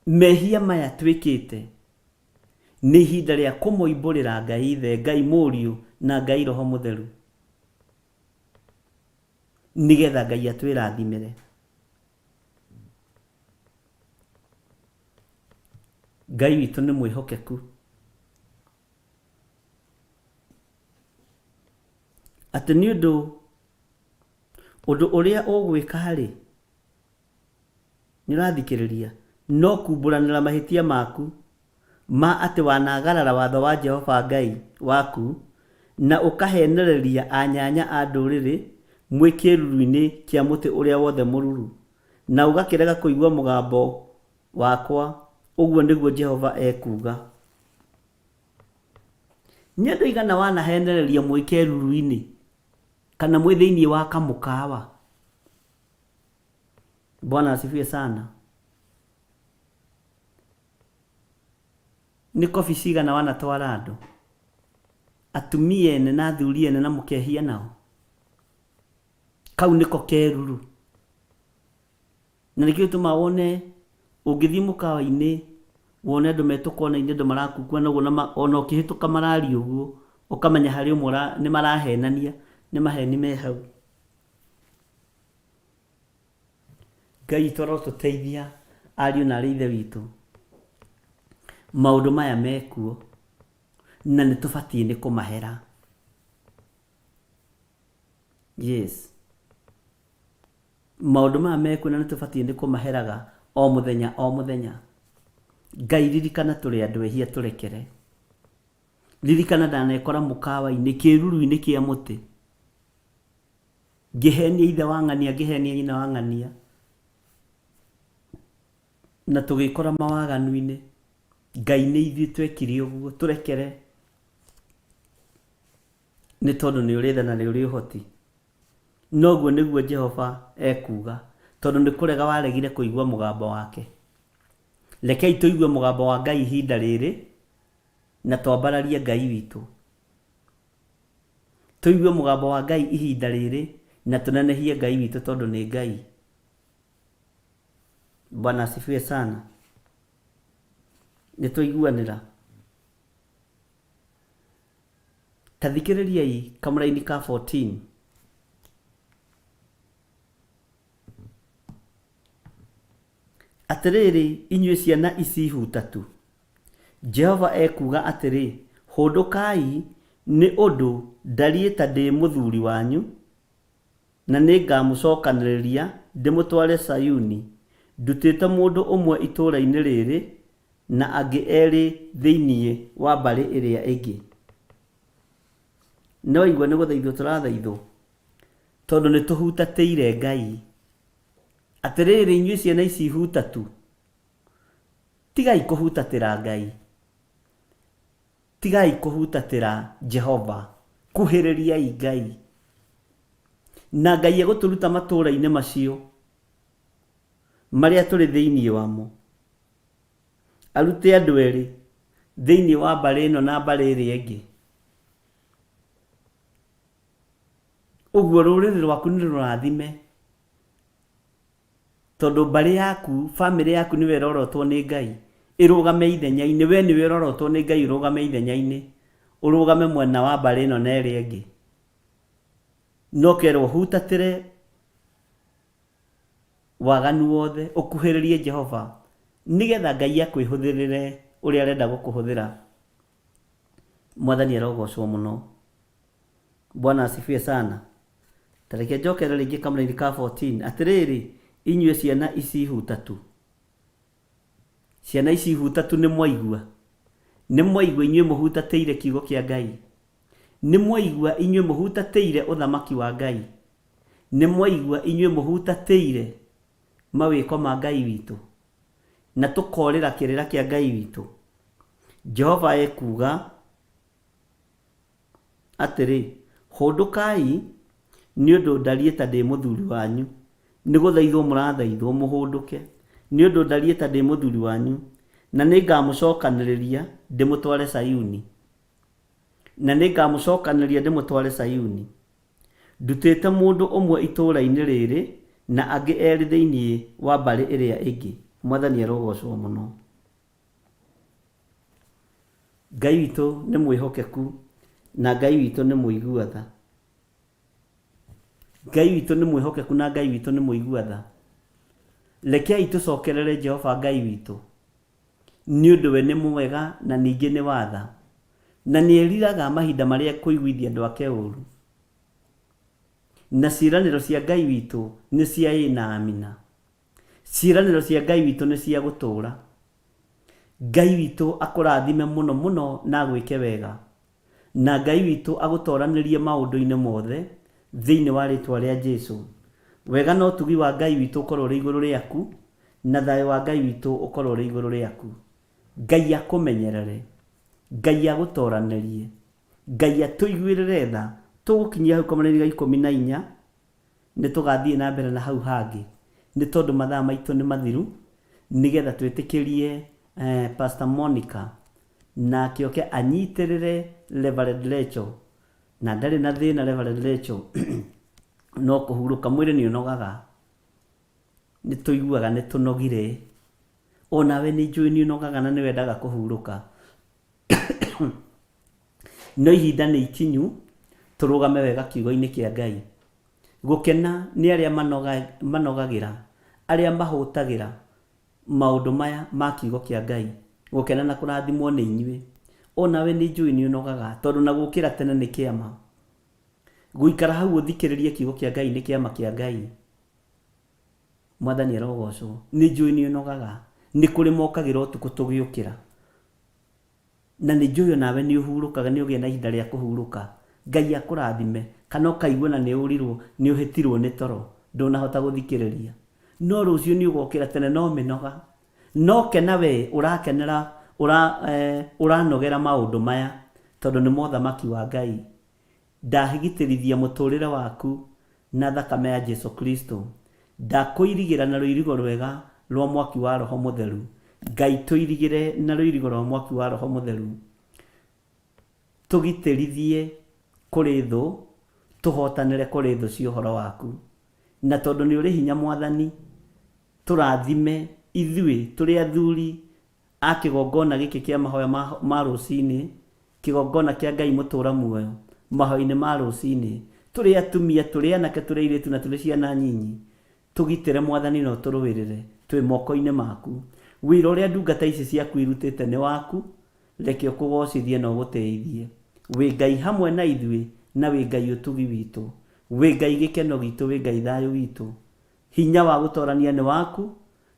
Mehia maya twĩkĩte nĩ ihinda rĩa kũmoimbũrĩra Ngai Ithe, Ngai Mũriũ na Ngai Roho Mũtheru nĩgetha Ngai atwĩrathimĩre. Ngai witũ nĩ mwĩhokeku. Atĩ nĩ ũndũ ũndũ ũrĩa ũgwĩka-rĩ, nĩ ũrathikĩrĩria, no kumbũranĩra mahĩtia maku ma atĩ wanaagarara watho wa Jehova Ngai waku, na ũkaheenereria anyanya a ndũrĩrĩ mwĩ kĩĩruru-inĩ kĩa mũtĩ ũrĩa wothe mũruru, na ũgakĩrega kũigua mũgambo wakwa, ũguo nĩguo Jehova ekuuga. Nĩ andũ aigana wanaheenereria mwĩ kĩĩruru-inĩ kana mwĩ thĩinĩ wa kamũkawa? Bwana asifiwe sana. Nĩ kobi cigana wanatwara andũ? Atumia ene na athuri ene na mũkehia nao? Kau nĩko keruru. Na nĩkĩo gĩtũmaga wone ũngĩthiĩ mũkawa-inĩ wone andũ me tũkona-inĩ andũ marakunguana ũguo na ona ũkĩhĩtũka mararia ũguo, ũkamenya harĩ ũmwe nĩ marahenania, nĩ maheni me hau. Ngai witũ arotũteithia ariũ na arĩ ithe witũ. Maũndũ maya mekuo na nĩ tũbatiĩ nĩ kũmahera. Yes. Maũndũ maya mekuo na nĩ tũbatiĩ nĩ kũmaheraga o mũthenya o mũthenya. Ngai ririkana tũrĩ andũ ehia tũrekere. Ririkana ndanekora mũkawa-inĩ kĩruru-inĩ kĩa mũtĩ. Ngĩhenia ithe wa ng'ania, ngĩhenia nyina wa ng'ania, na tũgĩkora mawaganu-inĩ. Ngai nĩ ithuĩ twekire ũguo, tũrekere, nĩ tondũ nĩ ũrĩ tha na nĩ ũrĩ ũhoti. Noguo nĩguo Jehova ekuuga, tondũ nĩ kũrega waregire kũigua mũgambo wake. Rekei tũigue mũgambo wa Ngai ihinda rĩrĩ, na twambararie Ngai witũ. Tũigue mũgambo wa Ngai ihinda rĩrĩ na tũnenehie Ngai witũ tondũ nĩ Ngai. Bwana asifiwe sana. Nĩ twaiguanĩra? Ta thikĩrĩriai kamũraini ka 14. Atĩrĩrĩ inyuĩ ciana ici hutatu, Jehova ekuuga atĩrĩ, Hũndũkai, nĩ ũndũ ndariĩ ta ndĩ mũthuri wanyu, na nĩngamũcokanĩrĩria ndĩmũtware Zayuni, ndutĩte mũndũ ũmwe itũũra-inĩ rĩrĩ, na angĩ erĩ thĩinĩ wa mbarĩ ĩrĩa ĩngĩ. Nĩwaigua nĩ gũthaithwo tũrathaithwo, tondũ nĩtũhutatĩire Ngai. Atĩrĩrĩ inyuĩ ciana ici hutatu, tigai kũhutatĩra Ngai, tigai kũhutatĩra Jehova, kuhĩrĩriai Ngai. Na Ngai egũtũruta matũũra-inĩ macio marĩa tũrĩ thĩinĩ wamo, arute andũ erĩ thĩinĩ wa mbarĩ ĩno na mbarĩ ĩrĩa ĩngĩ. Ũguo rũrĩrĩ rwaku nĩ rũrathime tondũ mbarĩ yaku, bamĩrĩ yaku nĩwe ĩrorotwo nĩ Ngai ĩrũgame ithenya-inĩ, we nĩwe ũrorotwo nĩ Ngai ũrũgame ithenya-inĩ, ũrũgame mwena wa mbarĩ ĩno na ĩrĩa ĩngĩ. Na ũkerwo ũhutatĩre waganu wothe, ũkuhĩrĩrie Jehova nĩgetha Ngai akwĩhũthĩrĩre ũrĩa arenda gũkũhũthĩra. Mwathani arogocwo mũno. Bwana asifiwe sana. Ta reke njokere rĩngĩ kamũraini ka 14. Atĩrĩrĩ, inyuĩ ciana ici hutatu. Ciana ici hutatu nĩ mwaigua? Nĩ mwaigua inyuĩ mũhutatĩire kiugo kĩa Ngai? Nĩ mwaigua inyuĩ mũhutatĩire ũthamaki wa Ngai? Nĩ mwaigua inyuĩ mũhutatĩire mawĩko ma Ngai witũ? Na tũkorĩra kĩrĩra kĩa Ngai witũ? Jehova ekuuga atĩrĩ, Hũndũkai, nĩ ũndũ ndariĩ ta ndĩ mũthuri wanyu, nĩ gũthaithwo mũrathaithwo mũhũndũke. nĩ ũndũ ndariĩ ta ndĩ mũthuri wanyu, na nĩngamũcokanĩrĩria ndĩmũtware Sayuni. Na nĩngamũcokanĩrĩria ndĩmũtware Sayuni. Ndutĩte mũndũ ũmwe itũũra-inĩ rĩrĩ na angĩ erĩ thĩinĩ wa mbarĩ ĩrĩa ĩngĩ. Mwathani arogocwo mũno. Ngai witũ nĩ mwĩhokeku na Ngai witũ nĩ mũigua tha. Ngai witũ nĩ mwĩhokeku na Ngai witũ nĩ mũigua tha. Rekei tũcokerere Jehova Ngai witũ, nĩ ũndũ we nĩ mwega na ningĩ nĩ wa tha, na nĩeriraga mahinda marĩa ekũiguithia andũ ake ũũru. Na ciĩranĩro cia Ngai witũ nĩ cia ĩĩ na amina. Ciĩranĩro cia Ngai witũ nĩ cia gũtũũra. Ngai witũ akũrathime mũno mũno na agwĩke wega. Na Ngai witũ agũtoranĩrie maũndũ-inĩ mothe thĩinĩ wa rĩtwa rĩa Jesu. Wega na ũtugi wa Ngai witũ ũkorwo ũrĩ igũrũ rĩaku, na thayũ wa Ngai witũ ũkorwo ũrĩ igũrũ rĩaku. Ngai akũmenyerere. Ngai agũtoranĩrie. Ngai atũiguĩrĩre tha. Tũgũkinyia hau kamũraini ga 14. Nĩ tũgathiĩ na mbere na hau hangĩ nĩ tondũ mathaa maitũ nĩ mathiru nĩgetha twĩtĩkĩrie Pastor Monica nake oke anyitĩrĩre Reverend Rachel na ndarĩ na thĩna Reverend Rachel no kũhurũka mwĩrĩ nĩ ũnogaga nĩ tũiguaga nĩ tũnogire onawe nĩ njũĩ nĩ ũnogaga na nĩ wendaga kũhurũka No ihinda nĩ ikinyu tũrũgame wega kiugo-inĩ kĩa Ngai. Gũkena nĩ arĩa manogagĩra, arĩa mahũtagĩra maũndũ maya ma kiugo kĩa Ngai. Gũkena na kũrathimwo nĩ inyuĩ. O nawe nĩ njũĩ nĩ ũnogaga tondũ na gũkĩra tene nĩ kĩama. Gũikara hau ũthikĩrĩrie kiugo kĩa Ngai nĩ kĩama kĩa Ngai. Mwathani arogocwo. Nĩ njũĩ nĩ ũnogaga. Nĩ kũrĩ mokagĩra ũtukũ tũgĩũkĩra. Na nĩ njũĩ onawe nĩ ũhurũkaga, nĩ ũgĩe na ihinda rĩa kũhurũka. Ngai akũrathime. Kana ũkaigua na nĩ ũrirwo, nĩ ũhĩtirwo nĩ toro, ndũnahota gũthikĩrĩria. No rũciũ nĩ ũgokĩra tene no mĩnoga. No kena we ũrakenera, ũra, eh, ũranogera maũndũ maya, tondũ nĩmo ũthamaki wa Ngai. Ndahĩgitĩrithia mũtũrĩre waku na thakame ya Jesu Kristo. Ndakũirigĩra na rũirigo rwega rwa mwaki wa Roho Mũtheru. Ngai tũirigĩre na rũirigo rwa mwaki wa Roho Mũtheru. Tũgitĩrithie kũrĩ thũ, tũhotanĩre kũrĩ thũ cia ũhoro waku. Na tondũ nĩ ũrĩ hinya Mwathani, tũrathime ithuĩ tũrĩ athuri A Kĩgongona gĩkĩ kĩa mahoya ma rũcinĩ, kĩgongona kĩa Ngai mũtũũra muoyo, mahoya-inĩ ma rũcinĩ, tũrĩ atumia, tũrĩ anake, tũrĩ airĩtu na tũrĩ ciana nyinyi, tũgitĩre Mwathani na ũtũrũĩrĩre, twĩ moko-inĩ maku. Wĩra ũrĩa ndungata ici ciaku irutĩte nĩ waku, reke ũkũgocithie na ũgũtĩithie. Wĩ Ngai hamwe na ithuĩ na wĩ Ngai ũtugi witũ. Wĩ Ngai gĩkeno gitũ, wĩ Ngai thayũ witũ. Hinya wa gũtoorania nĩ waku,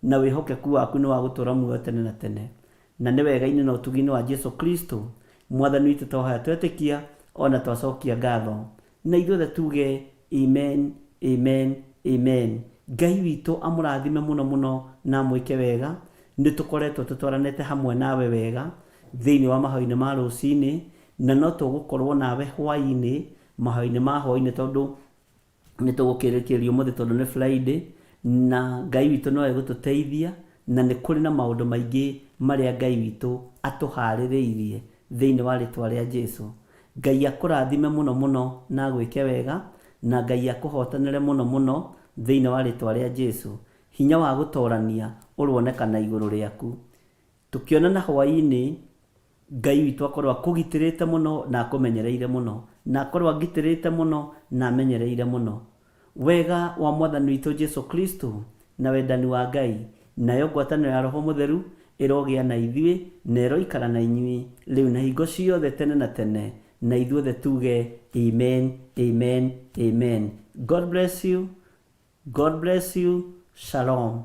na wĩhokeku waku nĩ wa gũtũũra muoyo tene na tene. Na nĩ wega-inĩ na ũtugi-inĩ wa Jesu Kristo, Mwathani witũ twahoya twetĩkia, o na twacokia ngatho. Na ithuothe tuuge, Amen, amen, amen. Ngai witũ amũrathime mũno mũno na amwĩke wega. Nĩ tũkoretwo tũtwaranĩte hamwe nawe wega thĩinĩ wa mahoya-inĩ ma rũcinĩ, na no tũgũkorwo nawe hwaĩ-inĩ, mahoya-inĩ ma hwaĩ-inĩ tondũ nĩ tũgũkĩrĩkĩrĩria ũmũthĩ tondũ nĩ Friday na Ngai witũ no egũtũteithia na nĩ kũrĩ na maũndũ maingĩ marĩa Ngai witũ atũharĩrĩirie thĩinĩ wa rĩtwa rĩa Jesu. Ngai akũrathime mũno mũno na agwĩke wega na Ngai akũhotanĩre mũno mũno thĩinĩ wa rĩtwa rĩa Jesu. Hinya wa gũtorania ũronekana igũrũ rĩaku. Tũkĩonana hwaĩ-inĩ, Ngai witũ akorwo akũgitĩrĩte mũno na akũmenyereire mũno, na akorwo angitĩrĩte mũno na amenyereire mũno. Wega wa Mwathani witũ Jesu Kristo, na wendani wa Ngai, nayo ngwatanĩro ya Roho Mũtheru ĩrogĩa na ithuĩ na ĩroikara na inyuĩ rĩu na hingo ciothe tene na tene, na ithuothe tuge Amen, Amen, Amen. God bless you. God bless you. Shalom.